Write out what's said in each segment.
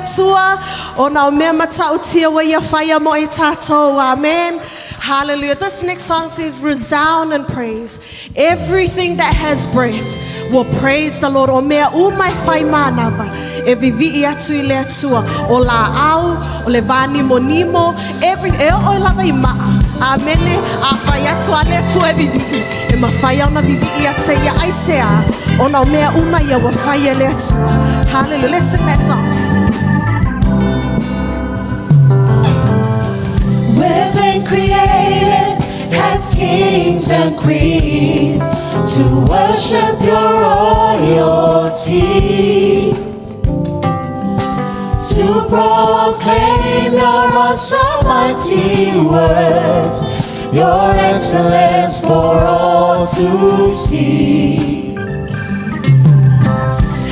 Atua, ona o mea matautia ua ia whaia mo i tātou. Amen. Hallelujah. This next song says, "Resound in praise. Everything that has breath will praise the Lord." O mea uma e whai mānawa, e vivi i atu i le Atua. O la au, o le vāni mo nimo, every, e o lava i maa. Amene, a whai atu a le Atua e vivi. E mawhai au na vivi i ate ia aisea. O na o mea uma ia wa whai e le Atua. Hallelujah. Let's sing that song. We've been created as kings and queens to worship your royalty, to proclaim your awesome mighty words, your excellence for all to see.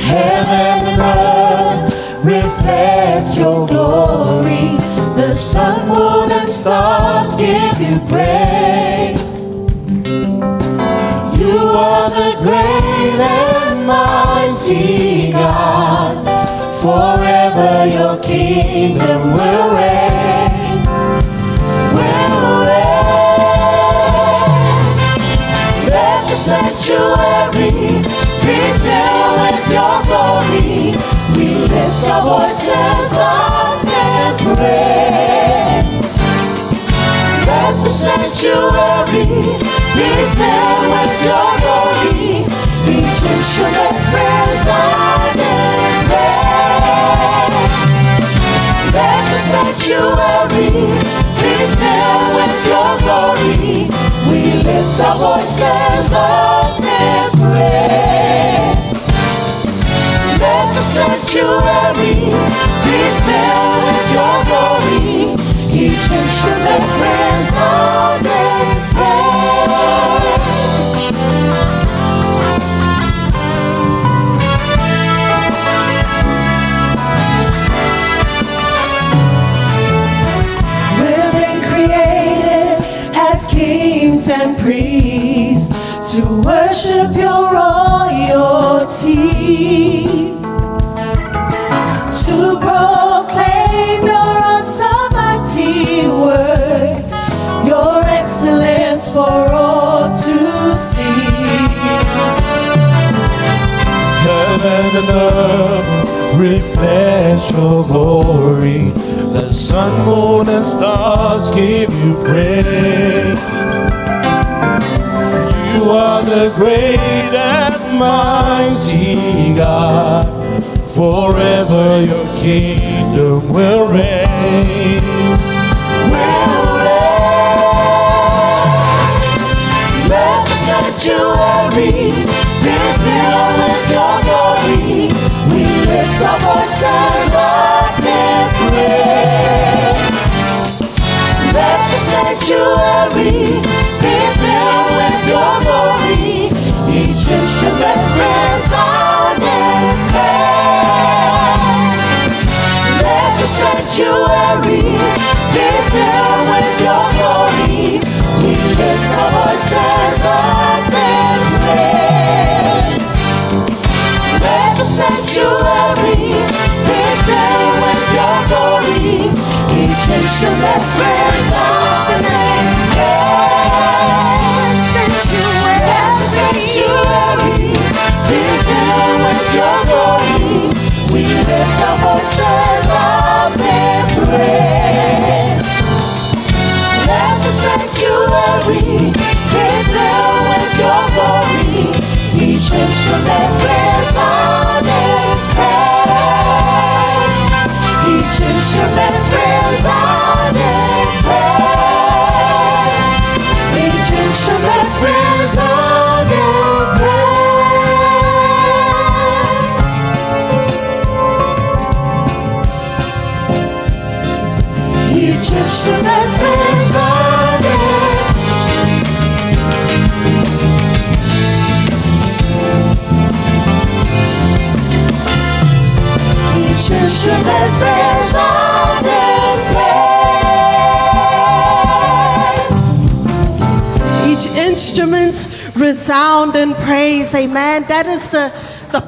Heaven and earth reflect your glory. The sun, moon, and stars give you praise. You are the great and mighty God. Forever your kingdom will reign. Will reign. Let the sanctuary be filled with your glory. We lift our voices up in praise. Let the sanctuary be filled with your glory. Each instrument resound in praise. Let the sanctuary be filled with your glory. We lift our voices up in praise. Let the sanctuary be filled with your glory. Each instrument resound in praise. We've been created as kings and priests to worship your royalty, to proclaim your awesome mighty works, your excellence for all to see. Heaven and earth reflect your glory. The sun, moon, and stars give you praise. You are the great and mighty God. Forever your kingdom will reign. Will reign. Let the sanctuary be filled with your glory. We lift our voices up in praise. Let the sanctuary be filled with your glory. Each instrument resound in praise. Let the sanctuary be filled with your glory. We lift our voices up in praise. Let the sanctuary be filled with your glory. Each instrument resound in praise. Let the sanctuary be filled with your glory. We lift our voices up in praise. Let the sanctuary be filled with your glory. Each instrument resound in praise. Each instrument resound in praise. Each instrument resound in praise. Each instrument resound in. Each instrument resound in praise. Each instrument resound in praise. Amen. That is the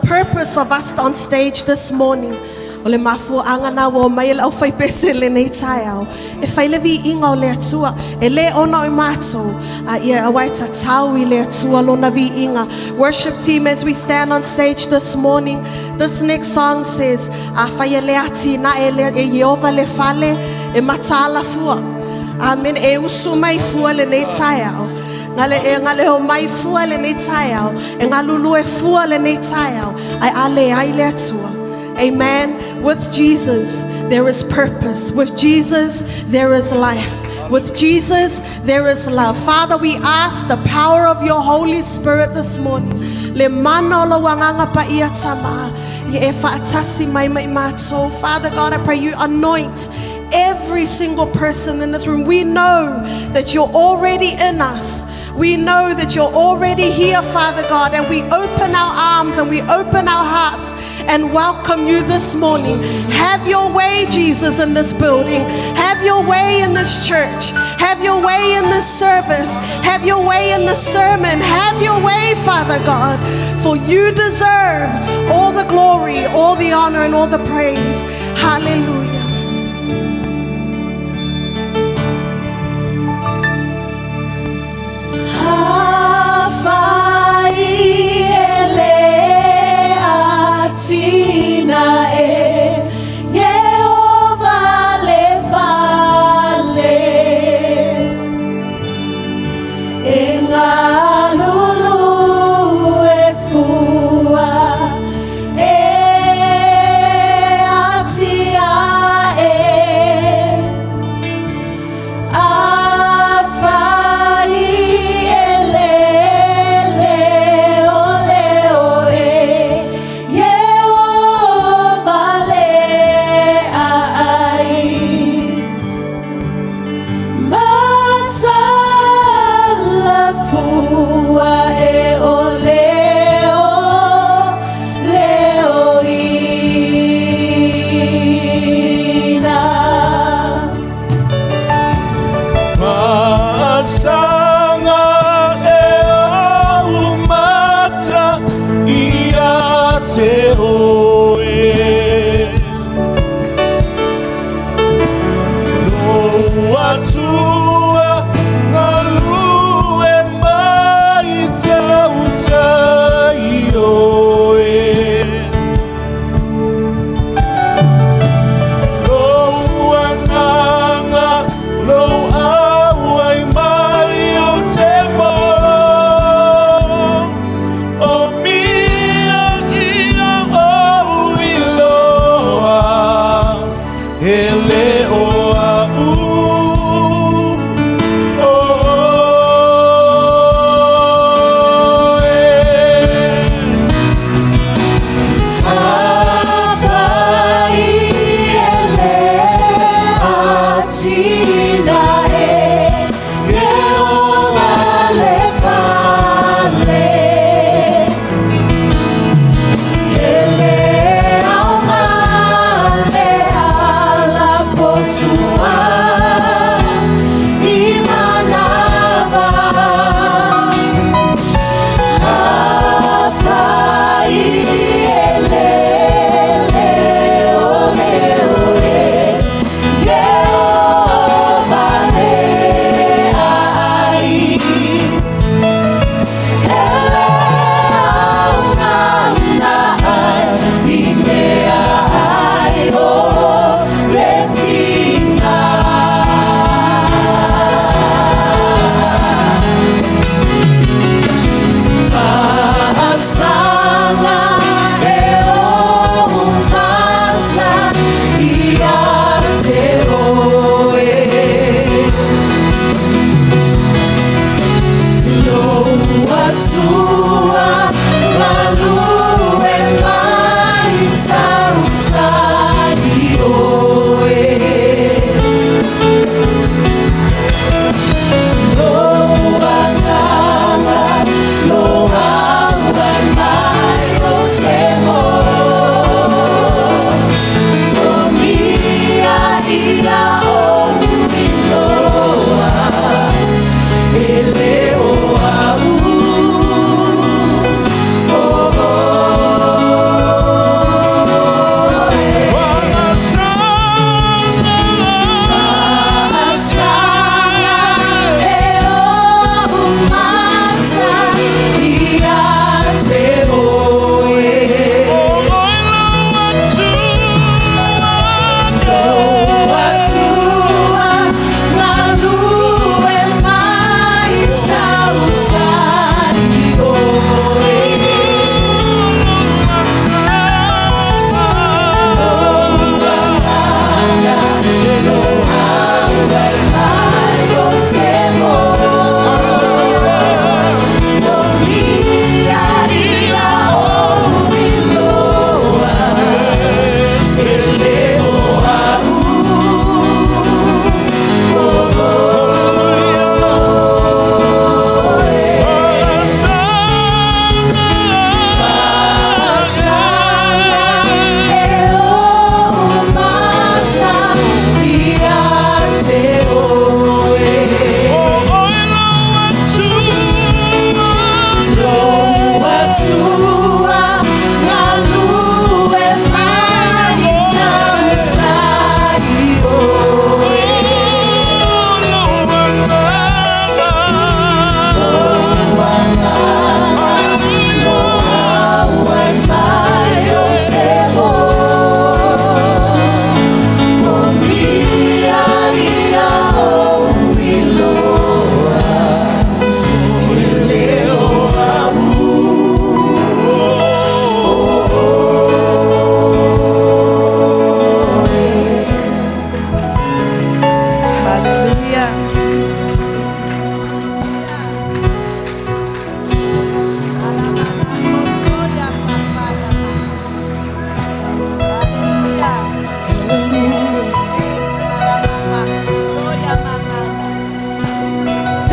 purpose of us on stage this morning. O le mafuaʻaga na ua omai ai le aufaipese i lenei taeao e fai le viiga o le Atua, e lē ona o i matou, a ia auā e tatau i le Atua lona viiga. Worship team, as we stand on stage this morning, this next song says, "Afai e lē atinae e Ieova le fale, e mataala fua." Amen. E usu mai fua lenei taeao. Gale e gale o mai fua lenei taeao. E galulue fua lenei taeao. Ae a leai le Atua. Amen. With Jesus, there is purpose. With Jesus, there is life. With Jesus, there is love. Father, we ask the power of your Holy Spirit this morning. Le mana o lou Agaga Paia Tama. Ia e faatasi mai ma i matou. Father God, I pray you anoint every single person in this room. We know that you're already in us. We know that you're already here, Father God, and we open our arms and we open our hearts and welcome you this morning. Have your way, Jesus, in this building. Have your way in this church. Have your way in this service. Have your way in the sermon. Have your way, Father God, for you deserve all the glory, all the honor, and all the praise. Hallelujah. Afai e lē atinae Ieova le fale e galulue fua e atiae.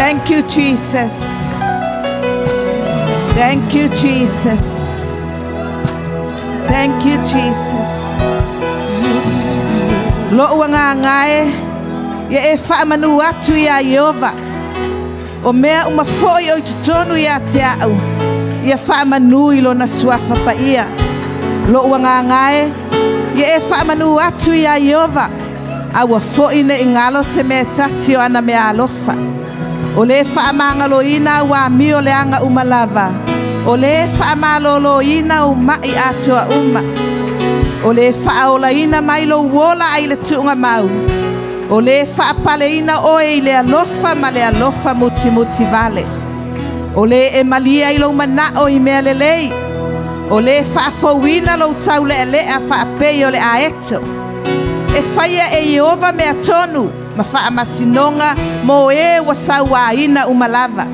Thank you, Jesus. Thank you, Jesus. Thank you, Jesus. Lo'u agaga e, ia e faamanu atu iā Ieova. O mea uma fo'i o i totonu ia te a'u, ia faamanu i lona suafa paia. Lo'u agaga e, ia e faamanu atu iā Ieova, aua fo'i ne i galo se mea e tasi o ana meaalofa. O lē faamagaloina au amio leaga uma lava, o lē faamalōlōina ou ma'i atoa uma. O lē faaolaina mai lou ola ai le tuugamau, o lē faapaleina oe i le alofa ma le alofa mutimuti vale. O lē e malie ai lou manao i mea lelei, o lē faafouina lou taulealea faapei o le aeto. E faia e Ieova mea tonu ma faamasinoga mo e ua sauāina uma lava.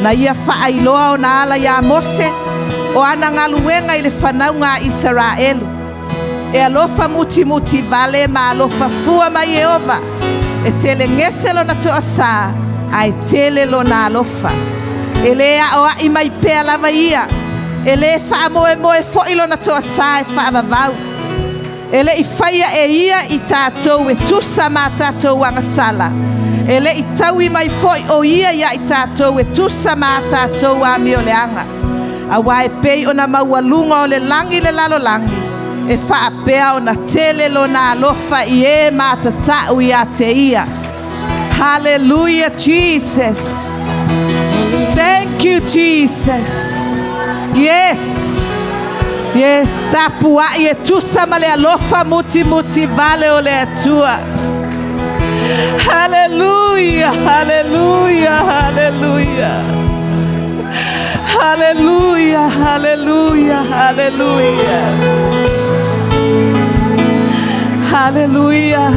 Na ia faailoa ona ala iā Mose, o ana galuega i le fanauga a Isaraelu. E alofa mutimuti vale ma alofa fua mai Ieova, e telegese lona toasā, ae tele lona alofa. E lē aoaʻi mai pea lava ia, e lē faamoemoe foʻi lona toasā e faavavau. E leʻi faia e ia i tatou e tusa ma tatou agasala. E leʻi taui mai foʻi o ia iā i tatou e tusa ma a tatou amioleaga. Auā e pei ona maualuga o le lagi i le lalolagi, e faapea ona tele lona alofa i e matatau iā te ia. Hallelujah, Jesus. Thank you, Jesus. Yes. Yes, tapuai e tusa ma le alofa mutimuti vale o le Atua. Hallelujah, hallelujah, hallelujah. Hallelujah, hallelujah, hallelujah. Hallelujah.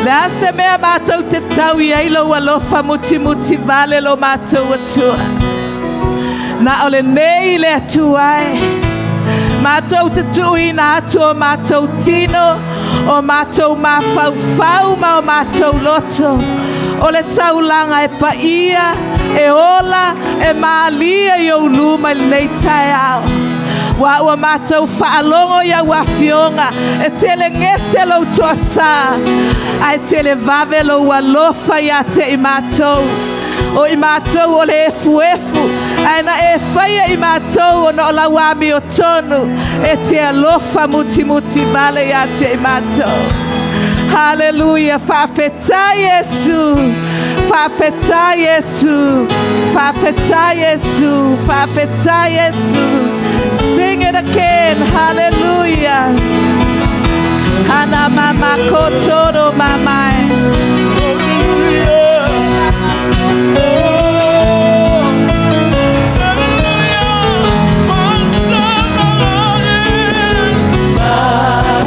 Le a se mea matou te tau i ai lou alofa mutimuti vale lo matou Atua. Na o lenei le Atua e. Matou te tuuina atu o matou tino, o matou mafaufau ma o matou loto. O le taulaga e paia, e ola, e malie i ou luma i lenei taeao. Ua ua matou faalogo i au afioga, e telegese lou toasā, ae televave lou alofa iā te i matou. O i matou o le efuefu, ae na e faia i matou ona o lau amiotonu, e te alofa mutimuti vale iā te i matou. Hallelujah. Faafetai Iesu. Faafetai Iesu. Faafetai Iesu. Faafetai Iesu. Sing it again. Hallelujah. Hana mama kotoro mamae. Hallelujah. Oh, hallelujah.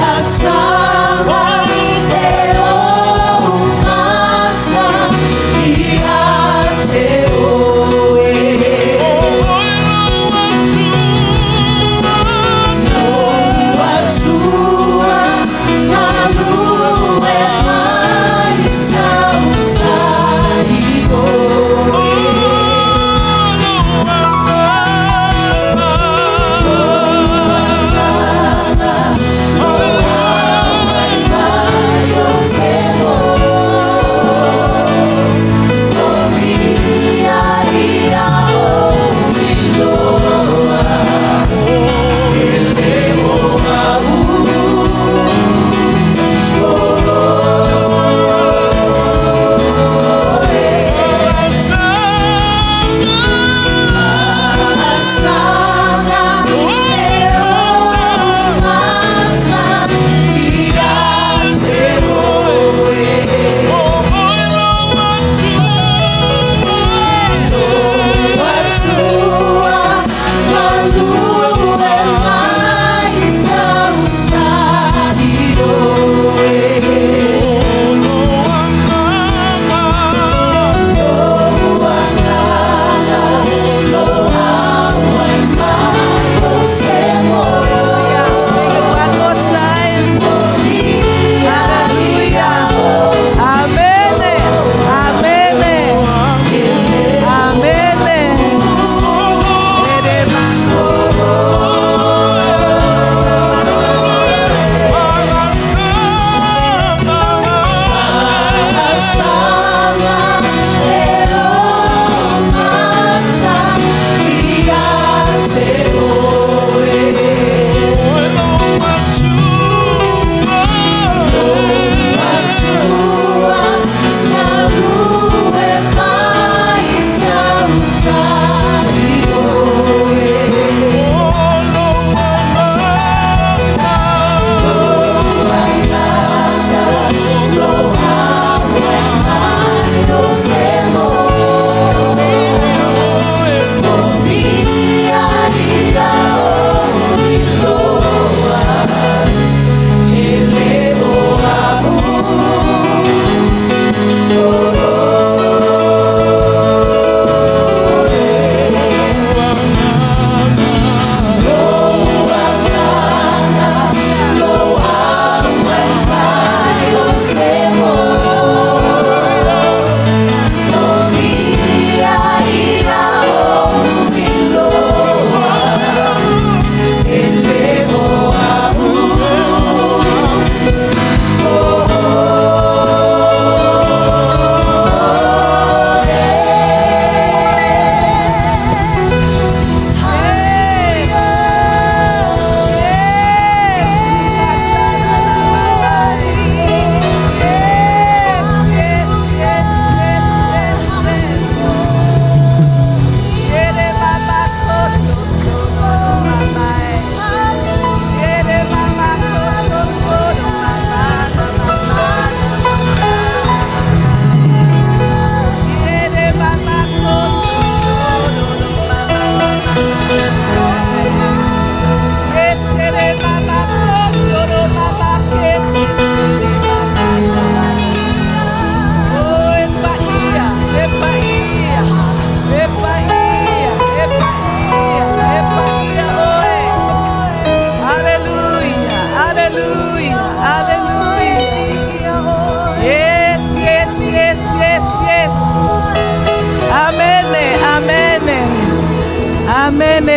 Faasavae e ou mata ia te oe. Lou Atua galue mighty.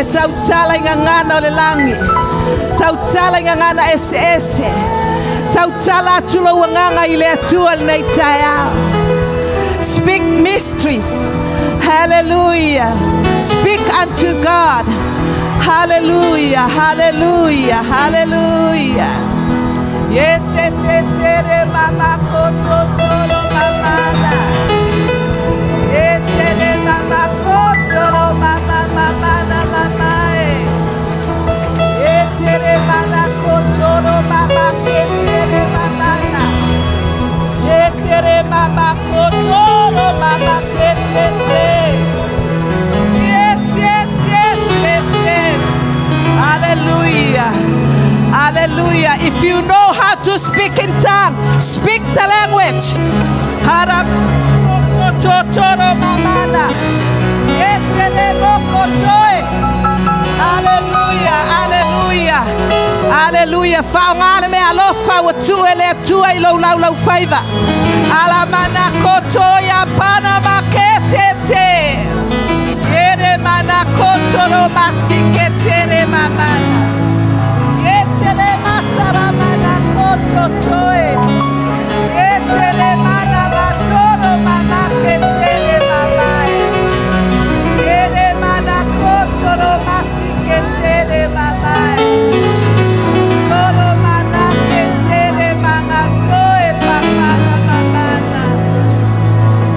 E tautala i gagana o le lagi, tautala i gagana eseese, tautala atu lou agaga i le Atua lenei taeao. Speak mysteries. Hallelujah. Speak unto God. Hallelujah. Hallelujah. Hallelujah. Yes, te tere mama koto toro mamana. E tere mama koto mama mama na mama e. E tere mana kotoro mama ke tere mama na. E tere mama kotoro mama ke te te. Yes, yes, yes, yes, yes. Hallelujah. Hallelujah. If you know how to speak in tongue, speak the language. Totoro mamana. Etere mokotoe. Hallelujah, hallelujah. Hallelujah. Faoga le meaalofa ua tuu e le Atua i lou laulaufaiva. Alamana koto ia pana maketete. Ere mana kotoro masiketere mamana. Yetere matara mana koto toe. Yetere mana matoro mama ketere mamae. Yere mana kotoro masiketere mamae. Toro mana ketere mama toe papana mamana.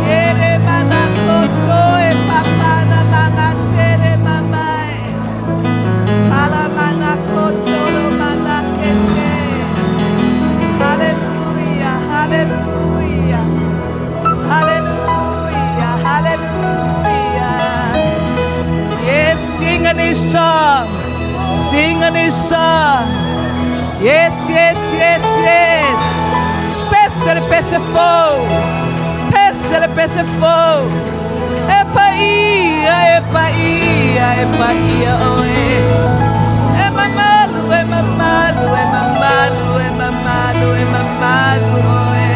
Yere mana kotoe papana mama tere mamae. Alamana kotoro mana kete. Hallelujah, hallelujah. Hallelujah, hallelujah. Yes, sing a new song. Sing a new song. Yes, yes, yes, yes. Pese le pese fou. Pese le pese fou. E paia, e paia, e paia, oe. E mamalu, e mamalu, e mamalu, e mamalu, e mamalu, oe.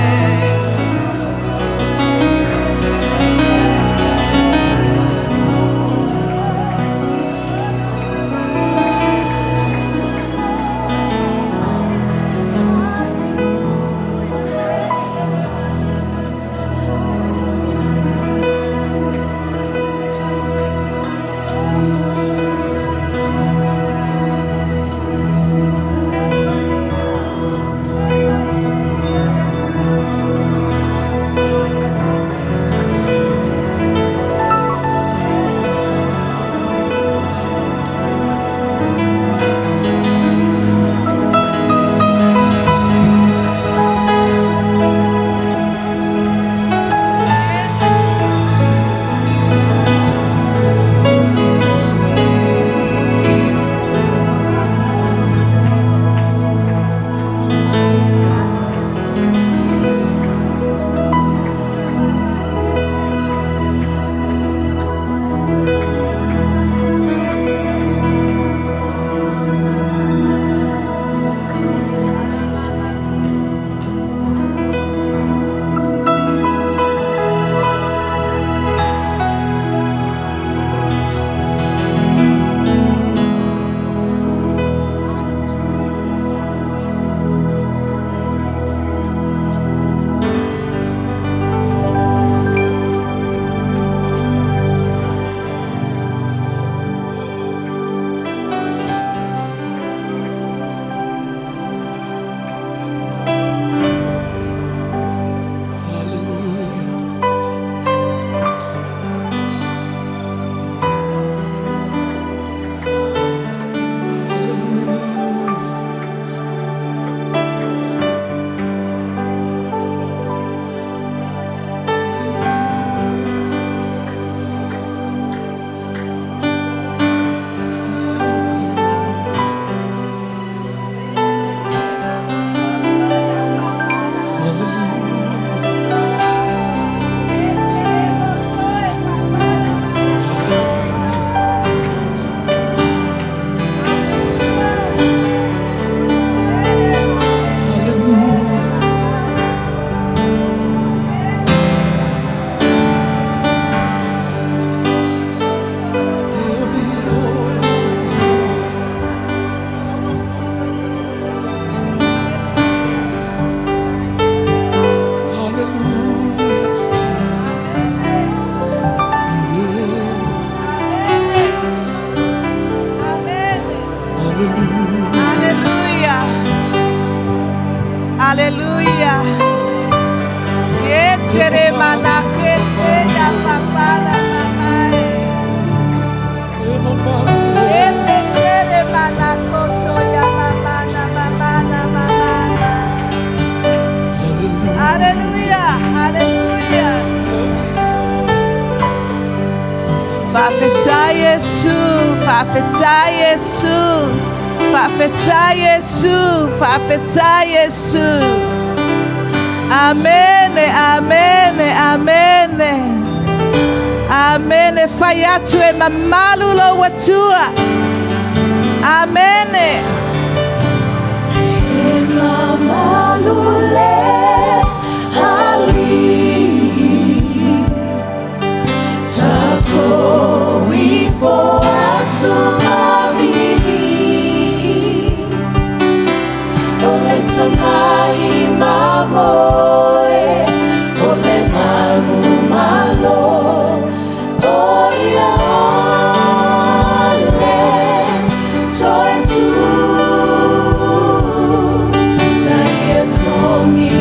Faafetai Iesu, faafetai Iesu, faafetai Iesu, faafetai Iesu. Amene, amene, amene. Amene, fai atu e mamalu lou Atua. Amene. E mamalu le Alii Tatou ifo atu ma vivii O le tamai mamoe O le manumalo O ia ole Toe tu Na ia tongi.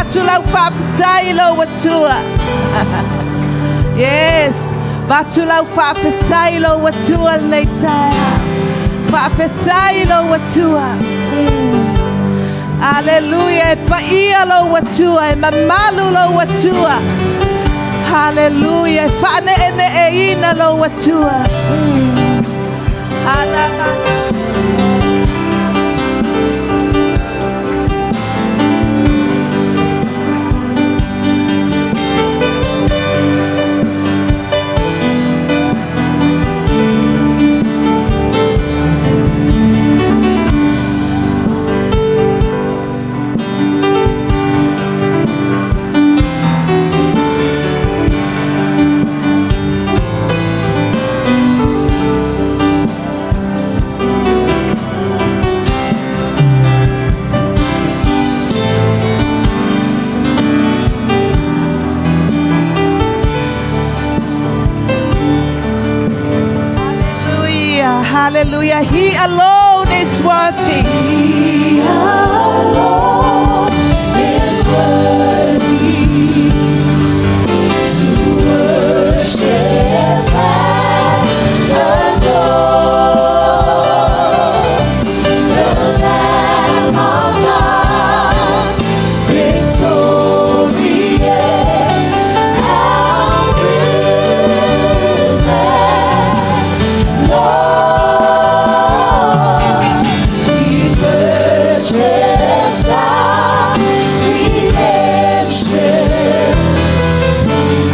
Avatu lau faafetai i lou Atua. Yes. Avatu lau faafetai i lou Atua lenei taeao. Faafetai i lou Atua. Mm. Aleluia, e paia lou Atua, e mamalu lou Atua. Haleluia, e faaneeneeina lou Atua. Mm. Ana Hallelujah, hallelujah. He alone is worthy. He alone is worthy to worship and adore the Lamb of God, victorious and risen Lord. He purchased our redemption.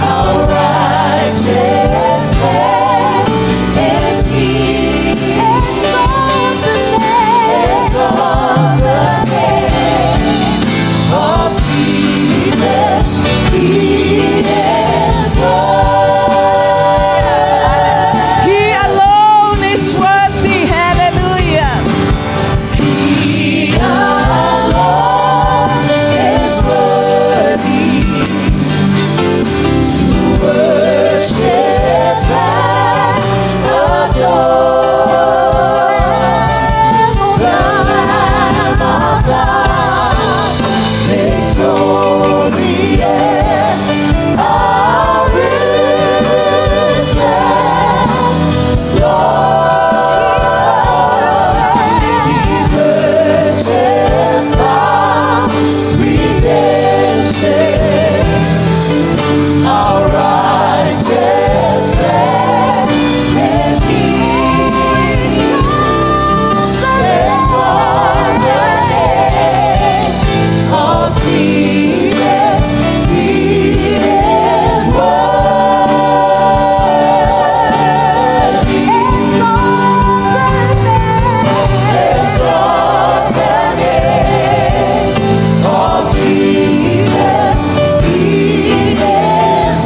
Our righteousness is He. Exalt the name. Exalt the name of Jesus. He is worthy. He alone is worthy. Hallelujah. He alone is worthy to worship and adore the Lamb of God, victorious, arisen Lord. He purchased our redemption. Our righteousness is He. Exalt the name of Jesus. He is worthy. Exalt the name. Exalt the name of Jesus. He is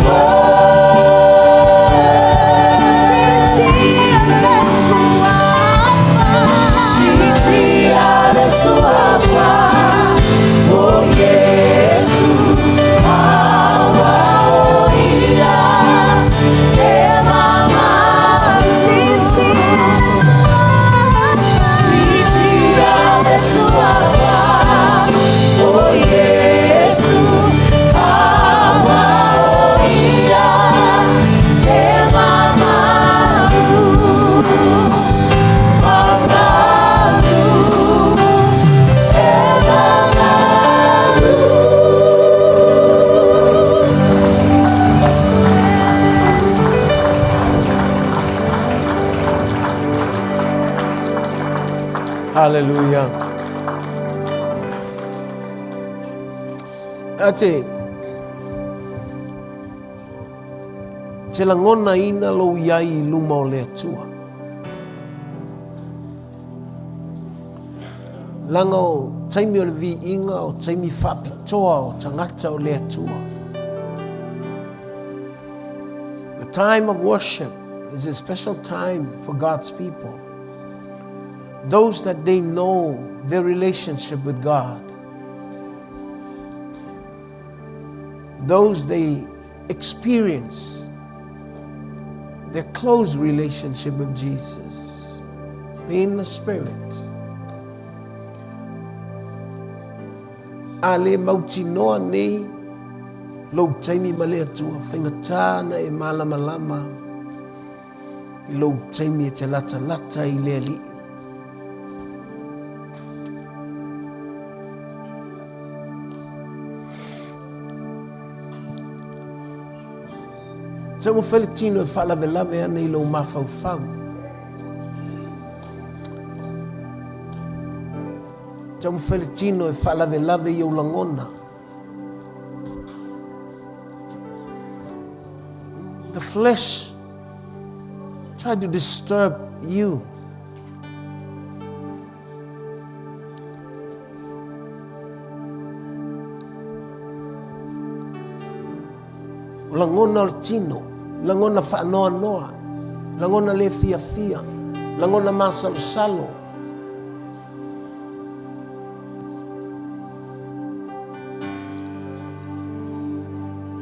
Hallelujah. Ate, te lagona ina lou iai i luma o le Atua. Laga o taimi o le viiga o taimi faapitoa o tagata o le Atua. The time of worship is a special time for God's people. Those that they know their relationship with God. Those they experience their close relationship with Jesus in the Spirit. A le mautinoa nei lou taimi ma le Atua, faigata na e malamalama i lou taimi e te latalata i le Alii. Taumafai le tino e faalavelave ana i lou mafaufau. Taumafai le tino e faalavelave i ou lagona. The flesh try to disturb you. O lagona o le tino, lagona faanoanoa, lagona le fiafia, lagona masalosalo.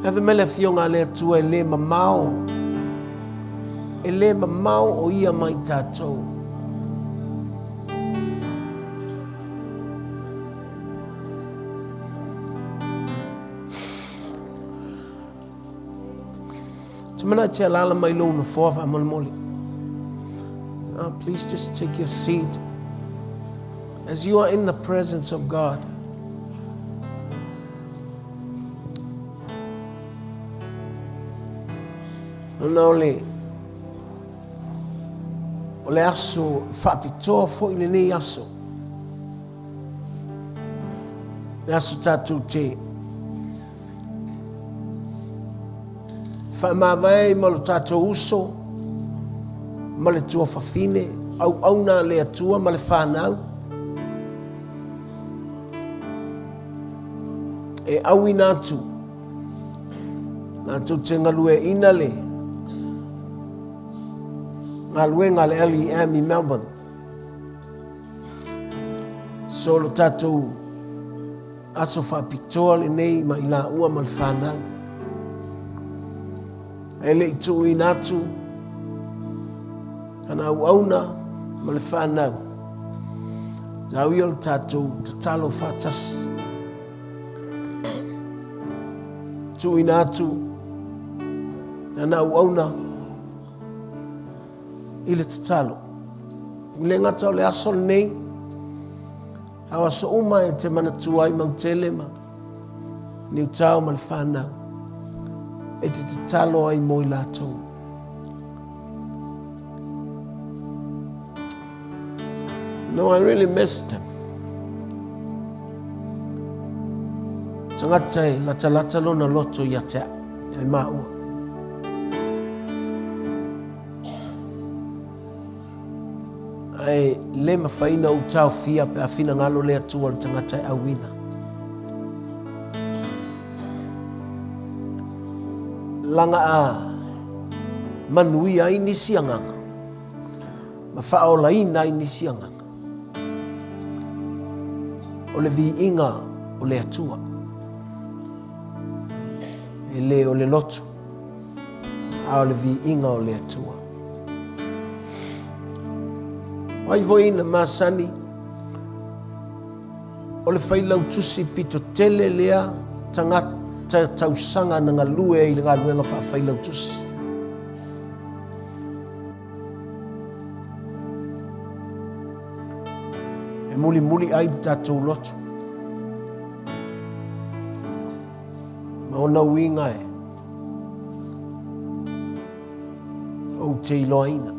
Ave mai le afioga a le Atua e le mamao, e le mamao o ia mai tatou. Te mana te alala mai lou nofoa faamolemole. Oh, please just take your seat as you are in the presence of God. Ona o le o le aso faapitoa foi lenei aso. Le aso tatou te Faamavae ai ma lo tatou uso ma le tuafafine, auauna a le Atua ma le fanau. E auina atu latou te galueaiina le galuega a le LEM i Melbourne. So lo tatou Aso faapitoa lenei ma i laua ma le fanau. E le i tuuina atu kana auauna ma le fanau. Tau ia o le tatou tatalo faatasi. Tuuina atu ana auauna i le tatalo. I le gata o le aso lenei, Ao aso uma e te manatua ai Mautele ma Niutao ma le whanau e te tatalo ai mo i latou. No, I really missed them. Tangata e latalata lona loto ia te au, ai maua. Ae le mafai na ou taofia pe a finagalo le Atua o le tagata e auina. Laga a manuia ai nisi agaga, ma faaolaina ai nisi agaga. O le viiga o le Atua, e le o le loto, a o le viiga o le Atua. O ai foi na masani o le failautusi pito tele lea tagata tausaga na galue ai i le galuega faafailautusi. E mulimuli ai le tatou loto. Ma ona uiga e ou te iloaina.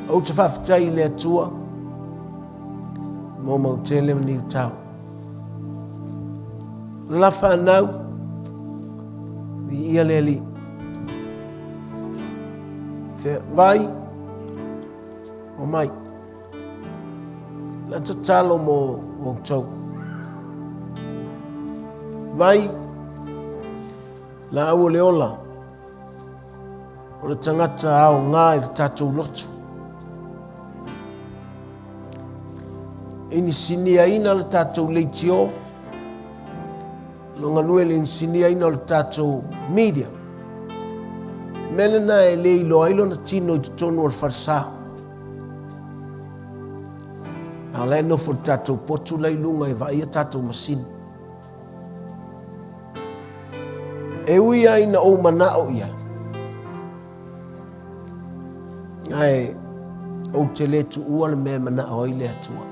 Ou te faafetai i le Atua mo Mautele ma Niutao. La whanau, viia le Alii. Fe vai, o mai. La tatalo mo outou. Vai, Laau o le ola, o le tagata aoga i le tatou loto. Inisiniaina le tatou leitio, no galue le inisiniaina o le tatou media. Mea lena e le iloa ai lona tino i totonu o le falesa. A o la e nofo i le tatou potu la i luga e vaaia tatou masini. E ui lava ina ou manao i ai, ae ou te le tuua le mea e manao ai le Atua.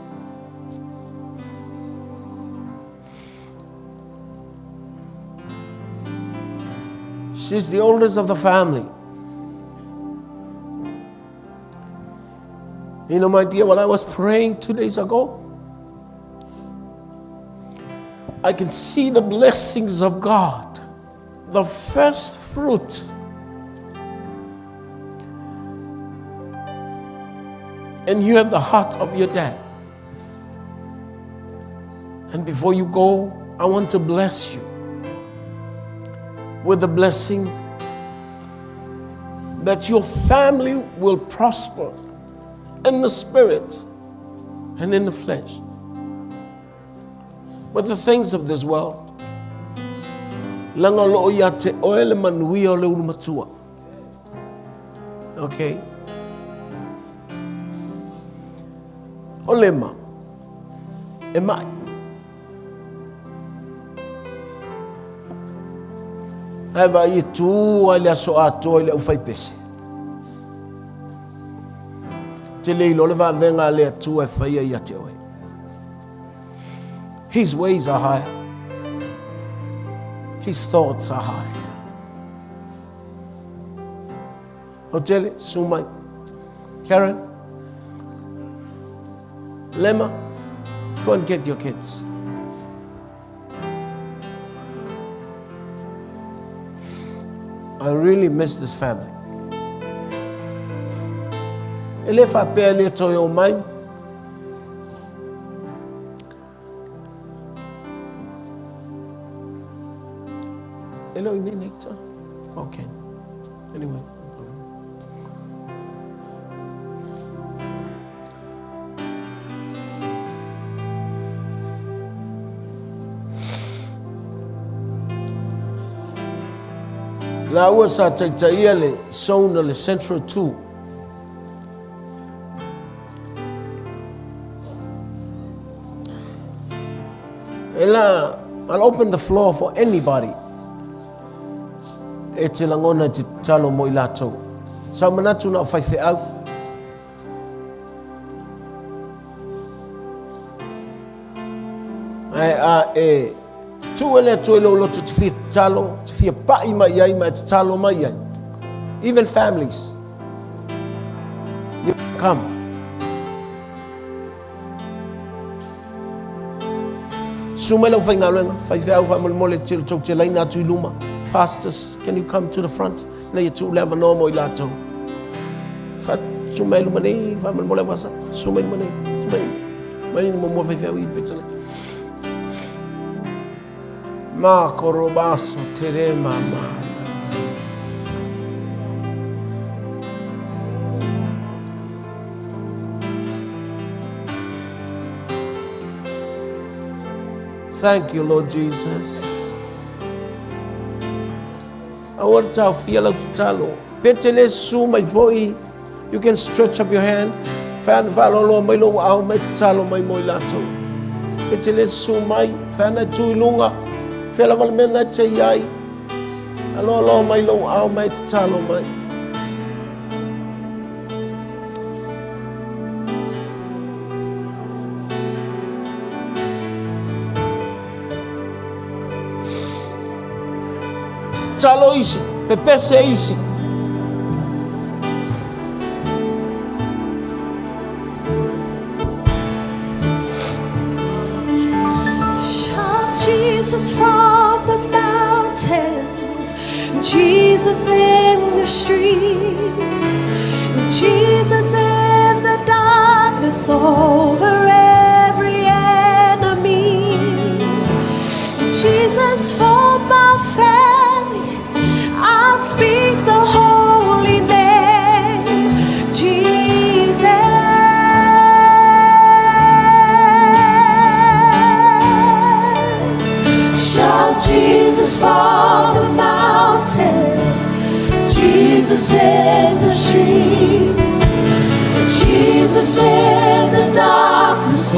She's the oldest of the family. You know, my dear, while I was praying 2 days ago, I can see the blessings of God, the first fruit. And you have the heart of your dad. And before you go, I want to bless you with the blessing that your family will prosper in the spirit and in the flesh with the things of this world. Leaga o lo o ia te oe le manuia o le ulu matua. Okay. O Lema, e mai. Ae vaai e tu ai le aso atoa i le aufaipese. Te le iloa le vavega a le Atua e faia ia te oe. His ways are higher. His thoughts are high. Hotele, su mai. Karen, Lema, go and get your kids. I really miss this family. E le faapea le toe o mai. E le o i nei nectar? Okay. Anyway. Lāua sa taitaia le zone o le Central 2. E la, I'll open the floor for anybody e te lagona i te tatalo mo i latou. Sa ou manatu na o faifeau. Ae a e tuu e le Atua i lou loto te fia tatalo, te fia pai mai ai ma e tatalo mai ai. Even families. You come. Susu mai le aufaigaluega, faifeau faamolemole te tou te laina atu i luma. Pastors, can you come to the front? Ina ia tuu le avanoa mo i latou. Fa, susu mai luma nei, faamolemole vasa. Susu mai luma nei. Susu mai. Mai ni muamua faifeau i pito nei. Ma korobaso te re ma ma. Thank you, Lord Jesus. Aua le taofia lau tatalo. Pe te le susu mai foi, you can stretch up your hand. Whai ana whaaloloa mai lou ao mai tatalo mai mo i latou. Pe te le susu mai, whai ana tu i lunga, whea lava le mea na te i ai. Aloaloa mai lou ao mai tatalo mai. Tatalo isi, pepese isi. Shout Jesus from the mountains, Jesus in the streets, Jesus in the darkness over every enemy. Jesus for my family, I speak the holy name, Jesus. Shout Jesus from the mountains, Jesus in the streets, Jesus in the darkness.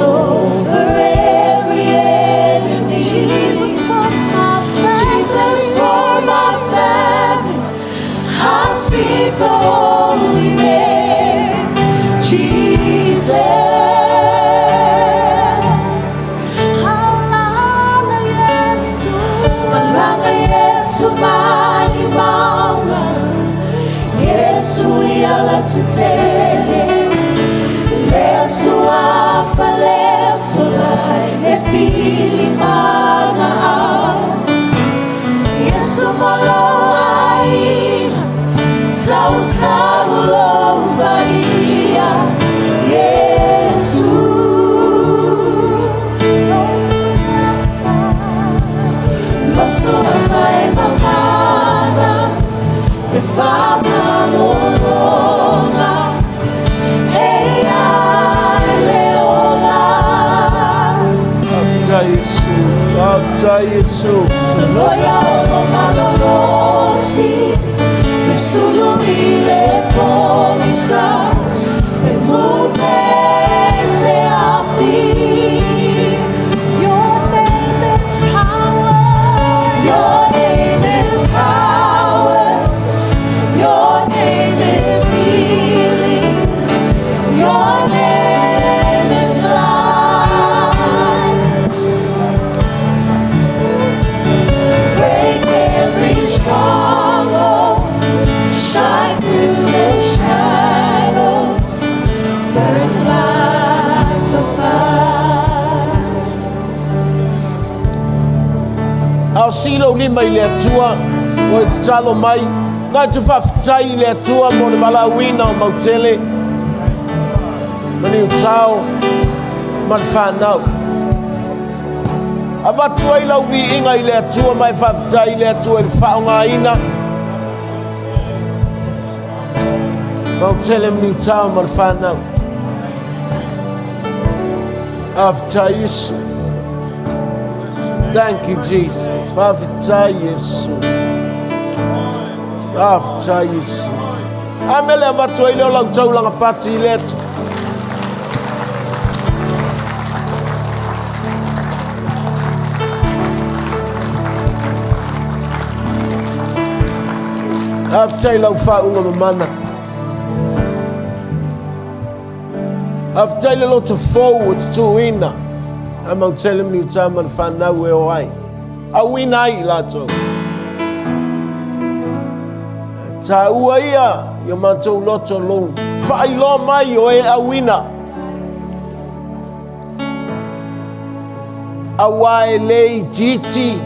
Jesus. Alaga Yesu, alaga Yesu mai mauga, Yesu ia tetele, lesu afa lesu lai, e fili mana au. Yesu malo aina, tau tau lo baia, Yesu. Loso afa e mamana, e whamalolonga, e ai le ola. Faafetai Iesu, faafetai Iesu. Soloia o mo malolosi, le sulu i le pogisa, e mupe se afi. Your name is power. Your name is power. Your name is healing. Your name is life. Break every stronghold, shine through the shadows, burn like a fire. A o sila u lima i le Atua, o e tatalo mai, na te faafetai i le Atua mo le valaauina o Mautele, ma Niutao, ma le whanau. Avatu ai lau viiga i le Atua ma e faafetai i le Atua i le faaaogaina. Mautele ma Niutao ma le whanau. Faafetai Iesu. Thank you, Jesus. Faafetai Iesu. Faafetai Iesu. A mele avatu ai leo lau taulaga pati i le Atua. Faafetai lau faauga mamana. Faafetai le loto fou o tutuuina. A Mautele ma Niutao ma le whanau e o ai. Auina ai i latou. Tā ua ia i o matou loto lou faailoa mai o e auina. Auā e le itiiti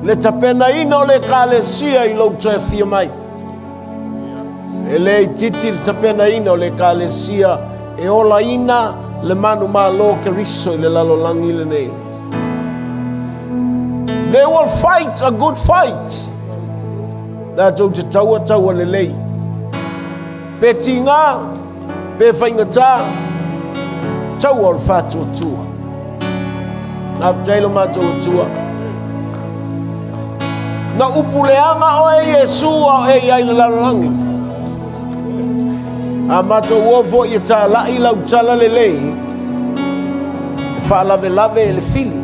le tapenaina o le ekalesia i lou toe afio mai. E le itiiti le tapenaina o le ekalesia e olaina le manumalo o Keriso i le lalolagi lenei. They will fight a good fight. Tatou te taua taua lelei. Pe tigā, pe faigata, taua o le faatuatua. Faafetai lo matou Atua. Na upu leaga oe Iesu a o e i ai le lalolagi. A matou o foi e tāla'i lau tala lelei, e faalavelave e le fili.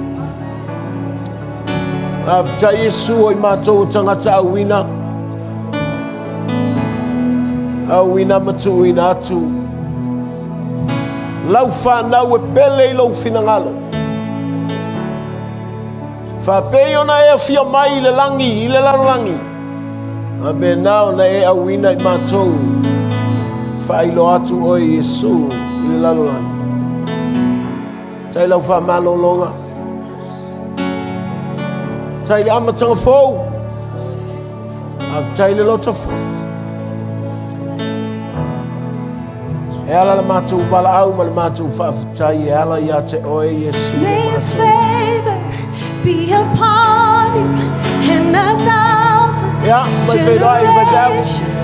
Faafetai Iesu o i matou o tagata auina, auina ma tuuina atu. Lau whanau e pele i lou finagalo. Faapei ona e afio mai i le lagi, i le lalolagi. Faapena ona e auina i matou. Faailoa atu oe Iesu i le lalolagi. Tai lau whaamalologa. Tai le amatanga fou. Faafetai le loto fou. E ala le matou valaau ma le matou faafetai e ala ia te oe Iesu. May his favor be upon you and a thousand Ia, mai whenua i whaitau. generations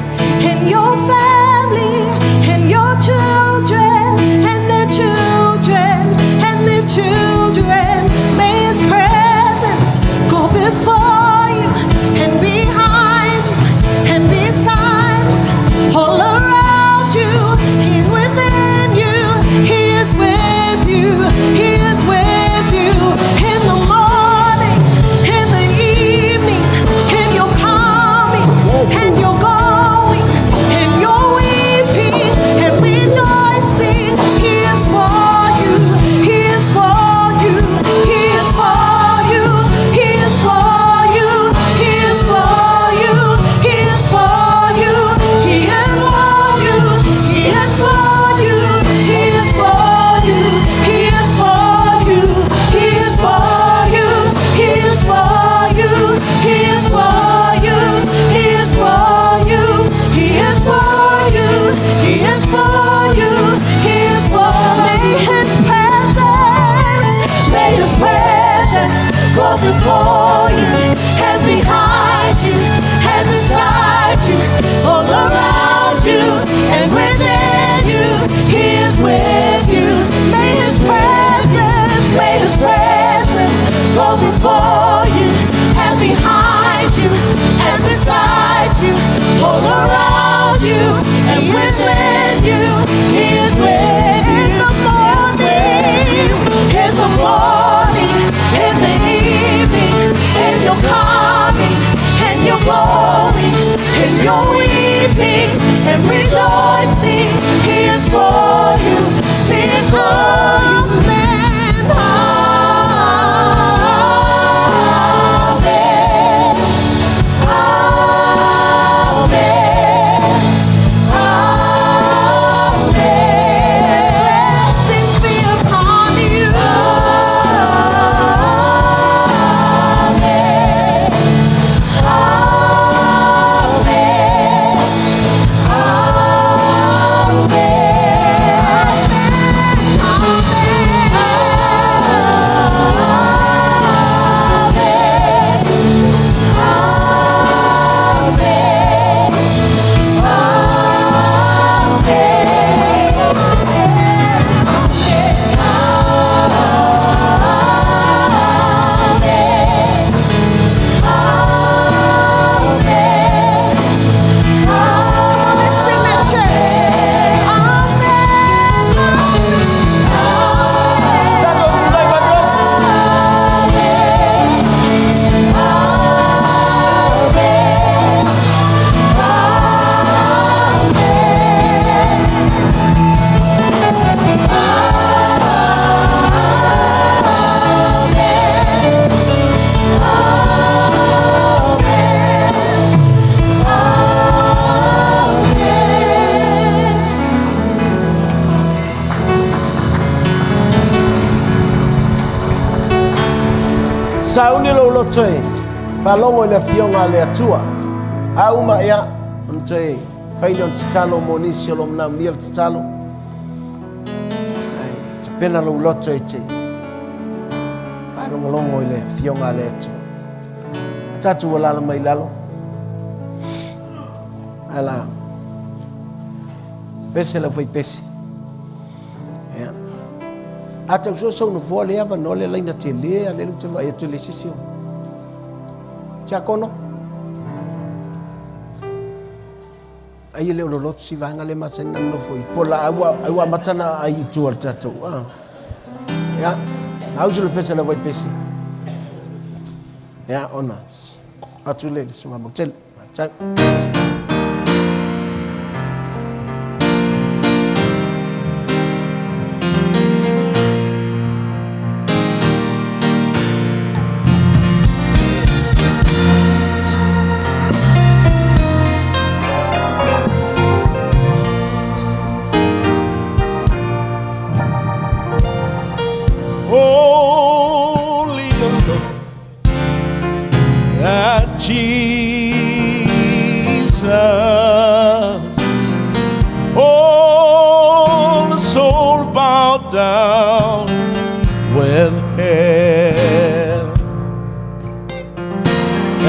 and your family and your children and their children and their children. May his presence go before you and behind you and beside you, all around you and within you. He is with you. He is with you in the morning, in the evening, in your coming and your going, in your He is with you. He is with you. In the morning, in the morning, in the evening, in your coming, and your going, in your weeping and rejoicing, He is for you. Sing amen, amen, amen, amen. Blessings be upon you. Amen. Amen. Amen. Come on, let's sing that, church. Amen. Tatou tulai faatasi. Sauni lou loto e faalogo i le Afioga a le Atua. A uma, ia, ona toe fai lea o le tatalo mo nisi o lo o manaomia le tatalo. Ae tapena lou loto e te faalogologo i le Afioga a le Atua. A tatou ua lala mai lalo. Ala. Pese lau fai pese. Ia. A tau so sau nofoa le avanoa le laina tele a le lu te vaai atu i le sisi o. Tiakono. Ai e le o loloto si vaega le masani na nofo i pola ai ua ai ua amata na ai i tua le tatou. Ah. Ia. Ausu le pese le vai pese. Ia ona. Atu le le sunga mo tele. Tau. Only a look at Jesus. Oh, the soul bowed down with care.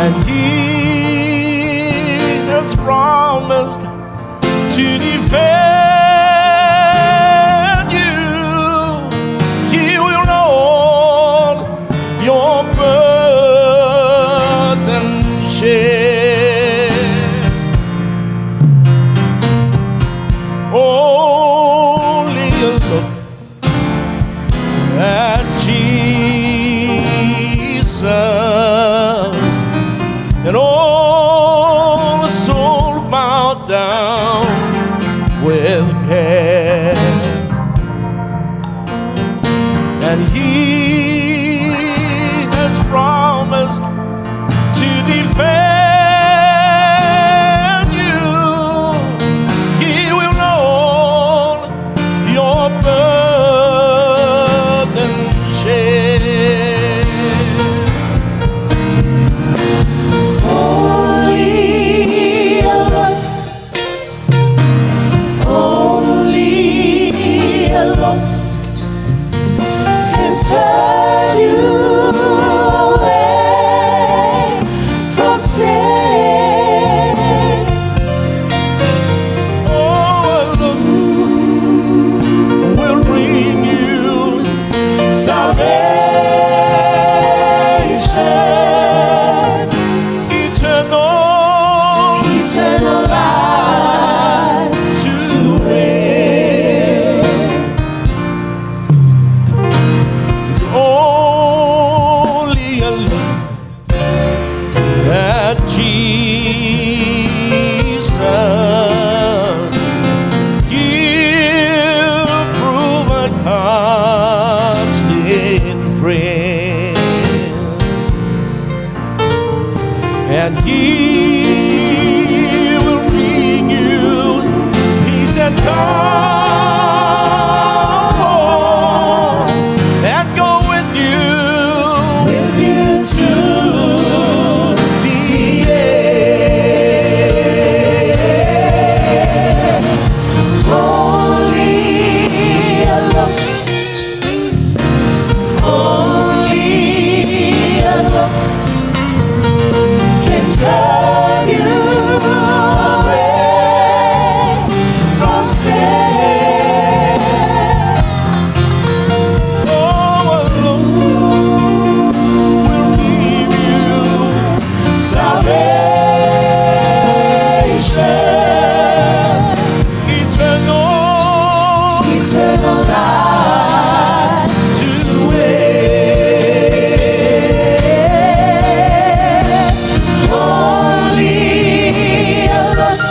And he has promised to defend you. He will all your burden share. Only a look at Jesus, and all the soul bowed down with care. And he has promised to defend you. He will all your burden share. Only a look, only a look can turn Come and go with you, with you to the end. Only alone, only alone can turn you away from sin. Oh, alone will give you salvation, eternal, eternal life to win. Only alone,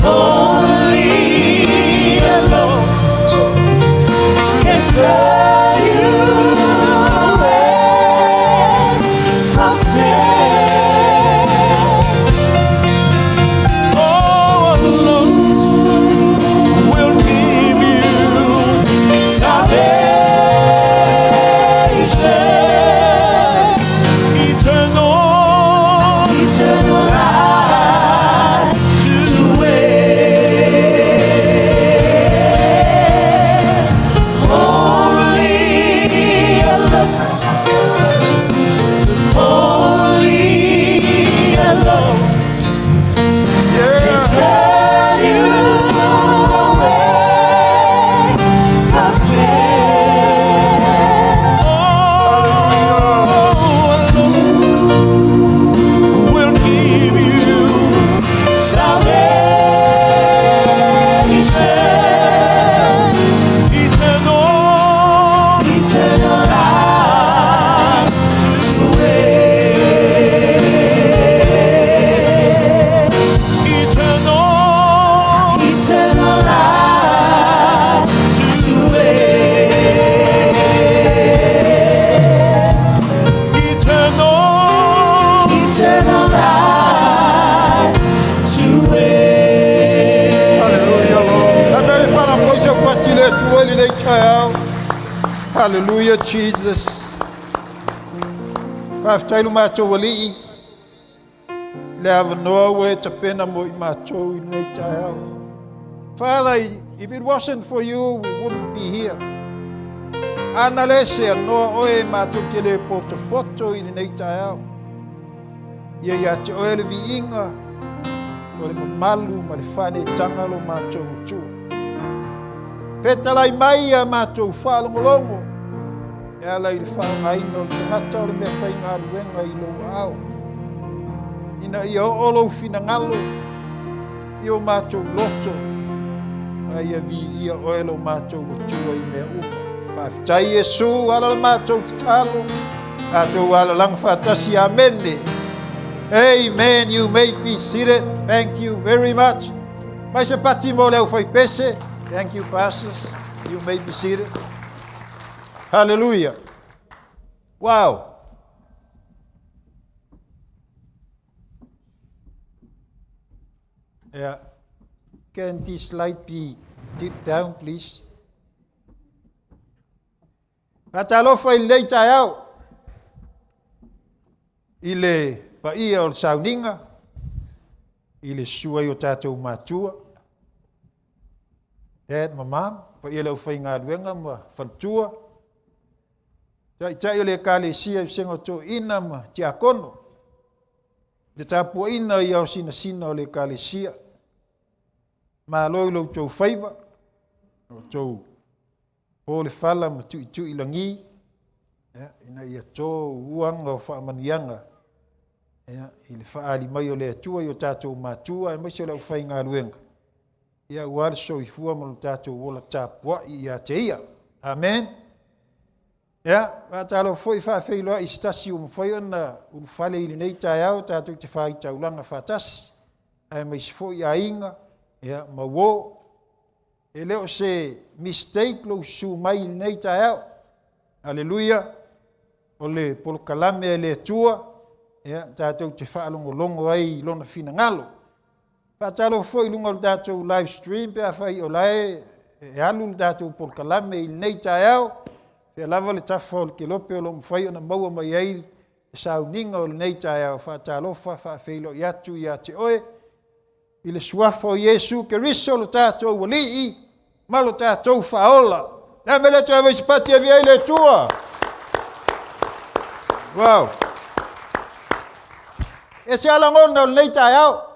only alone can turn you away from sin. Oh, alone will give you salvation, eternal, eternal life to win. Only alone, only alone Yeah. turn you away from sin. Oh, alone will give you salvation, eternal, eternal life to win. Eternal, eternal life to win. Eternal, eternal life to win. Hallelujah, Lord. Lambe fana poisa patile tueli le chayao. Hallelujah, Jesus. Faafetai lo matou Alii. Le avanoa ua e tapena mo i matou i lenei taeao. Father, if it wasn't for you, we wouldn't be here. Ana le se anoa oe matou te le potopoto i lenei taeao. Ia ia te oe le viiga o le mamalu ma le faanetaga lo matou Atua. Fetalai mai ia matou faalogologo e ala i le faaaogaina o le tagata o le mea faigaluega i lou aao. Ina ia oo lou finagalo i o matou loto a ia viia oe lo matou Atua i mea uma. Faafetai Iesu ala le matou tatalo. Tatou alalaga faatasi. Amene. Amen. You may be seated. Thank you very much. Mai se pati mo le au fai pese. Thank you, pastors. You may be seated. Hallelujah. Wow. Yeah. Can this light be dipped down, please? Faatalofa i lenei taeao i le paia o le sauniga, i le susu ai o tatou matua, dad ma mom, paia le aufaigaluega ma faletua, taitai o le Ekalesia i vasega o toeaiina ma tiakono, le tapuaiga i ao sinasina o le Ekalesia. Malo i lo outou faiva, o outou po le fala ma tuitui lagi, ina ia to uaga o faamanuiaga i le faaali mai o le Atua i o tatou matua aemaise o le aufaigaluega, ia aua le soifua ma lo tatou ola tapuai ia te ia. Amen. Ia, faatalofa foi faafeiloai i se tasi ua mafai ona ulufale i lenei taeao tatou te faitaulaga faatasi, aemaise foi aiga, ia, ma uo. E le o se mistake lou susu mai i lenei taeao. Aleluia. O le polokalame a le Atua, ia, tatou te faalogologo ai i lona finagalo. Faatalofa foi i luga o le tatou live stream pe afai o la e e alu le tatou polokalame i lenei taeao. Fea lava le tafa o le kelope o lo o mafai ona maua mai ai le sauniga o lenei taeao. Faatalofa, faafeiloai atu ia te oe i le suafa o Iesu Keriso lo tatou Alii ma lo tatou Faaola. Le a le mea le toe ave ai se pati e avea ai le Atua? Wow. E se alagona o lenei taeao.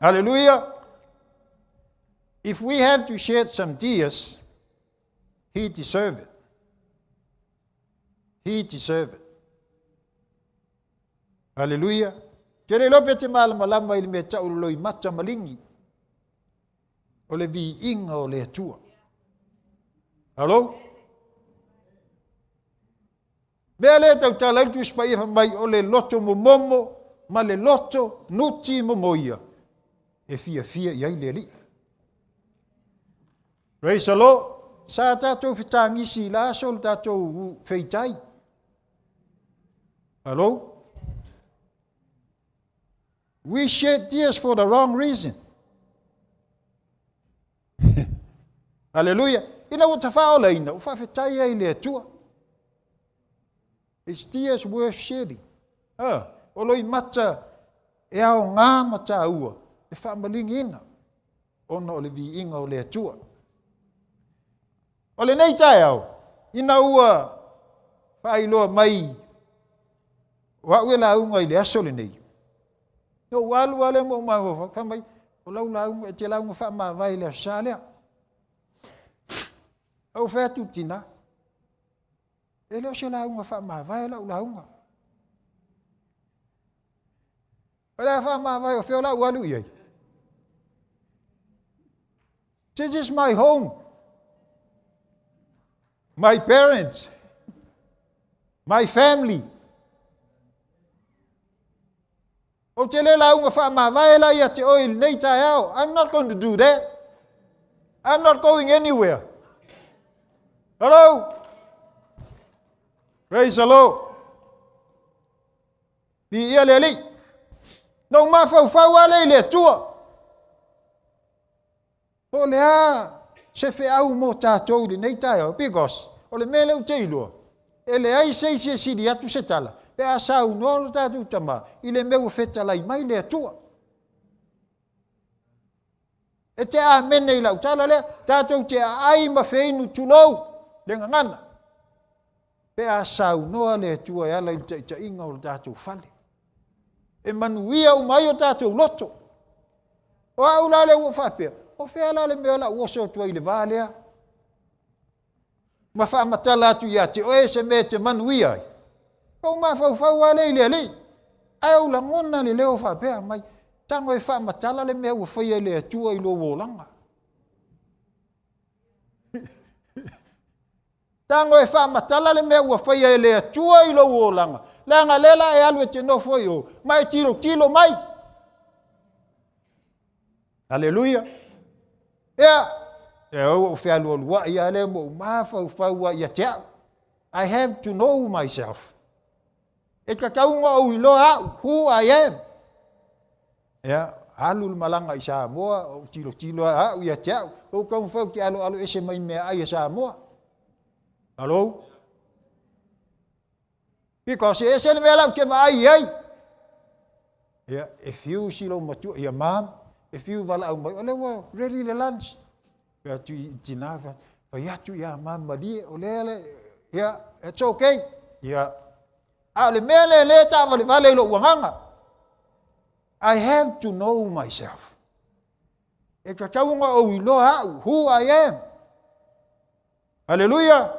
Hallelujah. If we have to shed some tears, he deserve it. He deserve it. Hallelujah. Te le iloa pe te malamalama i le mea tau o le mata maligi. O le viiga o le Atua. Hello? Mea lea e tautala ai le Tusi Paia fai mai o le loto momomo ma le loto nuti momoia e fiafia i ai le Alii. Praise the Lord. Sa tatou fetagisi i la aso le tatou feitai. Hello? We shed tears for the wrong reason. Hallelujah. Ina ua tafaaolaina, ua faafetai ai i le Atua. It's tears worth shedding. Ah, o loimata e aoga ma tāua e faamaligiina ona o le viiga o le Atua. O lenei taeao, ina ua faailoa mai o au e lauga i le aso lenei, na ou alu lava lea ma ou mafaufau, fai mai, o lau lauga, e te lauga faamavae i le Aso Sa lea. Ou fai atu i le tina, e le o se lauga faamavae lau lauga. O le a faamavae o fea o lau alu i ai? This is my home. My parents. My family. Ou te le lauga faamavae la ia te oe i lenei taeao. I'm not going to do that. I'm not going anywhere. Hello? Praise the Lord. Viia le Alii. Na ou mafaufau lava lea i le Atua. Po o le a se feau mo tatou i lenei taeao, because o le mea lea ou te iloa, e leai se isi e sili atu se tala pe a saunoa lo tatou Tama i le mea ua fetalai mai le Atua. E te amene i lau tala lea, tatou te aai ma feinu tulou le gagana pe a saunoa le Atua e ala i le taitaiga o le tatou fale. E manuia uma ai o tatou loto. O au la lea ua faapea, o fea la le mea o le a ou oso atu ai i le va lea? Ma faamatala atu ia te oe se mea e te manuia ai. Ou mafaufau lava lea i le Alii. Ae ou lagona le leo faapea mai, tago e faamatala le mea ua faia e le Atua i lou olaga. Tago e faamatala le mea ua faia e le Atua i lou olaga, leaga lea la e alu e te nofo i o, ma e tilotilo mai. Aleluia. Ia, e au ou fealualuai lava lea ma ou mafaufau lava ia te au. I have to know myself. E tatau ona ou iloa au, who I am. Ia, alu le malaga i Samoa, ou tilotilo au ia te au, ou taumafai ou te aloalo ese mai meaai a Samoa. Hello? Because e ese le mea la ou te vaai i ai. Ia, e fiu si lou matua, ia mam, e fiu valaau mai, o lea ua ready le lunch. Fai atu i tina, fai atu ia mam malie, o lea le, ia, it's okay. Ia, a o le mea lea lea e taavalevale i lou agaga. I have to know myself. E tatau ona ou iloa au, who I am. Haleluia!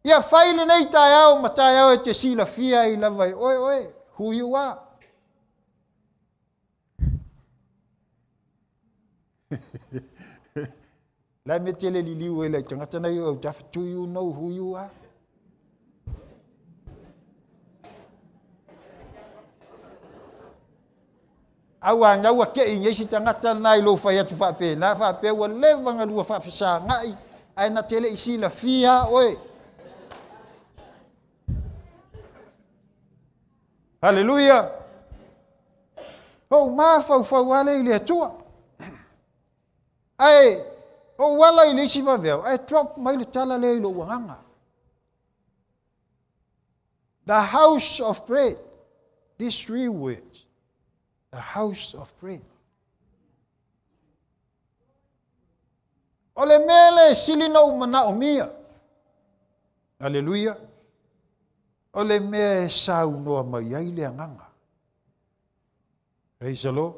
Ia fai lenei taeao ma taeao e te silafia ai lava e oe oe, who you are. La me tele liliu e lai tangata nei o autafa, do you know who you are? Aua naua ke'i nei se tagata lena i lou fai atu faapena, faapea ua leva ona lua faafesagai, ae na te le i silafia lava oe. Haleluia! Ou mafaufau lava lea i le Atua. Ae ou ala i le isi vaveao, ae drop mai le tala lea i lou agaga. The house of bread. These three words. The house of bread. O le mea lea e sili na ou manaomia. Aleluia. O le mea e saunoa mai ai le agaga. Praise the Lord.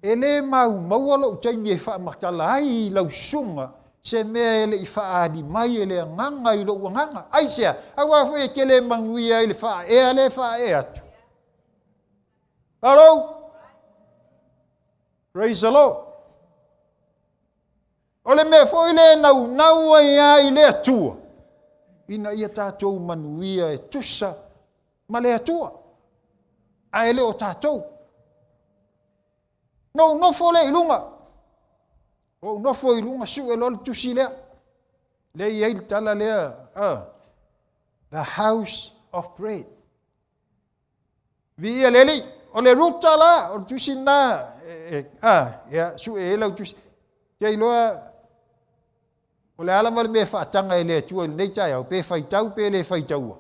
E le maumaua lou taimi e faamatala ai i lau susuga se mea e le i faaali mai e le agaga i lou agaga. Aisea? Aua foi e te le manuia ai le faaea lea e faaea atu. Hello? Praise the Lord. O le mea foi lea e naunau ai lava i le Atua, ina ia tatou manuia e tusa ma le Atua, ae le o tatou. Na ou nofo lea i luga, ou nofo i luga sue loa le tusi lea, lea i ai le tala lea, the house of bread. Viia le Alii. O le Ruta la, o le tusi lena, e, a, ia, sue ai lau tusi. Te iloa, o le a lava le mea e faataga e le Atua i lenei taeao, pe faitau pe le faitaua.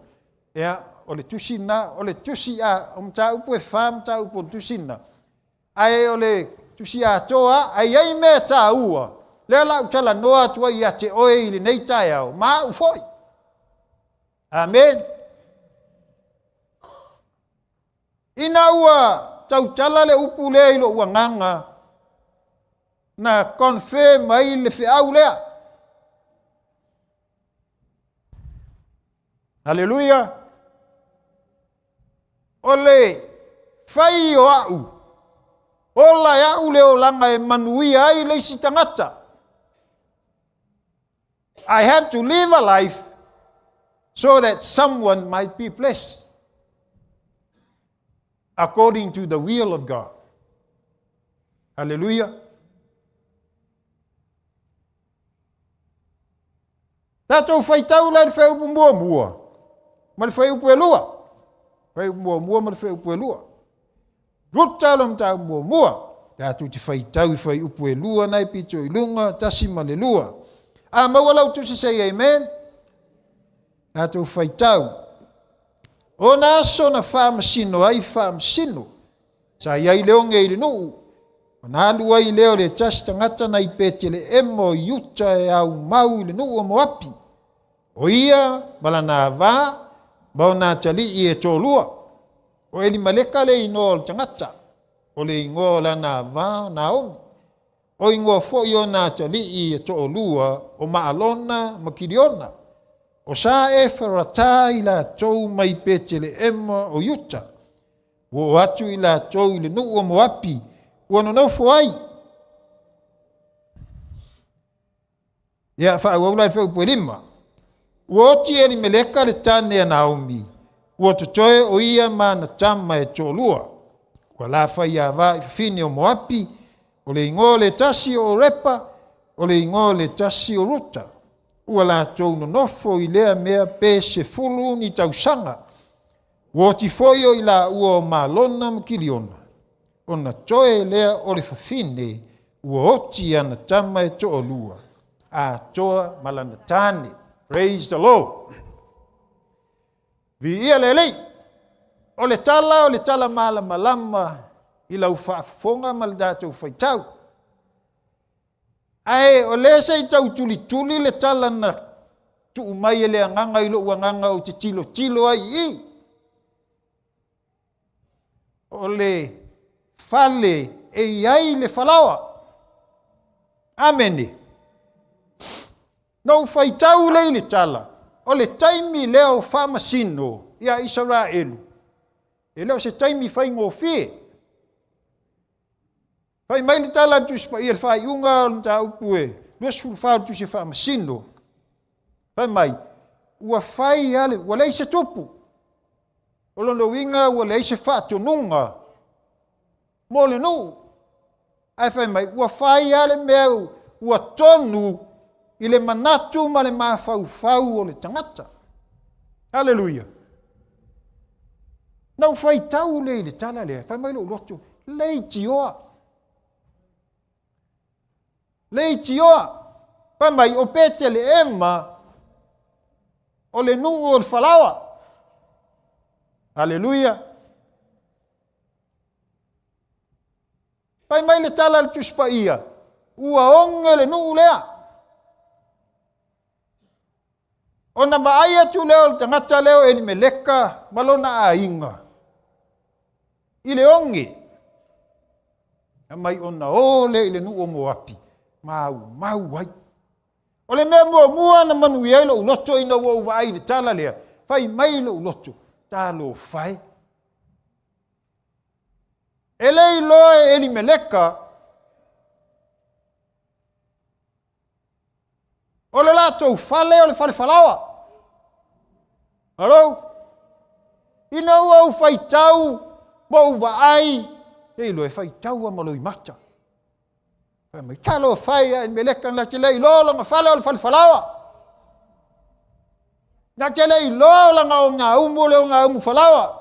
Ia, o le tusi lena, o le tusi a, o mataupu e fa mataupu o le tusi lena. Ae o le tusi atoa, ae i ai mea taua, lea la ou talanoa atu ai ia te oe i lenei taeao, ma au foi. Amen. Ina ua tautala le upu lea i lou agaga, na confirm ai le feau lea. Haleluia! O le fai o a'u, ola e a'u le olaga e manuia ai le isi tagata. I have to live a life so that someone might be blessed according to the will of God. Hallelujah. Tatou faitau la i le fuaiupu muamua ma le fuaiupu e lua. Fuaiupu muamua ma le fuaiupu e lua. Ruta lo mataupu muamua. Tatou te faitau i fuaiupu e lua na e pito i luga, tasi ma le lua. A maua lau tusi say amen. Tatou faitau. O na aso na faamasino ai faamasino. Sa i ai le oge i le nuu, ona alu ai lea o le tasi tagata nai Peteleema o Iuta e aumau i le nuu o Moapi, o ia ma lana ava ma ona atalii e toalua. O Elimaleka le inoa o le tagata, o le igoa o lana ava o Naomi. O igoa foi ona atalii e toalua o Maalona ma Kiliona. O sa Eferata i latou mai Peteleema o Iuta. Ua oo atu i latou i le nuu o Moapi, ua nonofo ai. Ia, faaauau la i le fuaiupu e lima. Ua oti Elimeleka le tane a Naomi, ua totoe o ia ma ana tama e toalua. Ua lafai ava i fafine o Moapi, o le igoa o le tasi o Orepa, o le igoa o le tasi o Ruta. Ua latou nonofo i lea mea pe 10 ni tausaga. Ua oti foi o i laua o Malona ma Kiliona, ona toe lea o le fafine ua oti ana tama e toalua, atoa ma lana tane. Praise the Lord. Viia le Alii. O le tala o le tala malamalama i lau faafofoga ma le tatou faitau. Ae o lea se i tau tulituli le tala na tuu mai e le agaga i lou agaga ou te tilotilo ai i i. O le fale e i ai le falaoa. Amene. Na ou faitau lea i le tala, o le taimi lea o faamasino ia Isaraelu, e le o se taimi faigofie. Fai mai le tala a le Tusi Paia i le faaiuga o le mataupu e 24 o le Tusi Faamasino. Fai mai, ua fai lava le, ua leai se tupu. O lona uiga ua leai se faatonuga mo le nuu. Ae fai mai, ua fai lava le mea ua tonu i le manatu ma le mafaufau o le tagata. Haleluia! Na ou faitau lea i le tala lea, fai mai lou loto, Leitioa. Leitioa. Fai mai, o Peteleema, o le nuu o le falaoa. Aleluia. Fai mai le tala a le Tusi Paia, ua oge le nuu lea. Ona vaai atu lea o le tagata lea o Elimeleka ma lona aiga i le oge. Aumai ona o lea i le nuu o Moapi, maumau ai. O le mea muamua na manuia ai lou loto ina ua ou vaai i le tala lea, fai mai lou loto, talofa e. E le iloa e Elimeleka o le latou fale o le fale falaoa. Hello? Ina ua ou faitau ma ou vaai, e iloa e faitau a ma loimata. Fai mai, talofa e ia Elimeleka, na te le iloa lona fale o le fale falaoa. Na te le iloa o lana ogaumu o le ogaumu falaoa.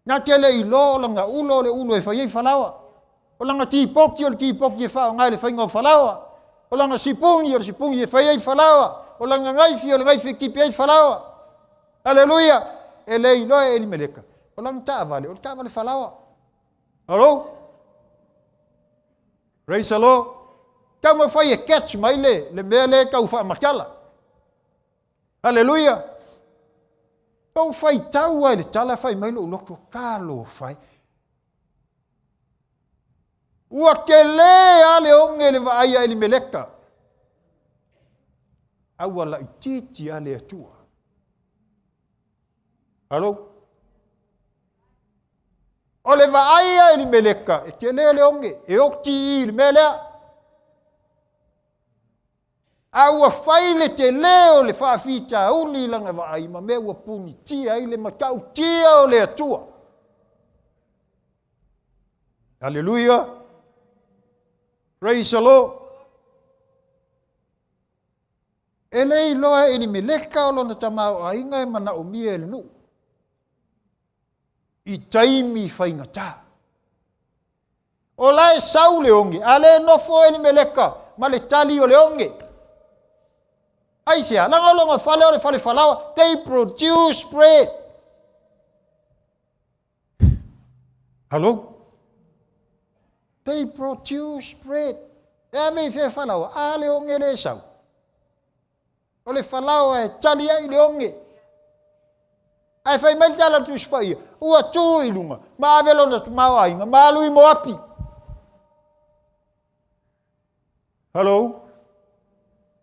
Na te le iloa o lana ulo o le ulo e fai ai falaoa. O lana tipoti o le tipoti e faaaoga i le faiga o falaoa. O lana sipuni o le sipuni e fai ai falaoa. O lana naifi o le naifi e tipi ai falaoa. Aleluia! E le iloa e Elimeleka. O lana taavale, o le taavale falaoa. Hello? Praise the Lord. Taumafai e catch mai le, le mea lea e tau faamatala. Aleluia! Ou faitau lava i le tala fai mai lou loto, talofa e. Ua tele lava le oge i le vaai a Elimeleka. A ua laitiiti lava le Atua. Alo? O le vaai a Elimeleka, e tele le oge, e oti i le mea lea. A ua fai le tele o le faafitauli i lana vaai ma mea ua punitia ai le matautia o le Atua. Aleluia! Praise the Lord! E le iloa e Elimeleka o lona tamaoaiga e manaomia e le nuu i taimi faigata. O la e sau le oge, a le nofo Elimeleka ma le tali o le oge. Aisea? Leaga o lona fale o le fale falaoa. They produce bread. Hello? They produce bread. E ave i fea falaoa? A le oge le sau. O le falaoa e tali ai le oge. Ae fai mai le tala a le Tusi Paia, ua tu i luga, ma ave lona tamaoaiga, ma alu i Moapi. Hello?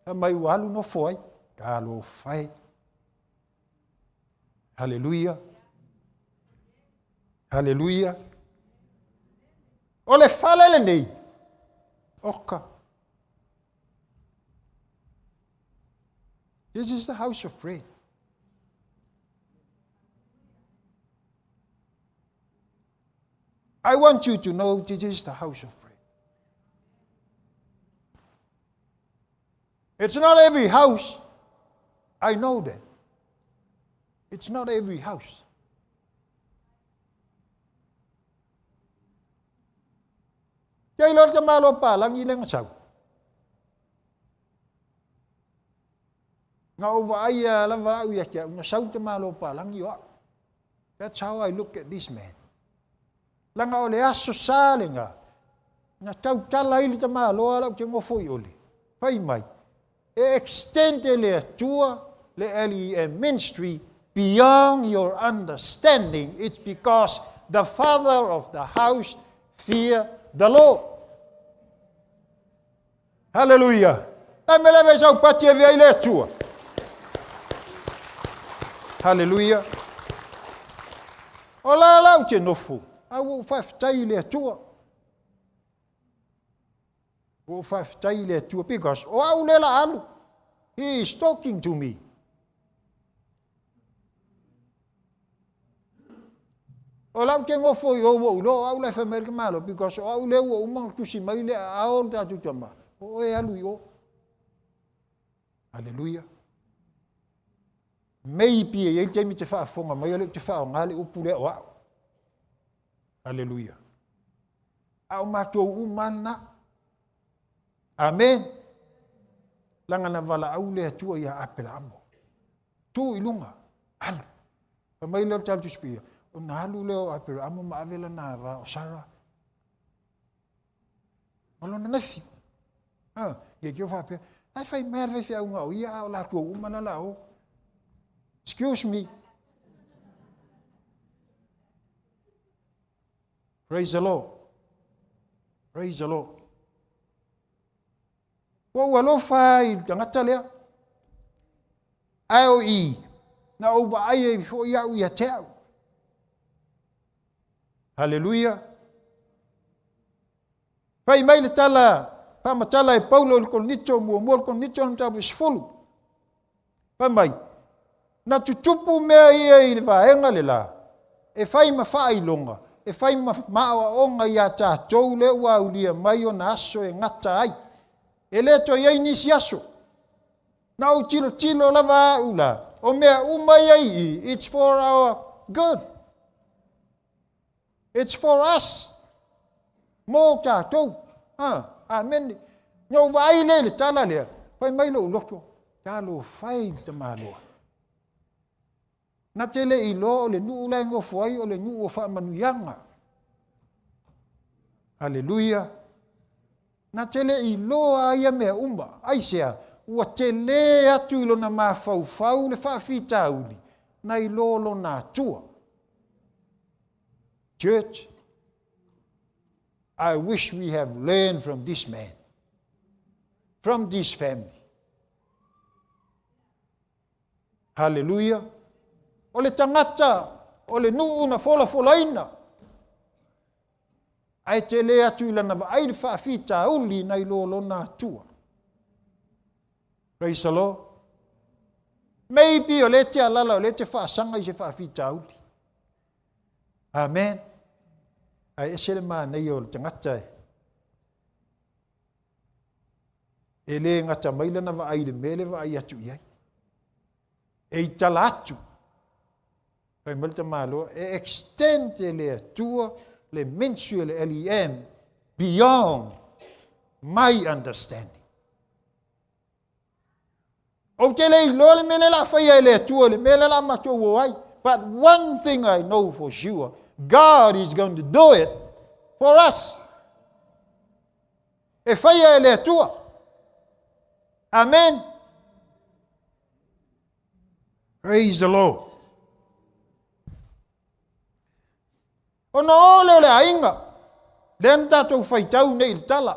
Fai mai ua alu nofo ai. Talofa e. Haleluia. Haleluia. O le fale lenei, oka. This is the house of prayer. I want you to know this is the house of prayer. It's not every house. I know that. It's not every house. Ia iloa le tamaloa palagi lea na sau. Na ou vaai lava au ia te au, na sau le tamaloa palagi o au. That's how I look at this man. Leaga o le aso sa lena, na tautala ai le tamaloa lau te nofo i ole. Fai mai, e extend e le Atua le LEM ministry beyond your understanding, it's because the father of the house fear the Lord. Haleluia! Le mea lea vei sau pati e vea i le Atua. Haleluia! O la la ou te nofo, a ua ou faafetai i le Atua. Ua ou faafetai i le Atua, because o au lea la alu. He is talking to me. O lau te nofo i o ua ou iloa o au la e fai mai ai le tamaloa because o au lea ua uma ona tusi mai le aao o le tatou tama, o oe e alu i o. Aleluia. Maybe e i ai le taimi e te faafofoga mai o lea ou te faaaoga le upu lea o au. Aleluia. A o matou uma lena. Amen. Leaga na valaau le Atua ia Aperaamo. Tu i luga, alu. Fai mai lea o le Tala Tusi Paia, ona alu lea o Aperaamo ma ave lana ava o Sara ma lona nephew. Ah, ia te faapea, ai fai mai le faifeauga o ia a o latou uma na la o. Excuse me. Praise the Lord. Praise the Lord. Ua ou alofa i le tagata lea. Ae o i, na ou vaai ai foi au ia te au. Haleluia. Fai mai le tala faamatala e Paulo i le Korinito, muamua le Korinito le mataupu 10. Fai mai, na tutupu mea ia i le vaega le la, e fai ma faailoga, e fai ma aoaoga iā tatou lea ua aulia mai ona aso e gata ai. E le toe i ai nisi aso. Na ou tilotilo lava au la, o mea uma ia i i, it's for our good. It's for us. Mo tatou. Ha, amene. Na ou vaai lea i le tala lea, fai mai lou loto, talofa e i le tamaloa. Na te le iloa o le nuu la e nofo ai o le nuu o faamanuiaga. Haleluia. Na te le iloa ia mea uma. Aisea? Ua tele atu i lona mafaufau le faafitauli na iloa lona Atua. Church, I wish we have learned from this man, from this family. Haleluia! O le tagata o le nuu na folafolaina, ae tele atu i lana vaai le faafitauli nai lo lona Atua. Praise the Lord. Maybe o lea e te alala, o lea e te faasaga i se faafitauli. Amen. Ae ese le manaia o le tagata e e le gata mai lana vaai i le mea le vaai atu i ai. E i tala atu. Fai mai le tamaloa, e extend e le Atua le ministry o le LEM beyond my understanding. Ou te le iloa le mea lea o le a faia e le Atua, le mea lea o le a matou o ai. But one thing I know for sure, God is going to do it for us. E faia e le Atua. Amen. Praise the Lord. Ona o lea o le aiga, lea na tatou faitau nei i le tala.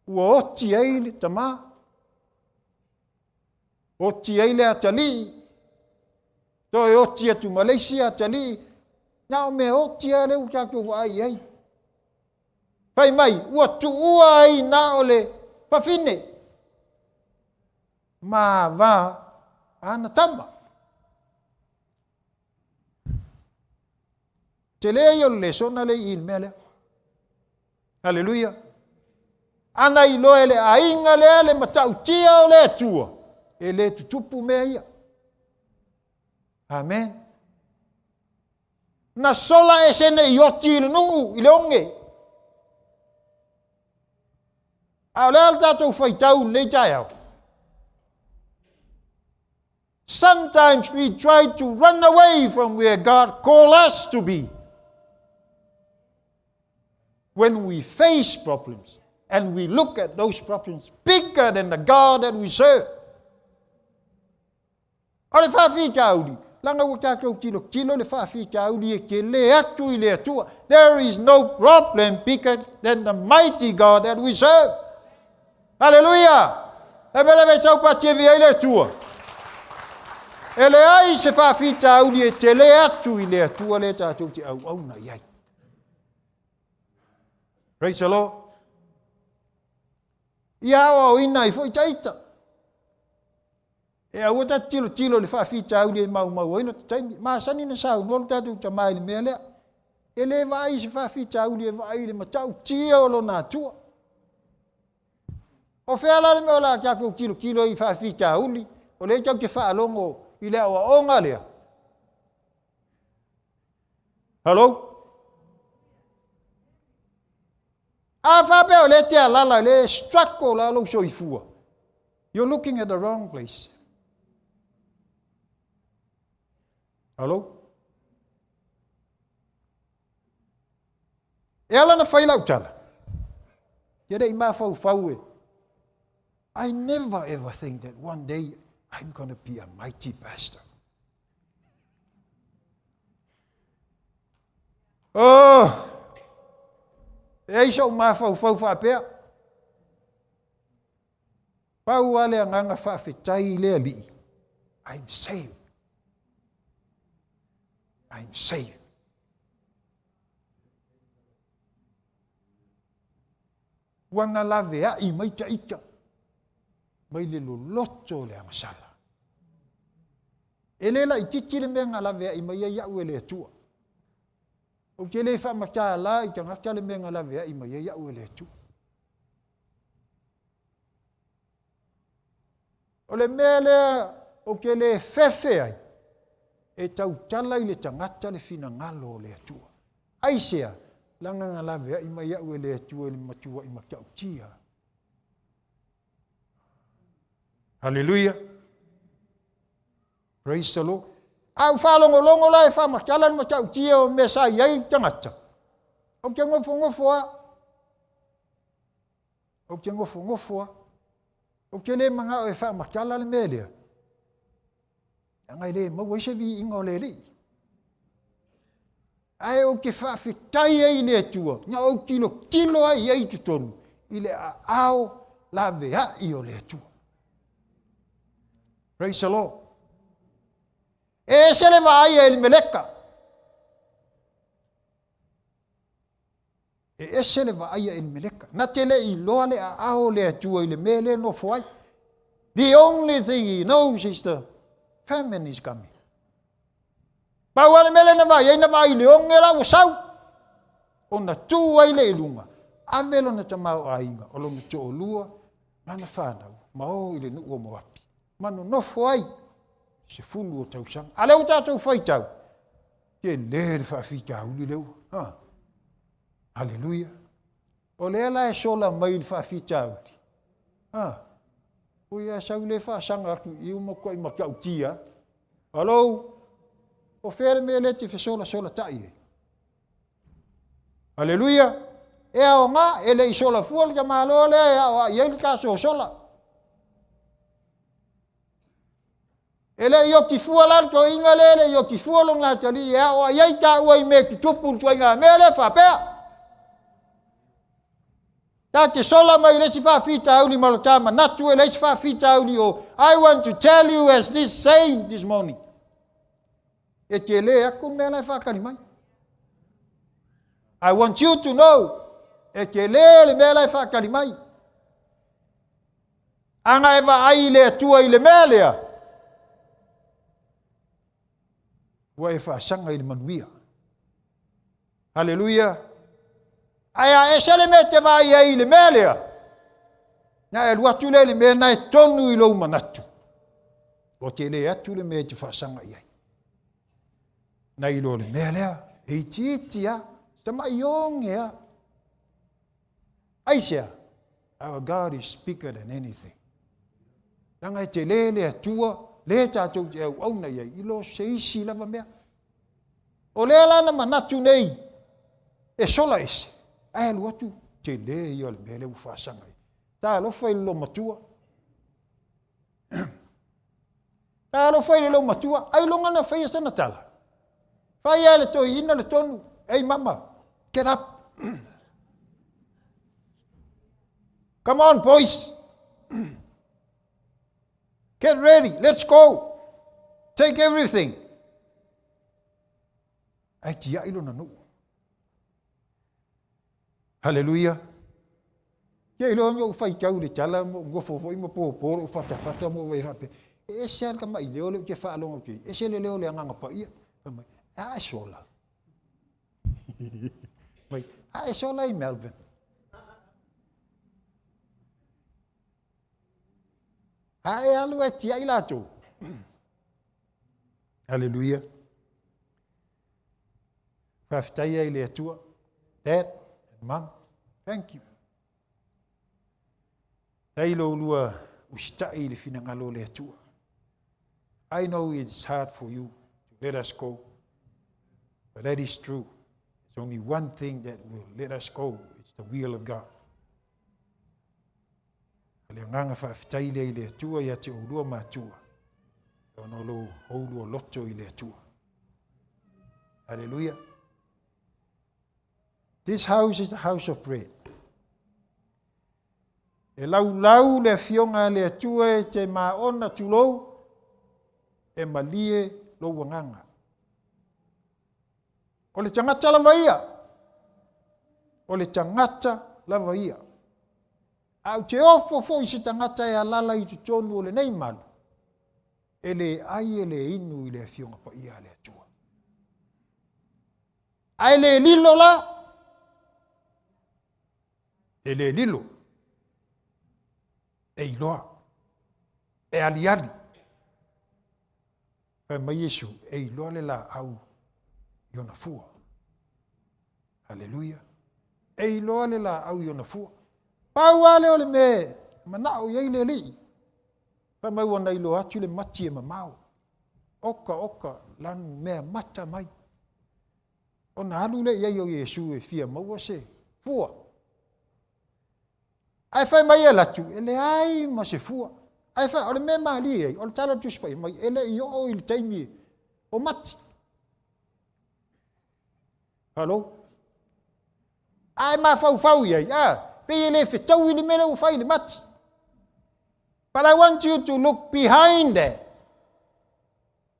Ua oti ai le tama, oti ai le atalii, toe oti atu ma le isi atalii, na o mea oti lava lea ua tatou vaai i ai. Fai mai, ua tuua ai na o le fafine ma va ana tama. Tele ia o le lesona lea i i le mea lea. Haleluia. Ana iloa e le aiga lea le matautia o le Atua, e le tutupu mea ia. Amen. Na sola ese nei oti i le nuu, i le oge. A o le a le tatou faitau i lenei taeao? Sometimes we try to run away from where God call us to be. When we face problems and we look at those problems bigger than the God that we serve. O le faafitauli, leaga ua tatou tilotilo le faafitauli e tele atu i le Atua. There is no problem bigger than the mighty God that we serve. Haleluia! E mele ve sau patievi ai le Atua. E leai se faafitauli e tele atu i le Atua lea tatou te auauna i ai. Praise the Lord. Ia aoaoina ai foi taita. E aua ta te tilotilo i le faafitauli e maumau ai lota taimi. Masani na saunoa lo tatou tama i le mea lea. E le vaai i se faafitauli e vaai i le matautia o lona Atua. O fea la le mea o le a tatou tilotilo ai i faafitauli, o lea tatou te faalogo i le aoaoga lea? Hello? A faapea o lea e te alala, lea e struggle la lou soifua. You're looking at the wrong place. Hello? E ala na fai lau tala. Ia le i mafaufau e. I never ever think that one day I'm going to be a mighty pastor. Oh! E ai so'u mafaufau faapea. Pau lava le agaga faafetai i le Alii, I'm saved. I'm saved. Ua na laveai mai ta ita, mai le loloto o le agasala. E le laititi le mea na laveai mai ai au e le Atua. Ou te le faamatala i tagata le mea na laveai mai ai au e le Atua. O le mea lea ou te le fefe ai, e tautala i le tagata le finagalo o le Atua. Aisea? Leaga na laveai mai au e le Atua i le matuai matautia. Haleluia! Praise the Lord. A ou faalogologo la e faamatala le matautia o mea sa i ai tagata, ou te nofonofo lava. Ou te nofonofo lava. Ou te le manao e faamatala le mea lea, leaga e le maua ai se viiga o le Alii. Ae ou te faafetai ai i le Atua, na ou tilotilo ai i ai i totonu, i le aao laveai o le Atua. Praise the Lord. E ese le vaai a Elimeleka. E ese le vaai a Elimeleka. Na te le iloa le aao o le Atua i le mea lea e nofo ai. The only thing he knows is the famine is coming. Pau lava le mea lea na vaai ai, na vaai i le oge la ua sau. Ona tu ai lea i luga, ave lona tamaoaiga, o lona toalua, lana fanau, ma o i le nuu o Moapi. Ma nonofo ai, 10 o tausaga. A lea ua tatou faitau, tele le faafitauli lea ua. Ha. Haleluia. O lea la e sola mai le faafitauli. Ha. Ui a sau le faasaga atu i uma matuai matautia. Hello. O fea le mea lea te fesolasola tai ai? Haleluia. E aoga, e le i sola fua le tamaloa lea e aoai ai le ta sosola. E le i oti fua la le toeaina lea, e le i oti fua lona atalii e aoai ai taua i mea e tutupu i le ituaiga mea lea faapea. Ta te sola mai i le isi faafitauli ma lo ta manatu e le isi faafitauli o I want to tell you as this saying this morning. E tele atu le mea la e faatali mai. I want you to know e tele le mea la e faatali mai. Ana e vaai i le Atua i le mea lea, ua e faasaga i le manuia. Haleluia! Ae a ese le mea e te vaai ai i le mea lea, na e alu atu lea i le mea na e tonu i lou manatu, ua tele atu le mea e te faasaga i ai. Na i lo le mea lea, e itiiti lava, se tamai oge lava. Aisea? Our God is bigger than anything. Leaga e tele le Atua, lea tatou te auauna i ai, i lo se isi lava mea. O lea la na manatu nei, e sola ese, ae alu atu, tele ia o le mea lea ua faasaga ai. Talofa i le loomatua. Talofa i le loomatua, ailoga na faia sana tala. Fai lava e le toeaina le tonu, Hey mama, get up. Come on boys. Get ready, let's go. Take everything. Ae tiai lona nuu. Haleluia. Ia iloa na ou faitau i le tala ma ou nofo foi ma pōpō lou fatafata ma ou vaai faapea, e ese lava le tamaileo lea ou te faalogo atu ai, ese le leo o le Agaga Paia. Fai mai, a e sola. Mai, a e sola i Melbourne. A e alu e tiai latou. Haleluia. Faafetai ai i le Atua. Dad and Mum, thank you. Faafetai lo ulua usitai i le finagalo o le Atua. I know it's hard for you to let us go, but that is true. There's only one thing that will let us go. It's the will of God. O le agaga faafetai lea i le Atua ia te oulua matua, ona o lo oulua loto i le Atua. Hallelujah. This house is the house of bread. E laulau le afioga a le Atua e te maona tulou, e malie lou agaga. O le tagata lava ia. O le tagata lava ia. A ou te ofo foi i se tagata e alala i totonu o lenei malu, e le ai e le inu i le Afioga Paia a le Atua. Ae le lilo la, e le lilo, e iloa, e aliali. Fai mai Iesu, e iloa le laau i ona fua. Haleluia. E iloa le laau i ona fua. Pau lava lea o le mea e manao i ai le Alii. Fai mai ua na iloa atu le mati e mamao. Oka, oka, lanu mea mata mai. Ona alu lea i ai o Iesu e fia maua se fua. Ae fai mai e alu atu, e leai ma se fua. Ae fai, o le mea malie ai, o le tala o le Tusi Paia mai, e le i oo i le taimi o mati. Hello? Ae mafaufau i ai, a, pei e le fetaui le mea lea ua fai i le mati. But I want you to look behind that.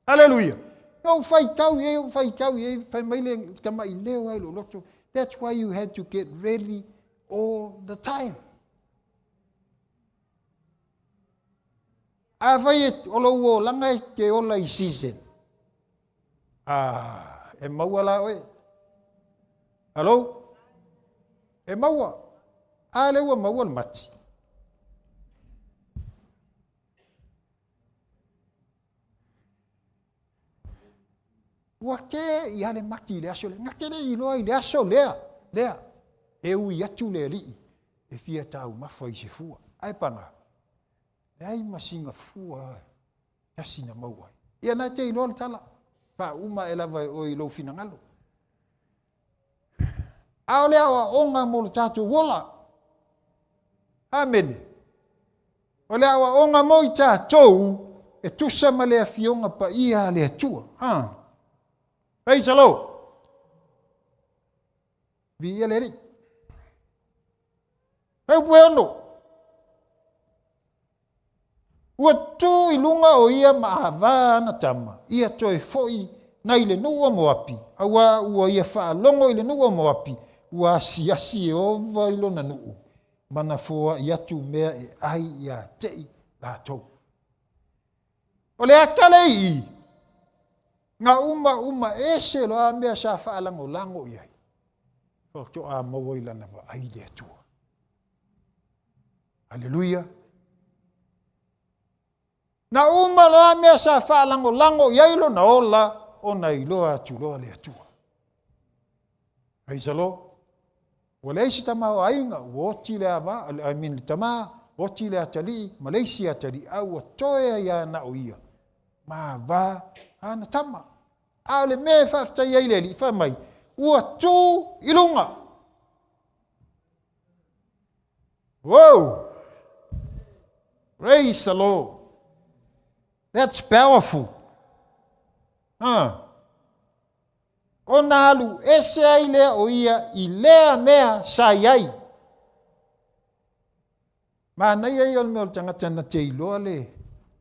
Hallelujah. Na ou faitau i ai, ou faitau i ai, fai mai le tamaʻi leo ai lou loto. That's why you had to get ready all the time. Afai e, o lou olaga e te ola i season, ah, e maua la oe. Hello? E maua. A lea ua maua le mati. Ua kē i ale mati i le aso lea. Na te le iloa i le aso lea, lea, e ui atu le alii e fia taumafa i se fua. Ae paga, leai ma sina fua tasi na maua ai. Ia na te iloa le tala, faauma ae lava e oe i lou finagalo. A o le aoaoga mo lo tatou ola. Amene. O le aoaoga mo i tatou e tusa ma le Afioga Paia a le Atua. Ah. Praise the Lord. Viia le Alii. Upu e ono. Ua tū i luga o ia ma avā ana tama, ia toe foʻi nai le nuu o Moapi, auā ua ia faalogo i le nuu o Moapi, ua asiasi Ieova i lona nuu, ma na foaʻi atu mea e ʻai iā teʻi lātou. O le ata le i, na umauma ese loa mea sa faalagolago i ai, faatoa maua i lana vaai le Atua. Aleluia. Na uma loa mea sa faalagolago i ai lona ola, ona iloa atu loa le Atua. Praise the Lord. Ua leai se tamaoaiga, ua oti le ava, I mean le tamā, oti le atalii ma le isi atalii, a ua toe ai lava na o ia ma ava ana tama. A o le mea e faafetai ai le Alii, fai mai, ua tū i luga. Whoa! Praise the Lord. That's powerful. Huh. Ona alu ese ai lea o ia i lea mea sa i ai. Manaia ia o le mea o le tagata na te iloa le,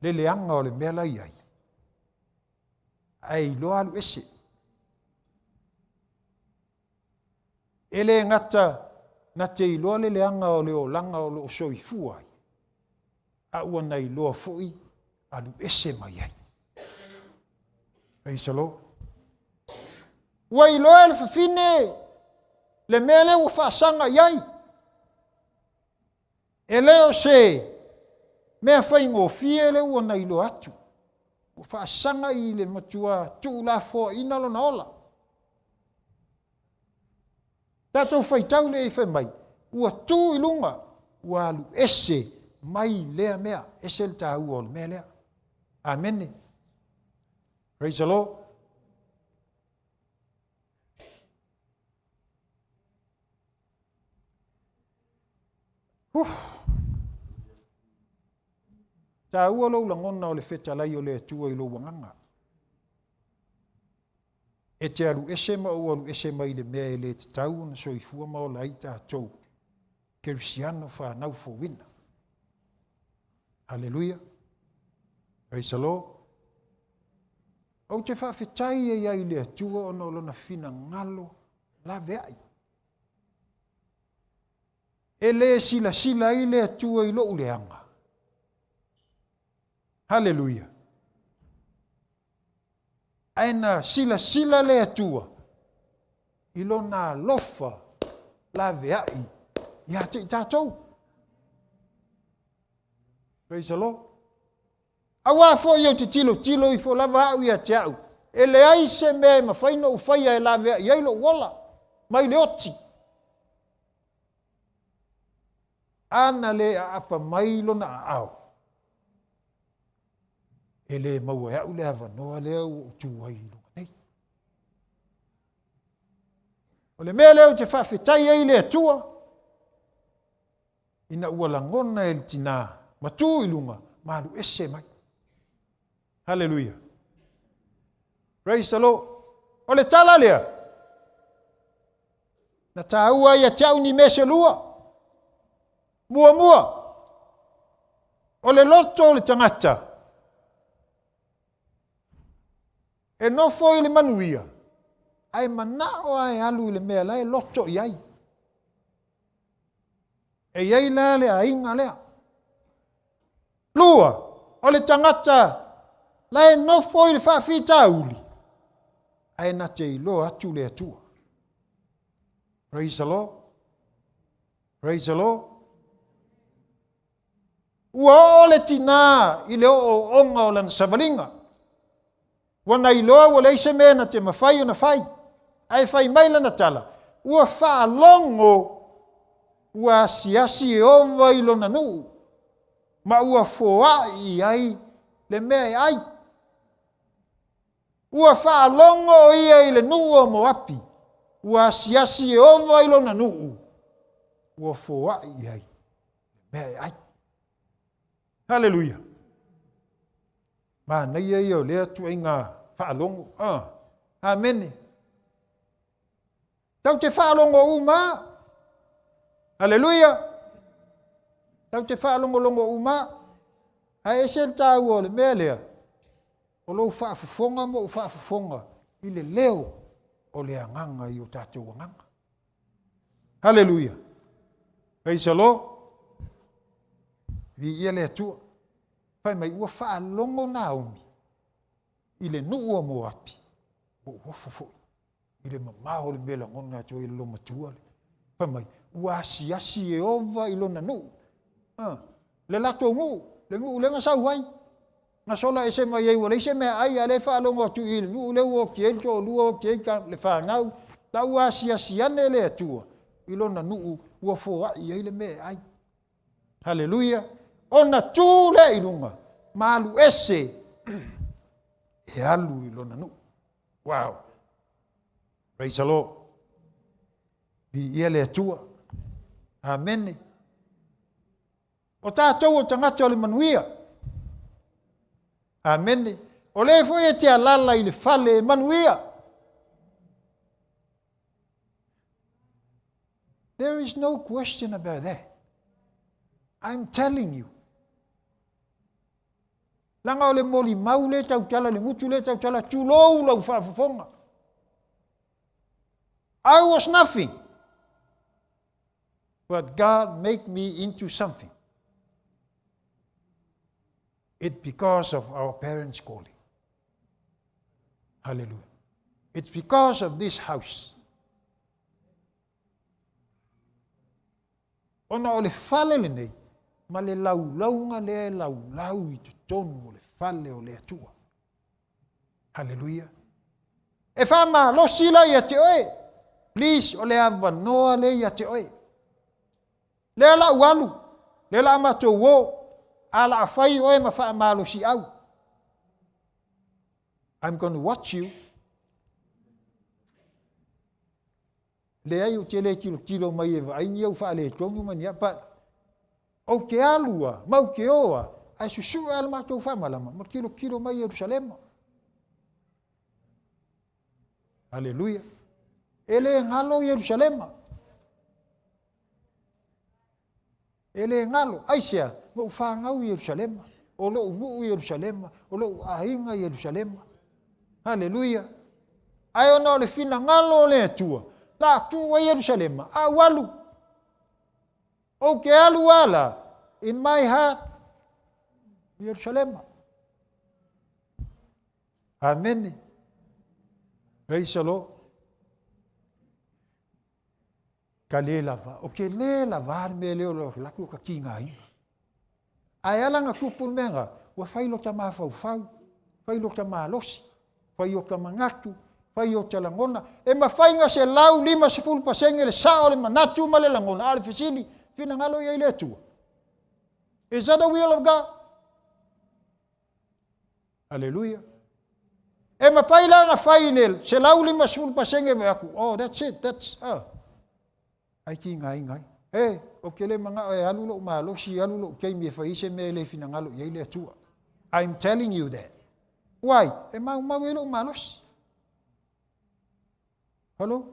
le leaga o le mea la i ai. Ae iloa alu ese. E le gata na te iloa le leaga o le olaga o lo o soifua ai, a ua na iloa foi alu ese mai ai. Praise the Lord. Ua iloa e le fafine le mea lea ua faasaga i ai. E le o se mea faigofie lea ua na iloa atu. Ua faasaga i le matua tuulafoaina lona ola. Tatou faitau lea i fai mai, ua tu i luga, ua alu ese mai lea mea, ese le taua o le mea lea. Amene. Praise the Lord. Huh. Taua lou lagona o le fetalai o le Atua i lou agaga. E te alu ese ma ou alu ese mai le mea e le tatau ona soifua ma ola ai tatou Kerisiano fanau fouina. Haleluia. Praise the Lord. Ou te faafetai ai ai i le Atua ona o lona finagalo laveai. E le silasila ai le Atua i lou leaga. Haleluia. Ae na silasila le Atua i Lona alofa laveai ia te i tatou. Praise the Lord. Auā foi ou te tilotilo ifo lava au ia te au, e leai se mea e mafai na ou faia e laveai ai lou ola mai le oti. A na le aapa mai lona aao, e le maua e au le avanoa lea ua ou tu ai i luga nei. O le mea lea ou te faafetai ai i le Atua, ina ua lagona e le tinā ma tu i luga ma alu ese mai. Haleluia. Praise the Lord. O le tala lea, na tāua ia te au ni mea se lua. Muamua, o le loto o le tagata e nofo i le manuia, ae manao lava e alu i le mea la e loto i ai. E i ai la le aiga lea. Lua, o le tagata la e nofo i le faafitauli, ae na te iloa atu le Atua. Praise the Lord. Praise the Lord. Ua oo le tinā i le ooooga o lana savaliga. Ua na iloa ua leai se mea na te mafai ona fai. Ae fai mai lana tala, Ua faalogo ua asiasi Ieova i lona nuu, ma ua foai i ai le mea e ai. Ua faalogo o ia i le nuu o Moapi, ua asiasi Ieova i lona nuu, ua foai i ai le mea e ai. Haleluia! Manaia ia o lea tuaiga faalogo. Ah, amene. Tau te faalogo uma. Haleluia! Tau te faalogologo uma. Ae ese le taua o le mea lea, o lou faafofoga ma ou faafofoga i le leo o le agaga i o tatou agaga. Haleluia! Praise the Lord! Viia le Atua. Fai mai, ua faalogo Naomi i le nuu o Moapi, ua ou ofo foi i le mamao o le mea e lagona atu ai e le loomatua lea. Fai mai, ua asiasi Ieova i lona nuu, a, le latou nuu, le nuu lea na sau ai, na sola ese mai ai ua leai se meaai, a o lea e faalogo atu i le nuu lea ua oti ai le toalua, oti ai le fanau, la ua asiasi ane le Atua i lona nuu ua foai ai le mea e ai. Haleluia! Ona tu lea i luga ma alu ese e alu i lona nuu. Wow! Praise the Lord. Viia le Atua. Amene. O tatou o tagata o le manuia. Amene. O le foi e te alala i le fale e manuia. There is no question about that. I'm telling you. Leaga o le molimau lea tautala, le gutu lea tautala, tulou lau faafofoga. I was nothing. But God make me into something. It because of our parents' calling. Hallelujah. It's because of this house. Ona o le fale lenei ma le laulauga lea e laulau i totonu o le fale o le Atua. Haleluia. E faamalosi la ia te oe. Please, o le avanoa lea ia te oe. Lea la ou alu, lea la a matou o, a la a fai oe ma faamalosiau. I'm going to watch you. Leai, ou te le tilotilo mai e vaai ni ou faaletonu ma ni a, but ou te alu a, ma ou te o a, ae susue lava le matou faamalama ma tilotilo mai Ierusalema. Aleluia. E le galo Ierusalema. E le galo. Aisea? Na ou fanau i Ierusalema. O lou nuu i Ierusalema. O lou aiga i Ierusalema. Haleluia. Ae ona o le finagalo o le Atua, la tuu ai Ierusalema, a ou alu. Ou te alu lava la, in my heart, Ierusalema. Amene. Praise the Lord. Ka le lava, o ke le lava le mea lea o le alu atu o ka tigaina. Ae ala na tupu le mea na, ua fai lota mafaufau, fai lota malosi, fai ota manatu, fai ota lagona. E mafai na 150% le sao o le manatu ma le lagona, a o le fesili, finagalo i ai le Atua. Is that the will of God? Aleluia. E mafai la ona fai i le 150% vae atu, oh, that's it, that's, oh. Ai tigaina ai. E, ou te le manao e alu lou malosi, alu lou taimi e fai ai se mea e le finagalo i ai le Atua. I'm telling you that. Why? E maumau ai lou malosi. Hello?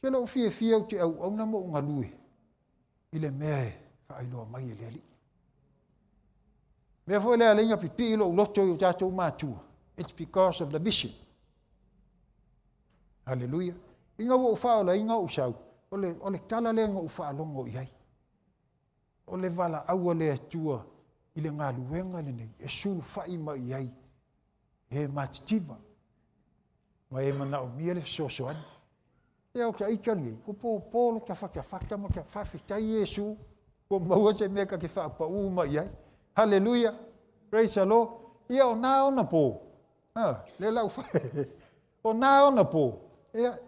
Se lou fiafia ou te auauna ma ou galue i le mea e faailoa mai e le Alii. Mea foi lea alai na pipii lou loto i o tatou matua. It's because of the vision. Hallelujah. Ina ua ou faaolaina ou sau, o le, o le tala lea na ou faalogo i ai. O le valaau a le Atua i le galuega lenei e sulufai mai i ai e matitiva ma e manaomia le fesoasoani. Ia o ta ita lenei, ua pōpō lo ta fatafata ma ta faafetai Iesu ua maua se mea ta te faapaū mai ai. Haleluia! Praise the Lord! Ia o nā ona pō, ha, lea la ua o nā ona pō, ia,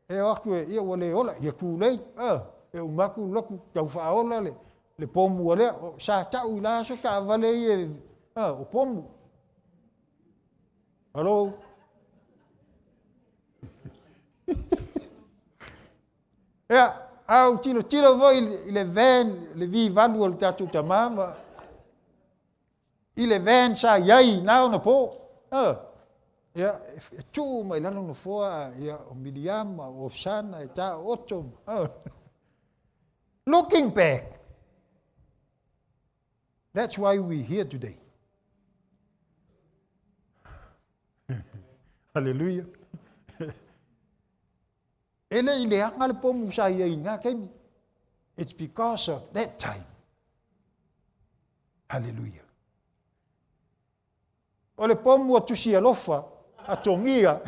e o atu e, ia ua le ola, ia tūlei, ha, e uma atu lotu tau faaola le, le pō mua lea, o, sa ta'u i la aso taavale ia, ha, o pomu. Hello? Ia, a ou tilotilo foi i le van, le V8 o le tatou tamā ma i le van sa i ai na ona pō. Ia, e tuu mai lalo nofoa, ia, o Miliama, o Osana, e taooto. Looking back, that's why we here today. Hallelujah. E le i leaga le pomu sa i ai i na taimi. It's because of that time. Hallelujah. O le pomu a Tusi Alofa, a Togia.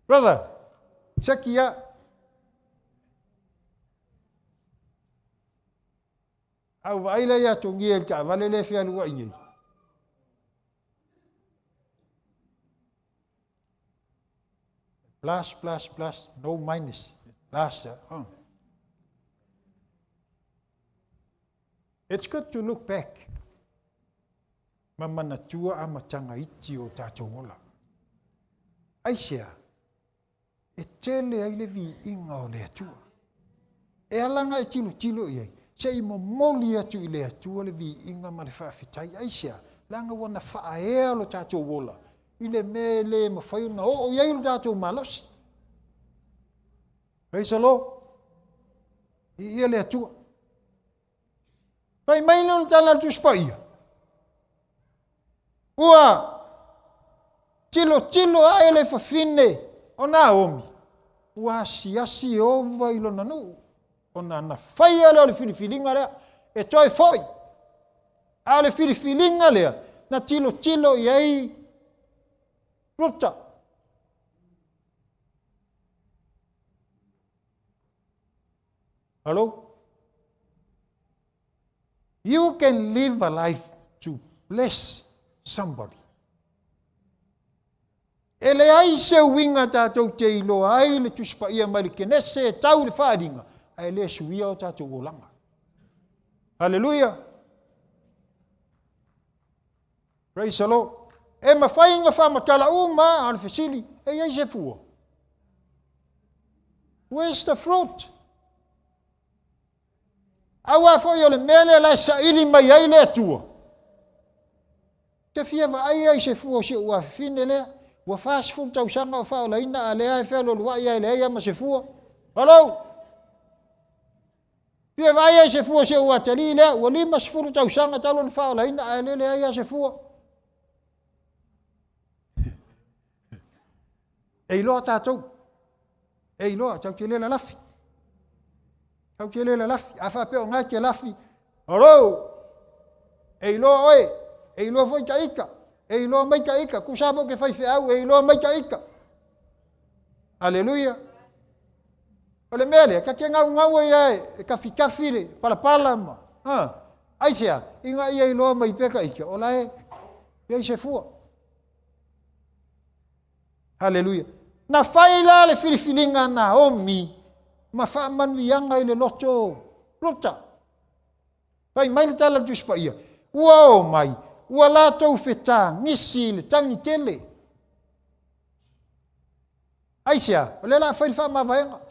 Brother, check ia. A ou vaai lea ia Togia i le taavale lea e fealuai nei. Plus, plus, plus, no minus. Plus, oh. It's good to look back ma manatua amataga iti o tatou ola. Aisea? E tele ai le viiga o le Atua. E ala ona e tilotilo i ai, se i momoli atu i le Atua le viiga ma le faafetai. Aisea? Leaga ua na faaea lo tatou ola i le mea e le mafai ona oo i ai lo tatou malosi. Praise the Lord. Viia le Atua. Fai mai lona tala a le Tusi Paia, ua tilotilo ae le fafine o Naomi, ua asiasi Ieova i lona nuu, ona na faia lea o le filifiliga lea e toe foi. A o le filifiliga lea na tilotilo i ai Ruta. Hello? You can live a life to bless somebody. E leai se uiga tatou te iloa ai le Tusi Paia mai le Kenese e tau i le Faaaliga, ae le suia o tatou olaga. Haleluia! Praise the Lord. E mafai ona faamatala uma a o le fesili, e i ai se fua? Where's the fruit? Aua foi o le mea lea la e saili mai ai le Atua. Te fia vaai ai se fua o si ou afafine lea. Ua 40 tausaga o faaolaina a lea e fealualuai ai leai ma se fua. Hello! Fia vaai ai se fua o si ou atalii lea. Ua 50 tausaga talu ona faaolaina ae le leai lava se fua. E iloa tatou. E iloa, tatou te le lalafi. Tatou te le lalafi. A faapea o na e te lafi, hello! E iloa oe, e iloa foi ta ita, e iloa mai ta ita, tusa po o te faifeau, e iloa mai ta ita. Aleluia. O le mea lea, ta te naunau ai lava e tafitafi le palapala ma, ha, aisea, ina ia iloa mai pea ta ita, o la e i ai se fua. Haleluia. Na fai la le filifiliga a Naomi ma faamanuiaga i le loto o Ruta. Fai mai le tala a le Tusi Paia, ua o mai, ua latou fetagisi i le tagi tele. Aisea? O lea o le a fai le faamavaega.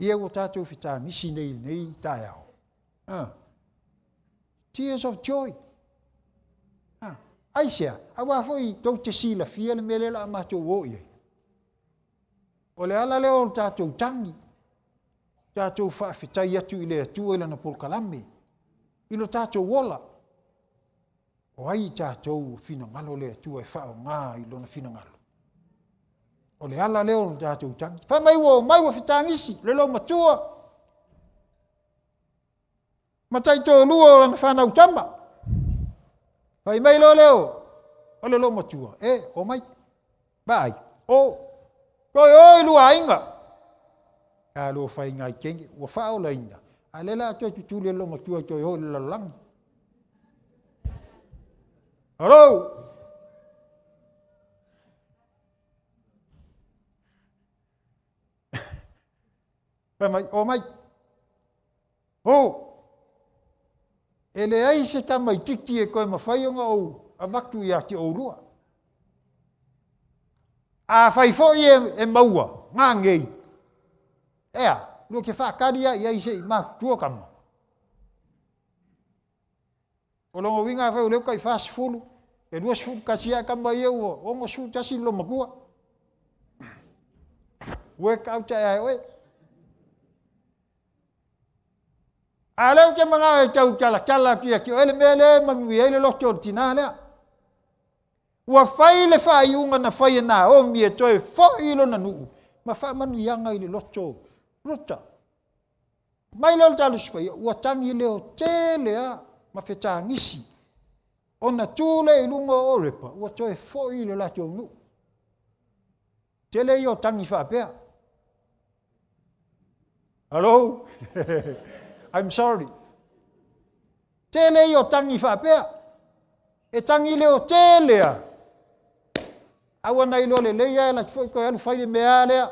Ia ua tatou fetagisi nei i lenei taeao. Ah. Tears of joy. Ah. Aisea? Aua foi tou te silafia le mea lea o le a matou o i ai. O le ala lea o le tatou tagi, tatou faafetai atu i le Atua i lana polokalame, i lo tatou ola. O ai i tatou ua finagalo le Atua e faaaoga i Lona finagalo? O le ala lea o le tatou tagi. Fai mai ua omai ua fetagisi le loomatua ma taitoalua o lana fanau tama. Fai mai loa lea o le loomatua, e, omai, vaai, o, toe o i lua aiga. Talofa e nai teine, ua faaolaina, a o lea o le a toe tutuli e le loomatua e toe o i le lalolagi. Hello! Fai mai, o mai. O! E leai se tamaititi e toe mafai ona ou avatu ia te oulua. Afai foi e maua, gagei, ea, lua te faatali lava i ai se i matutua tama. O lona uiga afai o lea ua tai 40, e 21 ae tama ia ua 61 le loomatua. Work out ae oe. A lea ou te manao e tau talatala atu ia te oe le mea lea e manuia ai le loto o le tinā lea. Ua fai le faaiuga na fai e Naomi e toe foi i lona nuu ma faamanuiaga i le loto Ruta. Mai lea o le Talosi Paia, ua tagi leo tele a ma fetagisi ona tu lea i luga o Orepa, ua toe foi i le latou nuu. Tele ia o tagi faapea. Hello? I'm sorry. Tele ia o tagi faapea. E tagi leo tele a. Aua na iloa lelei ae laki foi toe alu fai le mea lea.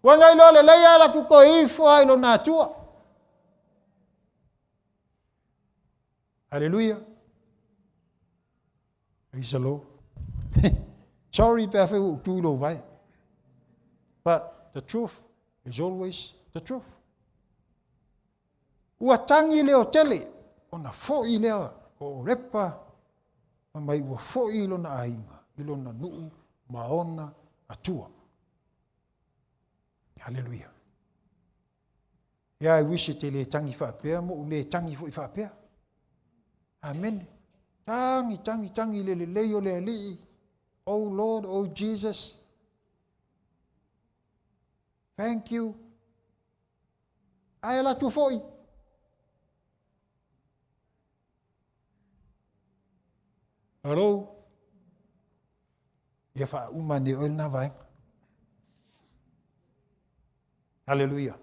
Ua na iloa lelei ae laki toe ifo ai lona atua. Hallelujah. Praise the Lord. Sorry pe afai ua ou tu i lou vae. But the truth is always the truth. Ua tagi leo tele, ona foi lea o Orepa, fai mai ua foi i lona aiga, i lona nuu ma ona atua. Haleluia. Ia, I wish e te le tagi faapea ma ou le tagi foi faapea. Amene. Tagi, tagi, tagi i le lelei o le Alii. Oh Lord, oh Jesus. Thank you. Ae alu atu foi. Hello. Ia faauma ane oe lena vaega. Haleluia.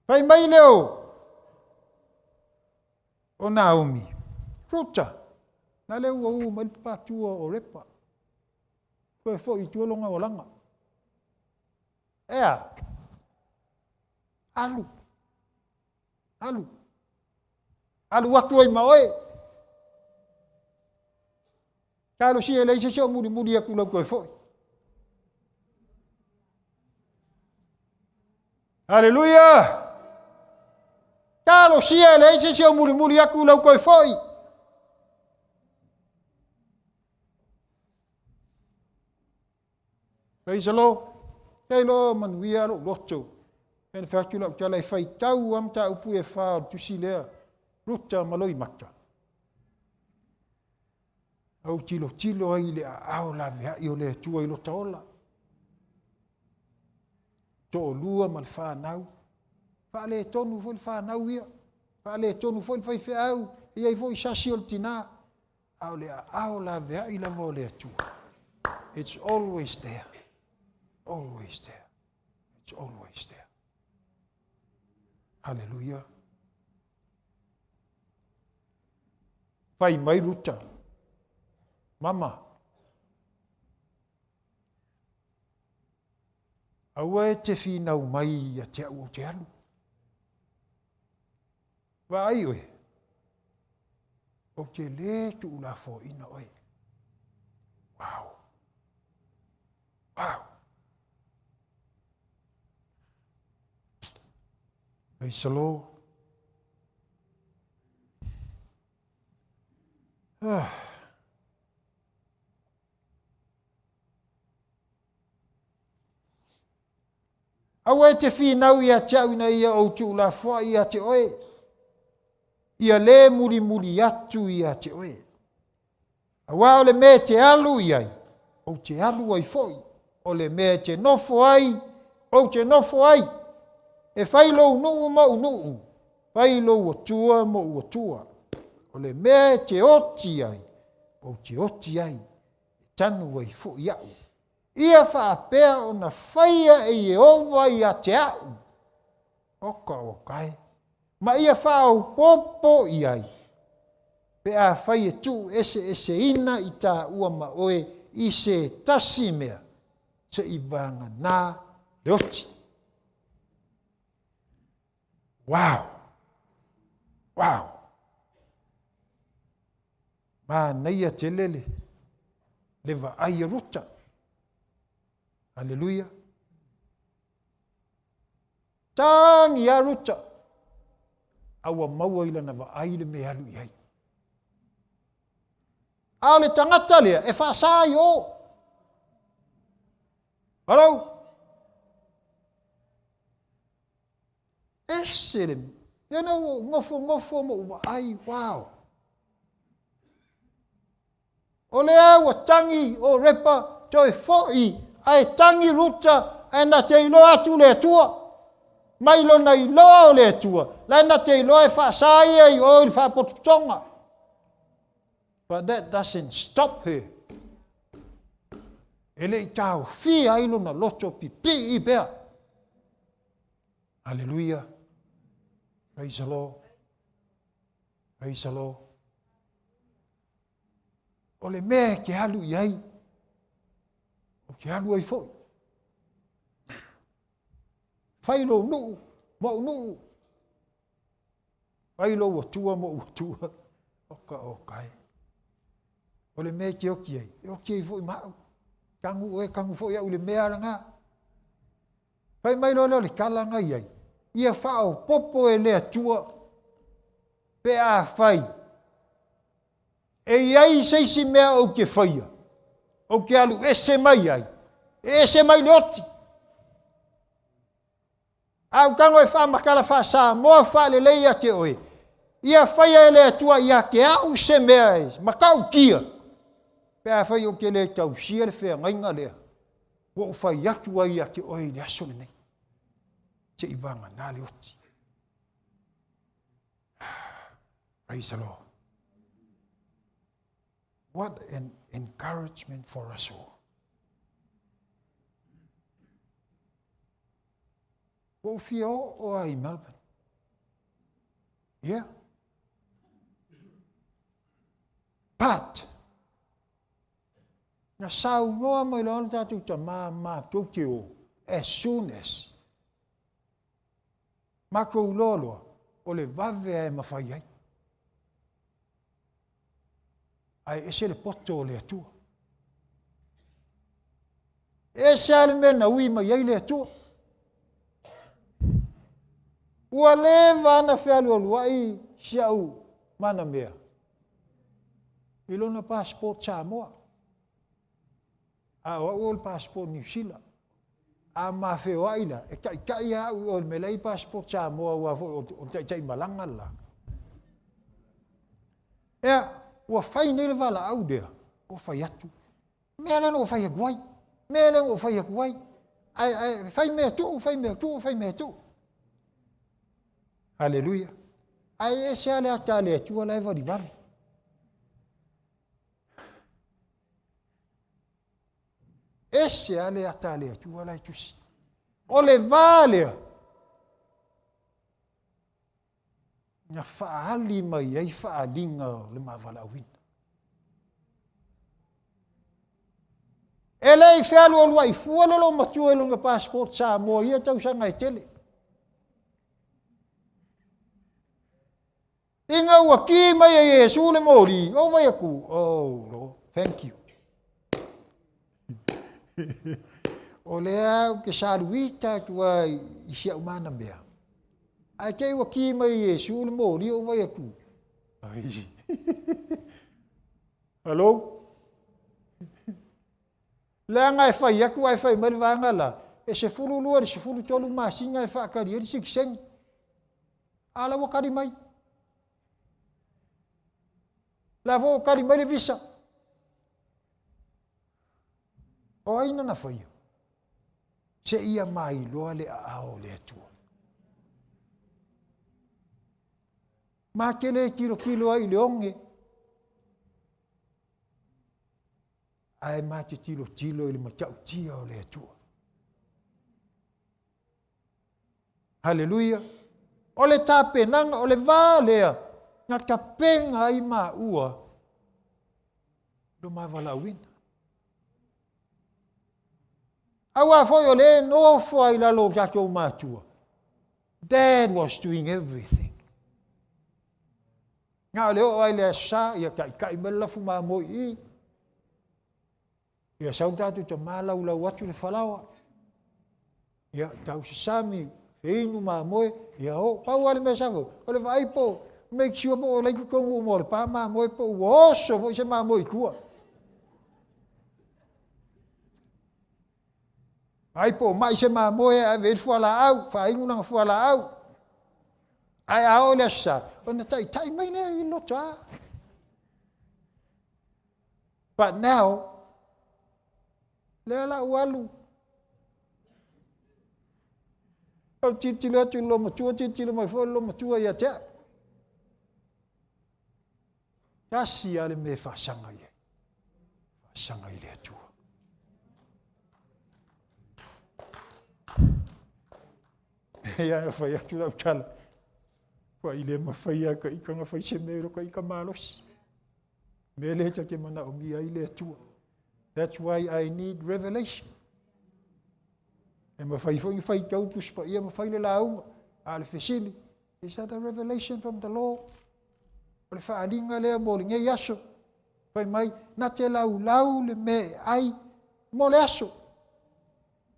Fai mai lea o, o Naomi, Ruta, na lea ua u mai le patua o Repa. Toe foi i tua lona olaga. Ea, alu, alu, alu atu ai ma oe. Talosia e leai se isi o mulimuli atu lau toe foi. Aleluia! Talosia e leai se isi o mulimuli atu lau toe foi. Praise the Lord. Kei loa manuia lou loto. E fai atu lau tala e faitau a mataupu e fa o le tusi lea. Ruta ma Loimata. Au tilotilo ai i le aao laveai o le Atua i lota ola. Toalua ma le fanau. Faaletonu foi le fanau ia. Faaletonu foi le faifeau. E i ai foi sasi o le tinā. A o le aao laveai lava o le Atua. It's always there. Always there. It's always there. Hallelujah. Fai mai Ruta. Mama. Aua e te finau mai ia te au o te alu. Vaai oe, ou te lē tuulafoaiina oe. Wow! Wow! Praise the Lord. Ah. Aua e te finau ia te au ina ia ou tuulafoai ia te oe, ia lē mulimuli atu ia te oe. Auā o le mea e te alu i ai, ou te alu ai foi, o le mea e te nofo ai, ou te nofo ai. E fai lou nuu ma ou nuu, fai lou atua ma ou atua. O le mea e te oti ai, ou te oti ai, e tanu ai foi au. Ia faapea ona faia e Ieova ia te au, oka oka e, ma ia faaopoopo i ai, pe afai e tuueseeseina i tāua ma oe i se tasi mea, seʻi vāganā le oti. Wow! Wow! Manaia tele le, le vaai a Ruta. Aleluia. Tagi a Ruta. A ua maua i lana vaai le mea alu i ai. A o le tagata lea e faasa i o. Hello? Ese le mea. Na ua nofonofo ma ou vaai, wow. O lea ua tagi o Repa toe foi, ae tagi Ruta, ae na te iloa atu le Atua. Mai lona iloa o le Atua, la na te iloa e faasa ia i o i le faapotopotoga. But that doesn't stop her. E le i taofia ai lona loto pipii pea. Aleluia. Praise the Lord. Praise the Lord. O le mea e ke alu i ai, o ke alu ai foi. Fai lou nuu, ma ou nuu. Fai lou atua ma ou atua. Oka oka e. O le mea e te oti ai, e oti ai foi ma au. Tagu oe, tagu foi au i le mea lena. Fai mai loa lea o le tala na i ai, ia faaopoopo e le Atua pe afai e i ai se isi mea ou te faia, ou te alu ese mai ai, e ese mai le oti. A ou tago e faamatala faa-Samoa faalelei ia te oe, ia faia e le Atua ia te au se mea e matautia, pe afai ou te le tausia le feagaiga lea ua ou fai atu ai ia te oe i le aso lenei, se i vagana le oti. Praise the Lord. What an encouragement for us all. Ua ou fia oo lava i Melbourne. Yeah. But, na saunoa mai loa le tatou tamā matou te o, as soon as matou iloa loa, o le vave lava e mafai ai. Ae ese le poto o le Atua. Ese lava le mea na ui mai ai le Atua. Ua leva ona fealualuai si au manamea i lona passport Samoa, a o au o le passport Niu Sila. A ma feoai la, e taitai lava au i o i le mea la e i ai passport Samoa aua foi o le taitai malaga le la. Ea, ua fai nei le valaau lea, ua fai atu, mea lea na ou fai atu ai, mea lea na ou fai atu ai, ae, ae fai mea tuu, fai mea tuu, fai mea tuu. Haleluia. Ae ese lava le ata a le Atua la e valivali. Ese lava le ata a le Atua la e tusi. O le va lea, na faaali mai ai faaaliga o le ma valaauina. E le i fealualuai fua le loomatua i lona passport Samoa i ia tausaga e tele. Ina ua ki mai e Iesu le moli, ou vai atu, oh Lord, thank you. o lea ou te saluita atu ai i si au mana mea. Ae te i ua ki mai e Iesu le moli, ou vai atu. Hello? Leaga e fai atu ae fai mai le vaega la, e 12 i le 13 masina e faatali ai le sitiseni. A la ua tali mai. La foi ua tali mai le visa. O ai na faia? Seia mailoa le aao o le Atua. Ma te le tilotilo ai i le oge. Ae ma te tilotilo i le matautia o le Atua. Haleluia! O le tapenaga, o le va lea na tapena ai maua lo ma valaauina. Aua foi o le nofo ai lalo o tatou matua. Dad was doing everything. Na o le oo ai le aso sa, ia taitai mai le lafu mamoe i i. Ia sau le tatou tama laulau atu le falaoa. Ia tausasami, feinu mamoe, ia o. Pau lava le mea sa fai, o le vaai po, make sure po o la i totonu uma o le pa mamoe po ua oso foi se mamoe i tua. Ai po o mai se mamoe ae ave i ai le fualaau, faainu lana fualaau. Ae a oo i le aso Sa, ona taitai mai lea i le loto a. But now, lea la ua alu. Ou tilotilo atu i le loomatua, tilotilo mai foi le loomatua ia te au. Tasi lava le mea e faasaga i ai. Faasaga i le Atua. Ia na fai atu lau tala. Ua i le mafai lava ka ika na fai se mea i lo ka ika malosi. Mea lea ta te manaomia ai le Atua. That's why I need revelation. E mafai foi na faitau Tusi Paia ma fai le lauga. A o le fesili, is that a revelation from the Lord? O le faaaliga lea mo lenei aso. Fai mai, na te laulau le mea e ai mo le aso.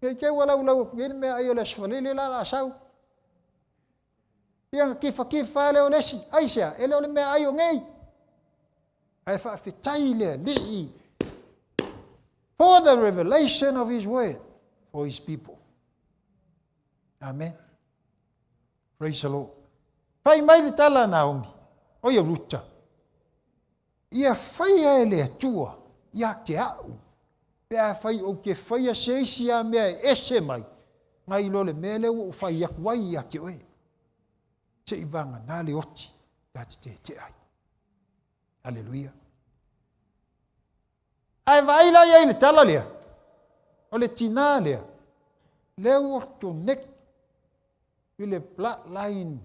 Nei te ua laulau atu nei le mea ai o le aso Faraile la o le a sau. Ia na kifakifa lava lea o le isi, aisea, e le o le meaai o nei. Ae faafetai i le Alii for the revelation of his word for his people. Amen. Praise the Lord. Fai mai le tala a Naomi, o ia Ruta, ia faia e le Atua ia te au, pe afai ou te faia se isi a mea e ese mai, nai lo le mea lea ua ou fai atu ai ia te oe. Se i vagana le oti ta te tetea ai. Aleluia. Ae vaai la i ai le tala lea, o le tinā lea, lea ua connect i le bloodline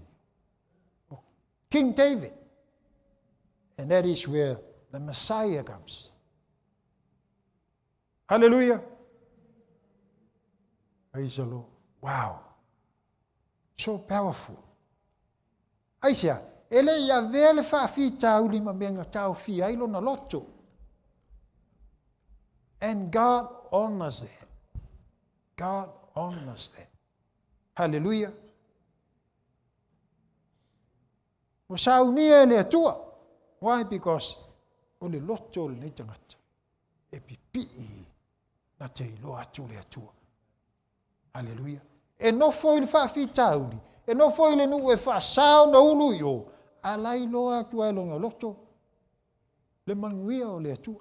o King David. And that is where the Messiah comes. Hallelujah. Praise the Lord. Wow. So powerful. Aisea? E le i avea le faafitauli ma mea na taofia ai lona loto. And God honors that. God honors that. Hallelujah. Ua saunia e le Atua. Why? Because o le loto o lenei tagata e pipii na te iloa atu le Atua. Aleluia. E nofo i le faafitauli, e nofo i le nuu e faasa ona ulu i o, a la iloa atu lava e lona loto le manuia o le Atua.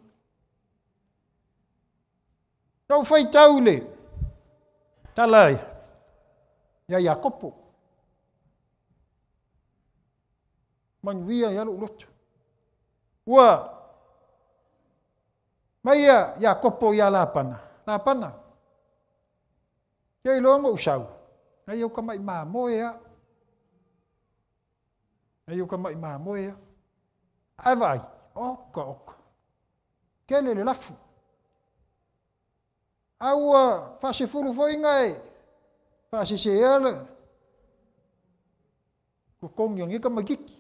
Na ou faitau i le tala ia Iakopo. Manuia ai lou loto. Ua mai ia Iakopo ia Lapana, Lapana, Ia iloa ona ou sau, nai ou tama'i mamoe a. Nai ou tama'i mamoe a. Ae vaai, oka oka, tele le lafu. A ua faasefulu foi na e faasesea le totogi o nei tamaititi.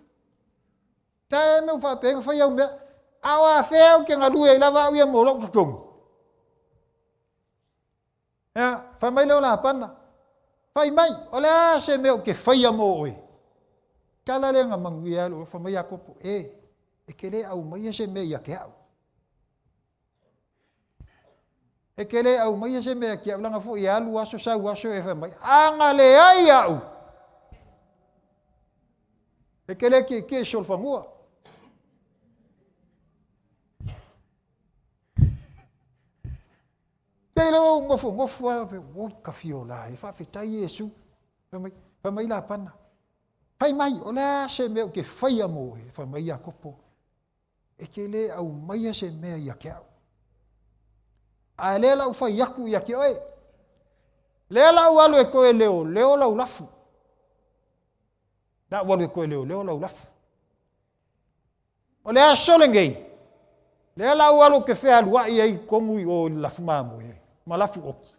Tae me u faapea na fai au mea, a o afea ou te galue ai lava au ia mo lou totogi. Ea, fai mai lea o Lapana, Fai mai, o le a se mea ou te faia mo oe? Tala lea na manuia ai lou, fai mai Iakopo, E, e te le aumaia se mea ia te au. E te le aumaia se mea ia te au, leaga foi e alu aso sau aso e fai mai, a na leai au, e te le kiekie i solofanua. Kei le ou nofonofo lava pe, oi ka fio la e, faafetai Iesu. Fai mai, fai mai Lapana, fai mai, o le a se mea ou te faia mo oe? Fai mai Iakopo, e te le aumaia se mea ia te au. A lea la ou fai atu ia te oe, lea la ou alu e toe leoleo lau lafu. La ou alu e toe leoleo lau lafu. O le aso lenei, lea la ou alu ou te fealuai ai i totonu i o i le lafu mamoe ma lafu oti.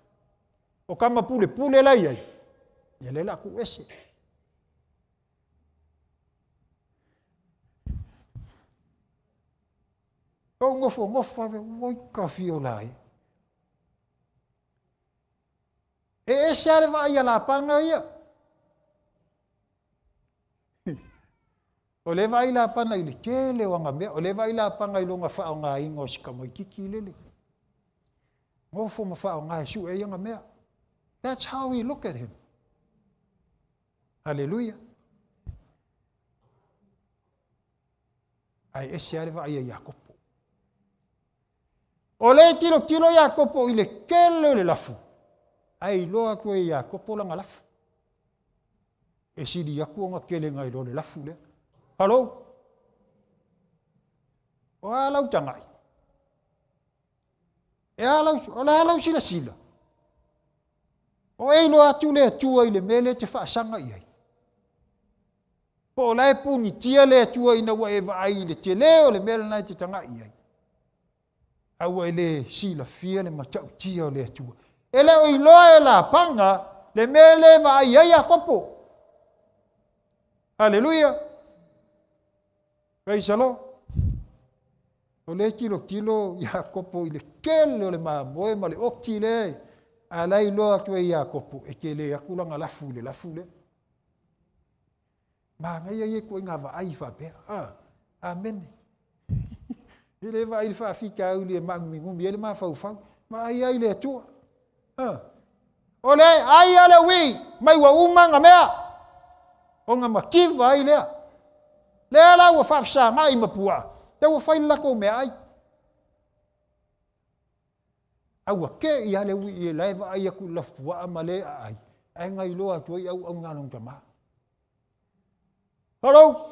O tama pulepule la i ai, ia lea la tuu ese. Ou nofonofo ave, oi ka fio la e. E ese lava le vaai a Lapana ia. O lea e vaai Lapana i le tele o ana mea, o lea e vaai Lapana i lona faaaogaina o si tamaitiiti lele. Nofo ma faaaoga e sue ai ana mea. That's how he look at him. Hallelujah. Ae ese lava le vaai a Iakopo. O lea e tilotilo Iakopo i le tele o le lafu, ae iloa atu e Iakopo lana lafu. E sili atu ona tele nai lo le lafu lea. Hello? O a lau tagai? E a lau, o le a lau silasila? O e iloa atu le Atua i le mea lea e te faasaga i ai. Po o la e punitia le Atua ina ua e vaai i le tele o le mea lena e te tagai i ai. A ua e le silafia le matautia o le Atua. E le o iloa e Lapana le mea lea e vaai ai Iakopo. Haleluia! Praise the Lord. O lea e tilotilo Iakopo i le tele o le mamoe ma le oti lea, a la e iloa atu e Iakopo e tele atu lana lafu i le lafu lea. Manaia ia ituaiga vaai faapea. Ah, amene. E le vaai i le faafitauli e maanuminumi ai le mafaufau. Vaai ai i le Atua. Ah. O le ai a le uī mai ua uma na mea, ona mativa ai lea. Lea la ua faafesagai ma puaa, lea ua fai le latou meaai. A ua te i lava le uii e la e vaai atu i le lafupuaa ma le aai, ae na iloa atu ai auauna a lona tama. Hello?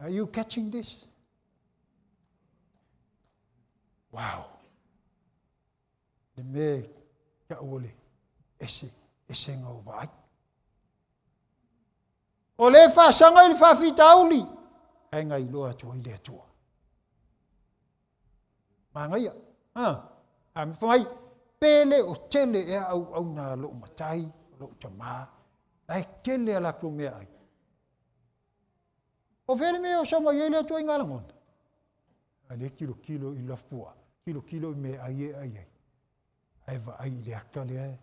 Are you catching this? Wow. Le mea ta'u o le ese, Esega o vaai. O le faasaga i le faafitauli, ae gailoa atu ai le Atua. Manaia. Ha? A fai mai, pe le o tele ea auauna a lou matai, lou tamā, la e tele a latou meaai. O fea le mea e oso mai ai le Atua i ngā lagona? A lea tilotilo i lafupuaa, tilotilo i meaai e ai ai, ae vaai i le ata lea e.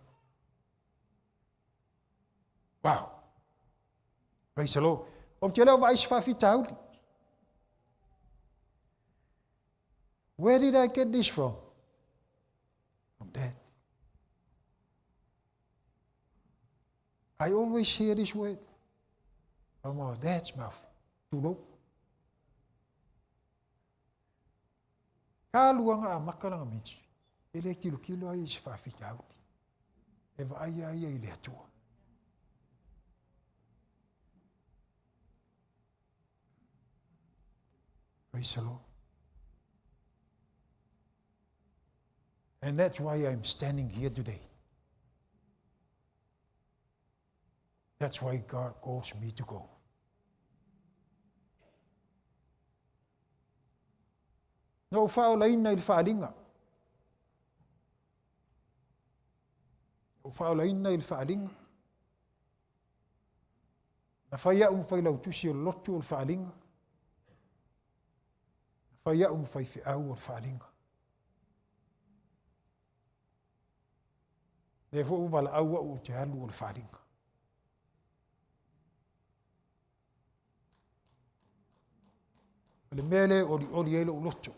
Wow! Praise the Lord. Ou te le o vaai se faafitauli. Where did I get this from? From Dad. I always hear this word from our dad's mouth. Tulou. Ka lua na amata lana ministry. E le tilotilo ai i se faafitauli. E vaai a ia i le Atua. Praise the Lord. And that's why I'm standing here today. That's why God calls me to go. Na ou faaolaina i le faaaliga. Ou faaolaina i le faaaliga. Na fai au ma failautusi o le lotu o le faaaliga. Na fai au ma faifeau o le faaaliga. Lea foi ua valaau au ou te alu o le faaaliga. O le mea lea e olioli ai lou loto.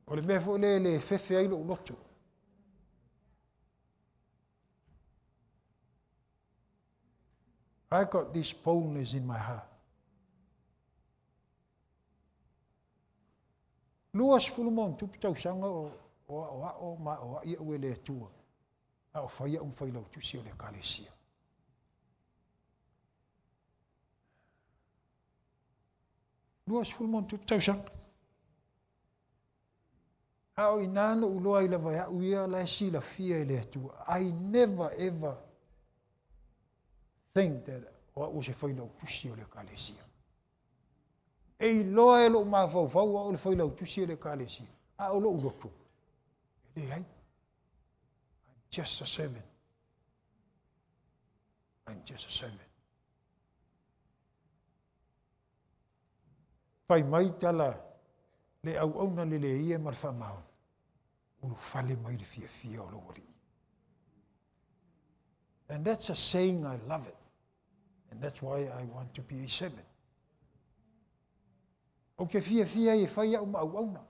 O le mea foi lea e le fefe ai lou loto. I got this boldness in my heart. 20 ma ona tupu tausaga o aoao ma aoai au e le Atua, a o fai au ma failautusi o le Ekalesia. 20 ma ona tupu tausaga. A o ina na ou iloa ai lava e au ia la e silafia e le Atua. I never ever think that o au o se failautusi o le Ekalesia. E iloa e lou mafaufau au o le failautusi o le Ekalesia. A o lou loto, e leai. I'm just a servant. I'm just a servant. Fai mai tala le auauna le le ia ma le faamaoni. Ulufale mai le fiafia o lou alii. And that's a saying, I love it. And that's why I want to be a servant. Ou te fiafia e fai au ma auauna.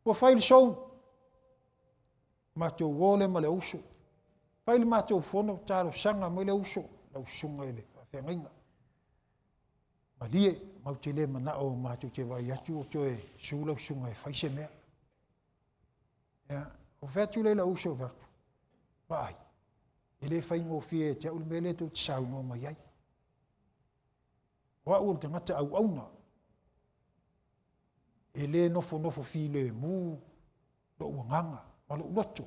Ua fai le sou, matou o le ma le uso. Fai le matou fono talosaga mai le uso, lau susuga i le faafeagaiga. Malie, matou te le manao matou te vaai atu o toe su lau susuga e fai se mea. Ia, o fai atu le lau uso fai atu. Vaai, e le faigofie ia te au le mea lea tou te saunoa mai ai. O au o le tagata auauna. E le nofonofo filemu lou agaga ma lou loto.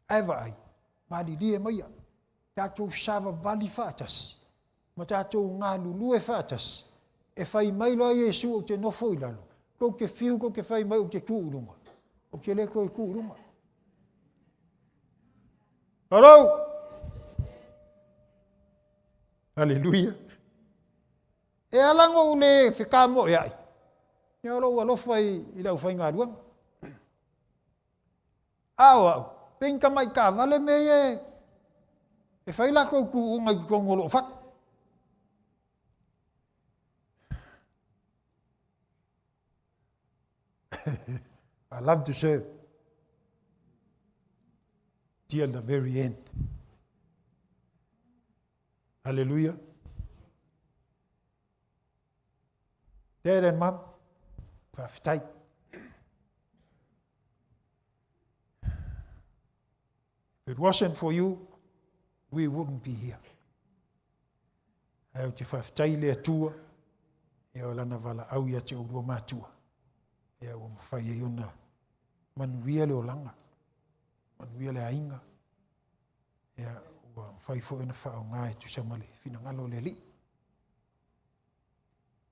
Ae vaai, malilie maia. Tatou savavali faatasi, ma tatou galulue faatasi. E fai mai loa Iesu ou te nofo i lalo. Kou te fiu, kou te fai mai ou te tu i luga. Ou te le toe tu i luga. Hello! Hallelujah. E ala ona ou le fekamoeai. Ia o lou alofa i le aufaigaluega. A o au, pe ni tamai taavale mea ia e fai latou tuuga i totonu o lou fatu. I love to serve till the very end. Hallelujah. Dad and Mum, faafetai. If it wasn't for you, we wouldn't be here. Ae ou te faafetai le Atua, ia o lana valaau ia te oulua matua. Ia ua mafai ai ona manuia le olaga. Manuia le aiga. Ia, ua mafai foi ona faaaoga e tusa ma le finagalo o le Alii.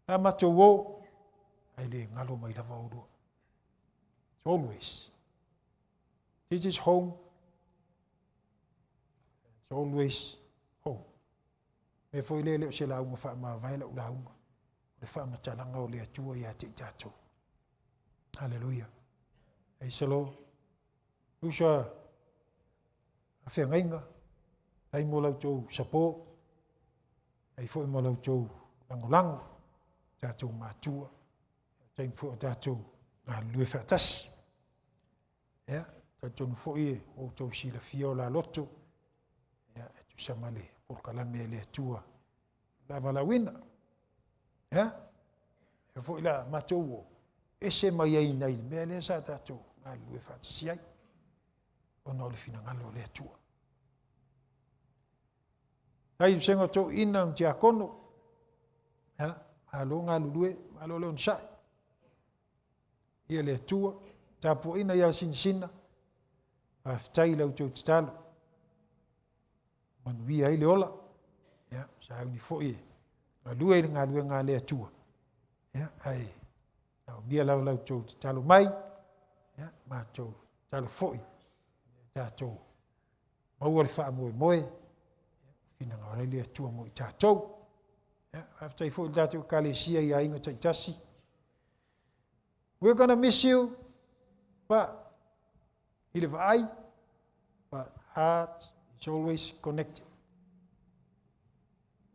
A matou o, ae le galo mai lava oulua. It's always. This is home. It's always home. Mea foi lea e le o se lauga faamavae lau lauga. O le faamatalaga o le Atua ia te i tatou. Haleluia. Praise the Lord. Uso a feagaiga, ai mo la outou support, ai foi mo la outou lagolago, tatou matua, taimi foi o tatou galulue faatasi. Ia, talitonu foi e outou silafia o la loto, ia, e tusa ma le polokalame a le Atua la valaauina. Ia, e foi la matou o ese mai ai nai le mea lea sa tatou galulue faatasi ai, ona o le finagalo o le Atua. Ai vasega o toeaiina ma tiakono, ia, malo galulue, malo le onosai. Ia le Atua, tapuaina ia Sinasina, faafetai i la outou tatalo. Manuia ai le ola, ia, sauni foi e galue i le galuega a le Atua, ia, ae naomia lava la outou tatalo mai, ia, matou tatalo foi, tatou maua le faamoemoe, finagalo ai le Atua mo i tatou. Ia, faafetai foi i le tatou Ekalesia i aiga taitasi. We're gonna miss you, but i le vaai, but heart is always connected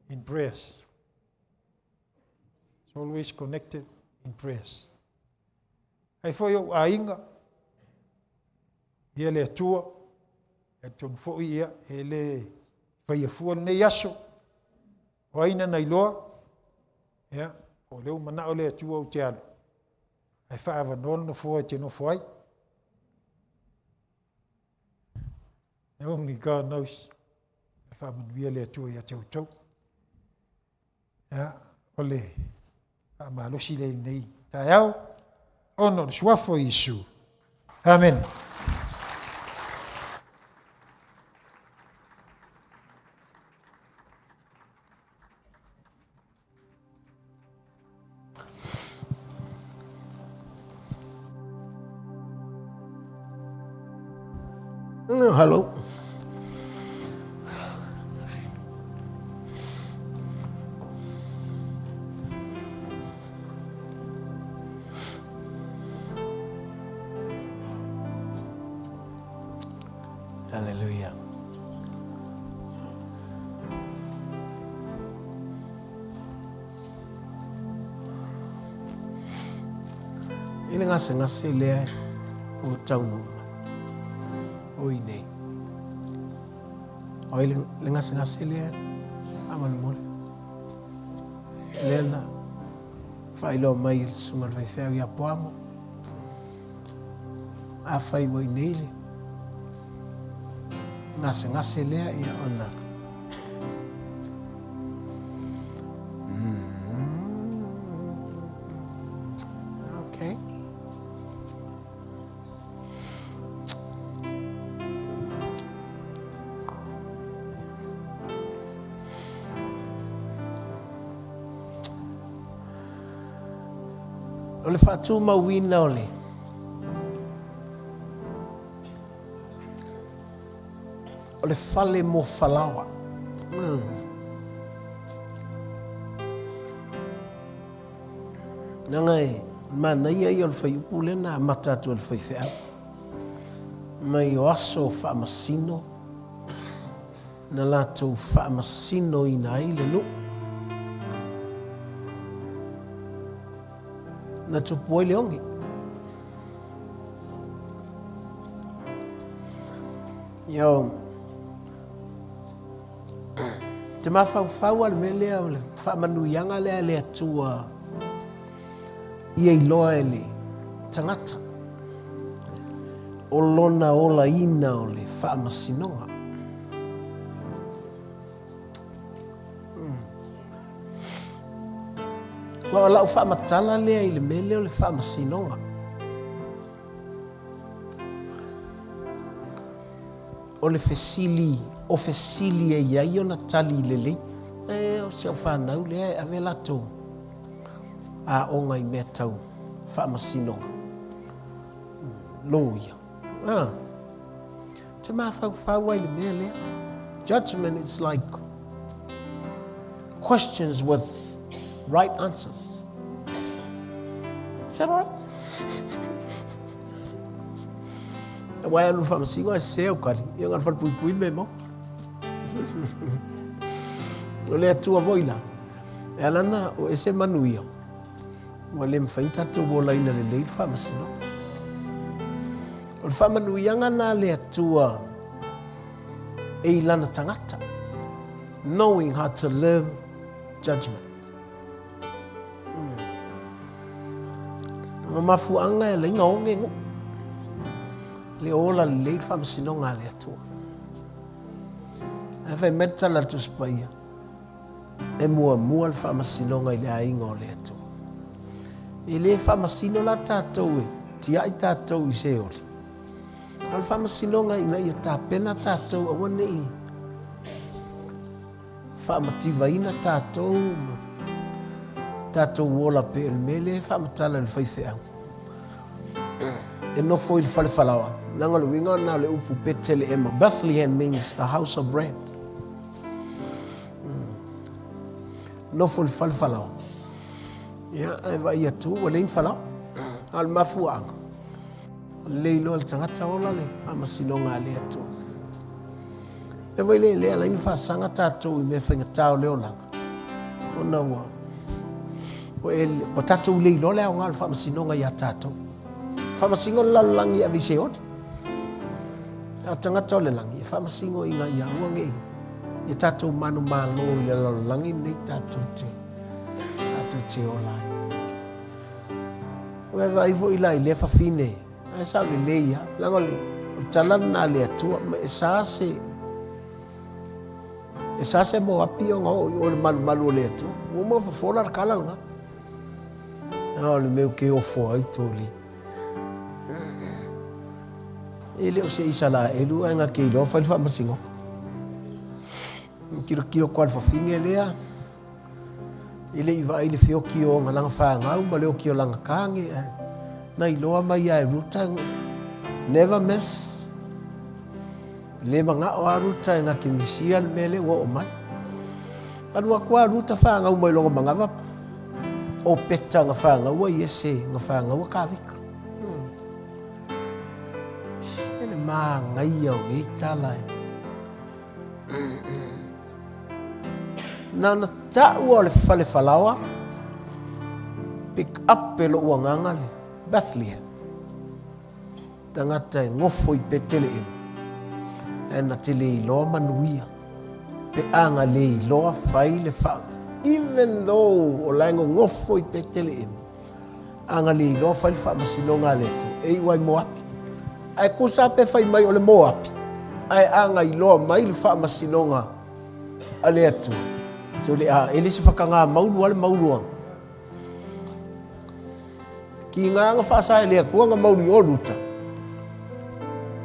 in prayers. It's always connected in prayers. Ai foi ou aiga, ia le Atua, talitonu foi ia, e le faia fua lenei aso, o ai nana iloa, ia, o lea ua manao le Atua ou te alu, ae faaavanoa le nofoa e te nofo ai. Only God knows. E faamanuia le Atua ia te outou. Ia, o le faamalosi lea i lenei taeao, ona o le suafa o Iesu. Amene. Hello. Hallelujah. I le gasegase lea ua taunuu mai. O i nei. O i le gasegase lea faamolemole. Lea na faailoa mai e le susuga i le faifeau ia Poamo. Afai ua i nei le gasegase lea, ia ona Okay. O le faatumauina o le o le fale mo falaoa. Leaga e manaia ia o le fuaiupu lea na amata atu e le faifeau. Mai o aso faamasino na latou faamasinoina ai le nuu. Na tupu ai le oge. Ia o te mafaufau a le mea lea o le faamanuiaga lea a le Atua ia iloa e le tagata o lona olaina o le faamasinoga. Aua o lau faamatala lea i le mea lea o le faamasinoga. O le fesili, o fesili e i ai ona tali lelei. E, o si au fanau lea e ave latou aoga i mea tau faamasinoga. Loia. Ah. Te mafaufau ai le mea lea. Judgment is like questions with right answers. Is that all right? Aua e alu faamasino ae sese au kali. Ia ngā whalepuipui me mau. O le Atua foi la. E ala na o ese manuia. Ua le mawhai tātou olaina lelei le faamasinoga. O le faamanuiaga na a le Atua e i lana tagata. Knowing how to live judgment. O mafuaaga e alai ona oge nuu. Le ola lelei le faamasinoga a le Atua. Ae fai mai le tala a le Tusi Paia, e muamua le faamasinoga i le aiga o le Atua. E le faamasino la tatou e tiai tatou i Seoli. A o le faamasinoga ina ia tapena tatou aua ne i faamativaina tatou ma tatou ola pei o le mea lea e faamatala e le faifeau e nofo i le fale falaoa. Leaga o le uiga lena o le upu Peteleema. Bethlehem means the house of bread. Nofo i le fale falaoa. Ia, ae vaai atu ua leai ni falaoa. A o le mafuaaga, lelei loa le tagata ola le faamasinoga a le Atua. E vai le le ala ai ona faasaga tatou i mea faigata o le olaga, ona ua ua e ua tatou le iloa le aoga o le faamasinoga ia tatou. Faamasino le lalolagi e ave i Seoli. A o tagata o le lagi e faamasino ina ia aua ne i ia tatou manumalo i le lalolagi lenei tatou te tatou te ola ai. Ua e vaai foi la i lea fafine Ae sao lelei lava, leaga o le tala lena a le Atua, ma e sa se, e sa se Moapi ona oo i o i le malumalu o le Atua. Ua uma ona fofola le kala lena. A o le mea ou te ofo ai toli. E le o se Isalaelu ae na te iloa fai le faamasinoga. Tilotilo atu lava i le fafine lea. E le i vaai i le feoki o lana fanau ma le oki o lana kāne, ae na iloa mai ia e Ruta, never miss. Le manao a Ruta e na te misia le mea lea ua oo mai. Alu atu a Ruta fanau mai lona manava, o Peta na fanau a Iese na fanau a Kavika. E le mānaia o nei tala e. Na ona taua o le fale falaoa, pick up e lou agaga le Bethlehem. Tagata e gofo i Peteleemu, ae na te le iloa manuia, pe a na le iloa fai le faa, even though o la e gogofo i Peteleemu, A na le iloa fai le faamasinoga a le Atua, e iu ai Moapi. Ae tusa pe fai mai o le Moapi, ae a na iloa mai le faamasinoga a le Atua, so le a, e le se whakangā maulu a le mauluanga. Ki ngā nga whaasa e le Atua nga maulu i o Ruta.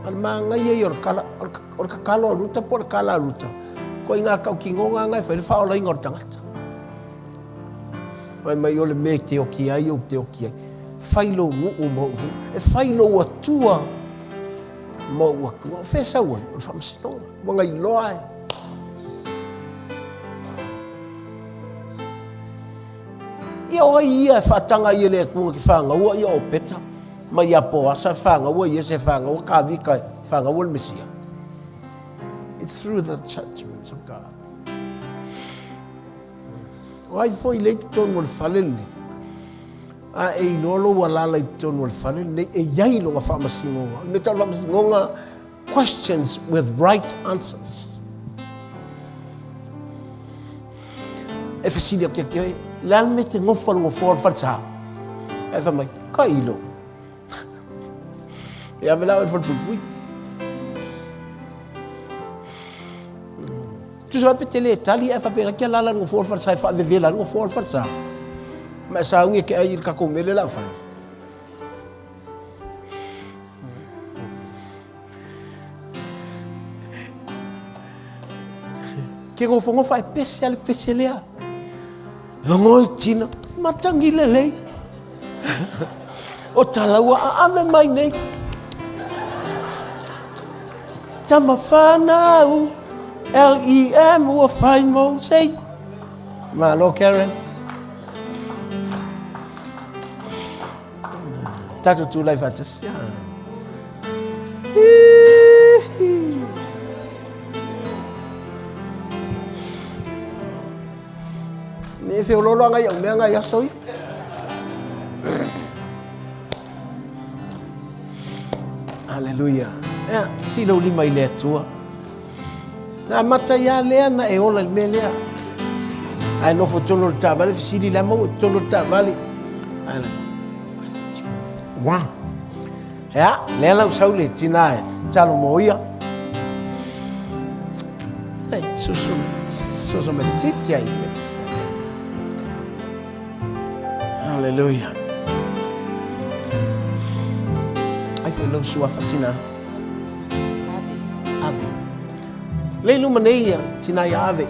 A le māngai ei o le kala, o le, o le kakalo a Ruta po o le kala a Ruta. Ko i ngā kau ki ngō ngā ngai whai le whaolainga o le tangata. Fai mai o le mea e te oki ai ou te oki ai. Fai lou nuu ma ou nuu. E fai lou Atua ma ou Atua. O fea e sau ai? O le faamasinoga. Ua gailoa e. Ia o ai ia e faataga ai e le Atua na te fānaua ia o Peta ma ia Poasa e fānaua Iese e fānaua Kavika e fānaua le Mesia. It's through the judgments of God. O ai foi lea i totonu o le fale lenei, a e iloa lou alala i totonu o le fale lenei, e i ai lona faamasinoga. O le mea tau faamasinoga, questions with right answers. E fesili atu ia te oe, le a le mea e te nofo i le nofoa o le falesa? Ae fai mai, ka ilo. E ave la oe i le falepuipui. Tusa ai pe te le tali ae faapena kia lala le nofoa o le falesa e faavevela ai le nofoa o le falesa. Ma e sauni e te ai i le tatou mele la fai. Ke gofogofa e pese a le pese lea. Logoi tina, matangi lelei. O talaua aame mai nei. Tama whanau, L-E-M, ua whai mo sei. Malo, Karen. Tatou tulai faatasi. Ne feololo anga i au mea ngai aso ia. Hallelujah. Ea, si lau lima i le Atua. Na amata ia lea na e ola i le mea lea. Ae nofo tonu o le taavale, fesili le ama ua tonu o le taavale. Ae la, wow. Ea, lea lau sau le tina e talo mo ia. Ei, susu, susu me le titi ai. Hallelujah. Ai foi lau suafa tina. Ave. Ave. Lei luma nei ia, tina ia ave.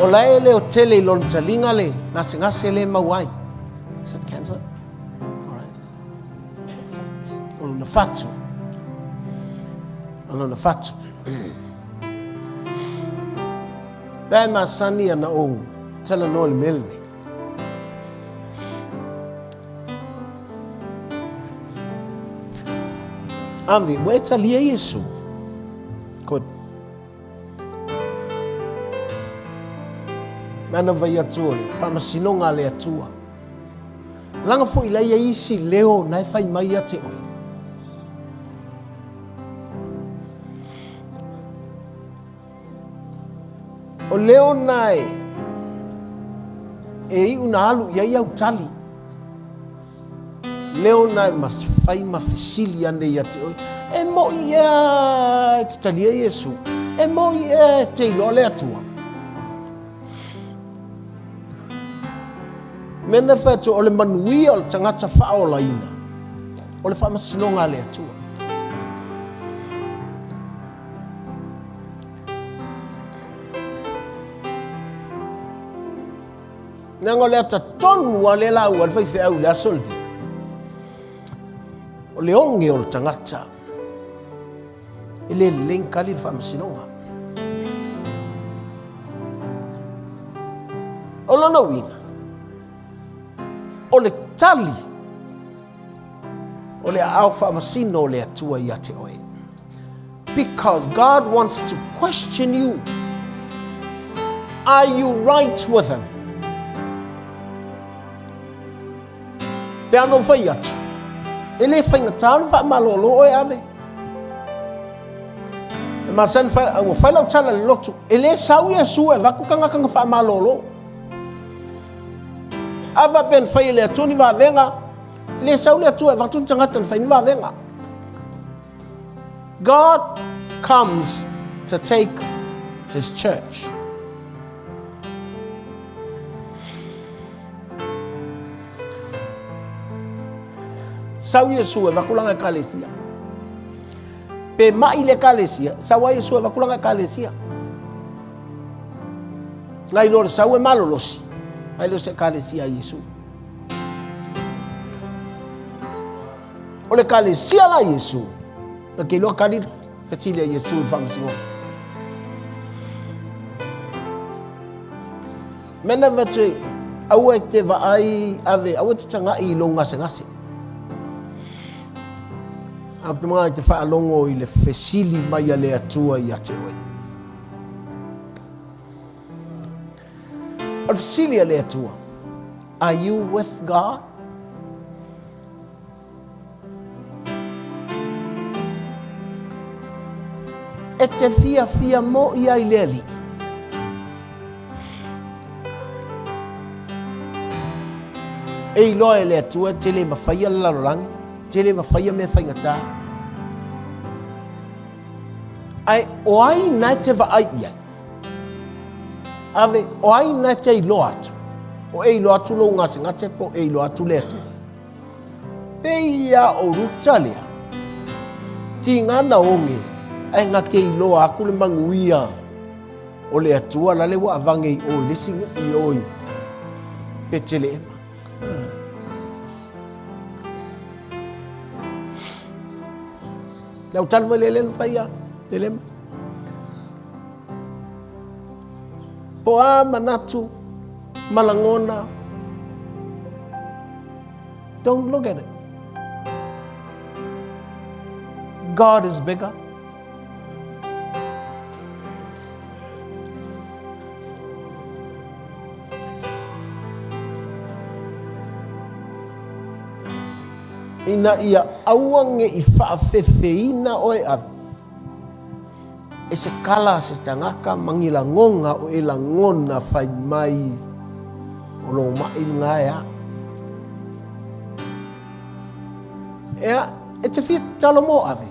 O la e leo tele i lona taliga le gasegase le mau ai. Is that cancer? All right. O lona fatu. O lona fatu. Pe masani ana ou talanoa i le mea lenei. Ave, ua e talia Iesu. Good. Me ana vai atu o le faamasinoga a le Atua. Laga foi la ia isi leo na e fai mai ia te oe. O leo na e e iu na alu i ai au tali. Leo na e mas fai ma fesili ane ia te oe. E moi ea e te talia Iesu. E moi ea e te iloa le Atua. Mea na fai atu, o le manuia o le tagata faaolaina, o le faamasinoga a le Atua. Leaga o le ata tonu a le lauga a le faifeau i le aso lenei, o le oge o le tagata e le lelei ni kali le faamasinoga. O lona uiga, o le tali o le aao faamasino o le Atua ia te oe. Because God wants to question you. Are you right with him? Pe ano fai atu, e le faigata ona faamalolo oe ave. E masani whai, ua whai lau tala le lotu, e le sau Iesu e avatu tagata na faamalolo. A faapea na fai e le Atua ni vavega, e le sau le Atua e avatu ni tagata na fai ni vavega. God comes to take his church. Sau Iesu e vakulanga ekalesia. Pe mai le ekalesia, sau a Iesu e vakulanga ekalesia. Ngai lo le sau e malolosi. Ngai lo se ekalesia Iesu. O le ekalesia la Iesu. Na ke iloa kali fesili a Iesu i le faamasinoga. Mena vatu aua e te vaai ave, aua e te tagai i lou gasegase. A te mga i te faalogo i le fesili mai a le Atua ia te oe. O le fesili a le Atua, are you with God? E te fiafia moʻi ai le Alii. E iloa e le Atua e te le mafaia le lalolagi, te le mafaia mea faigata. Ae o ai na e te vaai i ai? Ave, o ai na e te iloa atu? O e iloa atu lou gasegase po o e iloa atu le Atua? Pei ia o Ruta lea. tiga na oge, ae na te iloa atu le manuia o le Atua lale ua avage i o i le isi nuu i o i Peteleema. Le au tali mai le le na fai ia Telema. Po a manatu ma lagona. Don't look at it. God is bigger. Ina ia aua ne i faafefeina oe ave e se kala a se tagata ma ni lagona o e lagona fai mai o lou maʻi lena e a. Ea, e te fia tatalo mo ave.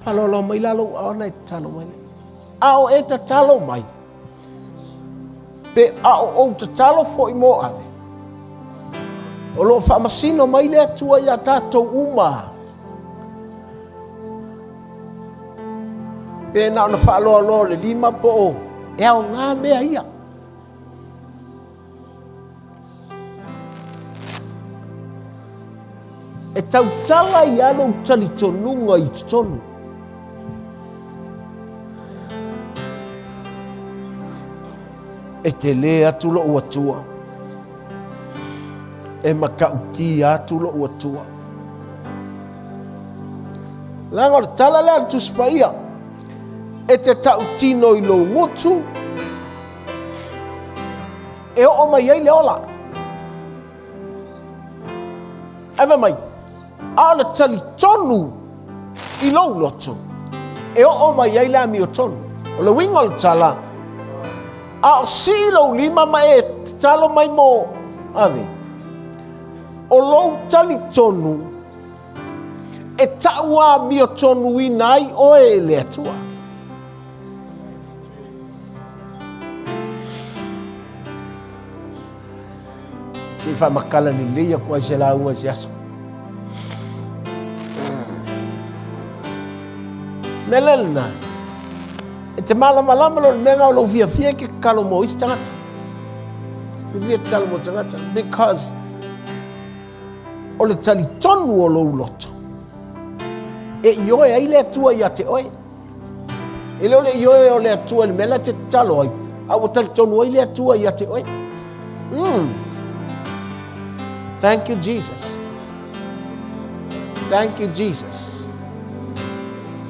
Faalolo mai la lou aona e tatalo mai. A o e tatalo mai, pe a o ou tatalo foi mo ave, o lo o faamasino mai le Atua iā tatou uma. Pe na ona faaloaloa o le lima po o e aoga mea ia. E tautala ai lava lou talitonuga i totonu. E tele atu lou Atua. E matautia atu lou Atua. Leaga o le tala lea a le Tusi Paia, e te tautino i lou gutu, e oo mai ai le ola. Ae fai mai, a o le talitonu i lou loto, e oo mai ai le amiotonu. O le uiga o le tala, a o sii lou lima ma e tatalo mai mo ave, o lou talitonu e tauamiotonuina ai oe e le Atua. Se i faamatala lelei atu ai se lauga i se aso. Mea lea lena, e te malamalama loa i le mea lena o lou fiafia e te tatalo mo isi tagata. Fiafia e tatalo mo tagata because o le talitonu o lou loto e ioe ai le Atua ia te oe. E le o le ioe o le Atua i le mea la e te tatalo ai, a ua talitonu ai le Atua ia te oe. Thank you, Jesus. Thank you, Jesus.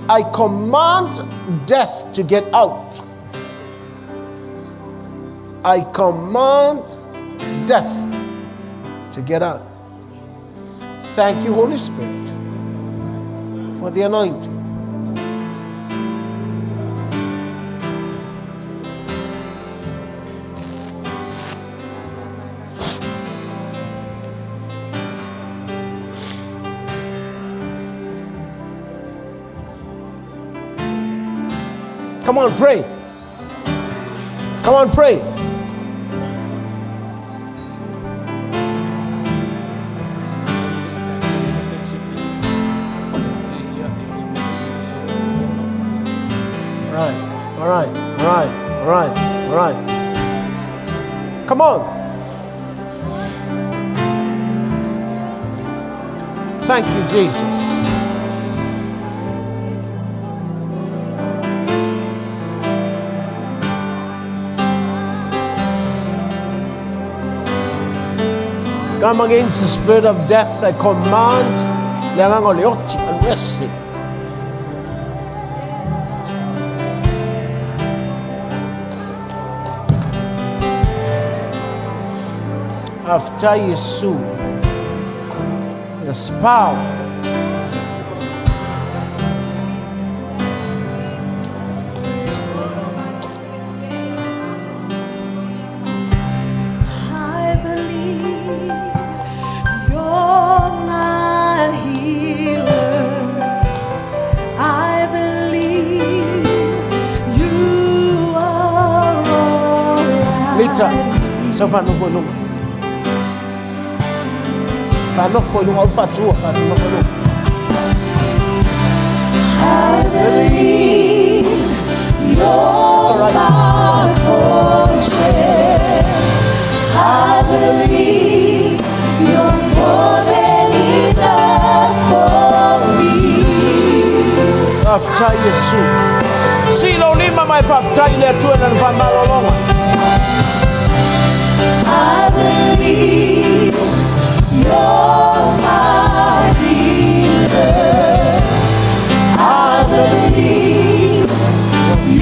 I command death to get out. I command death to get out. Thank you, Holy Spirit, for the anointing. Come on, pray. Come on, pray. All right, all right, all right, all right, all right. Come on. Thank you, Jesus. Come against the spirit of death, I command le agaga o le oti, alu ese. Faafetai Iesu. There's power. I believe you're my healer. I believe you are all I Lita, sau faanofo i luga. Faanofo i luga, au le faatua, faanofo i luga. Faafetai Iesu. Sii lou lima ma e faafetai i le Atua i Lana faamalologa. I believe you're my healer. I believe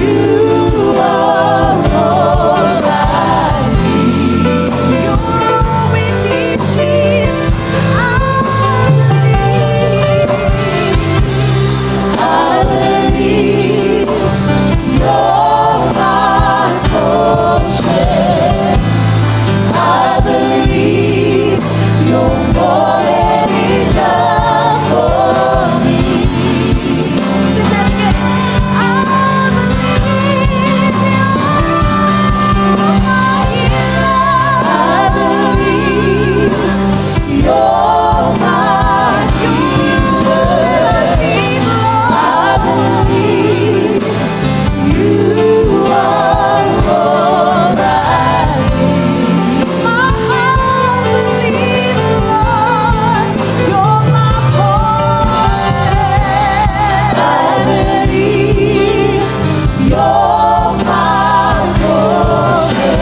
you are all I need. You're all we need, Jesus. I believe. I believe you're my portion. I believe you're more than enough for me. Sing that again. I believe you're my healer. I believe you're my healer. I believe you are all I need. My heart believes, Lord, you're my portion. I believe you're my portion.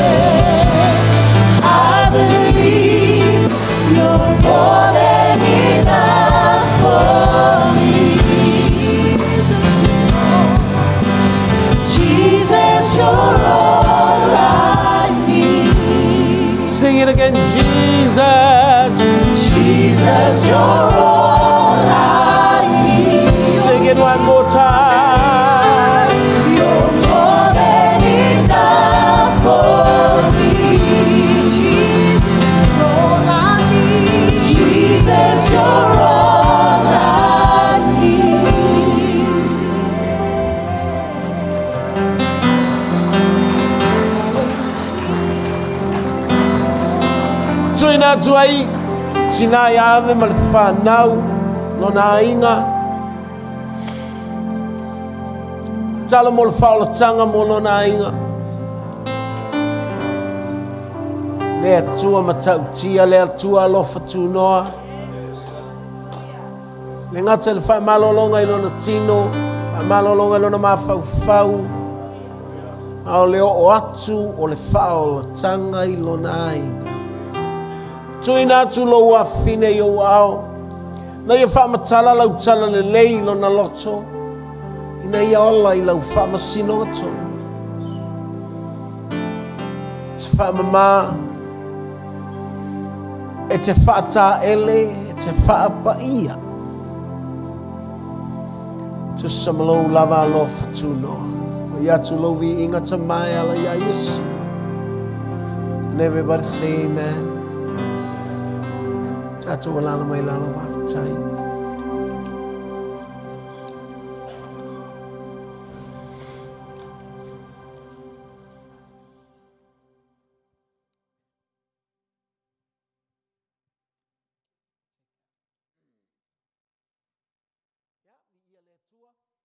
I believe you're more than enough for me. Jesus, Jesus, you're all I need. Sing it again, Jesus. Jesus, you're all I need. Sing it one more time. You're more than enough for me. Jesus, you're all I need. Jesus, you're all I need. Tuina atu ai, tina ia ave ma le whanau, lona aiga. Tala mo le whaolatanga mo lona aiga. Le Atua matautia, le Atua alofa tunoa. Le gata i le faamalologa i lona tino, faamalologa i lona mafaufau, a o le oo atu o le faaolataga i lona aiga. Tuuina atu lou afafine i ou aao, ina ia faamatala lau tala lelei i lona loto, ina ia ola i lau faamasinoga tonu. E te faamamā, e te faataele, e te faapaia. Tusa ma lou lava alofa tunoa. Oi atu lou viiga Tama e ala iā Iesu. And everybody say amen. Tatou alala mai lalo faafetai.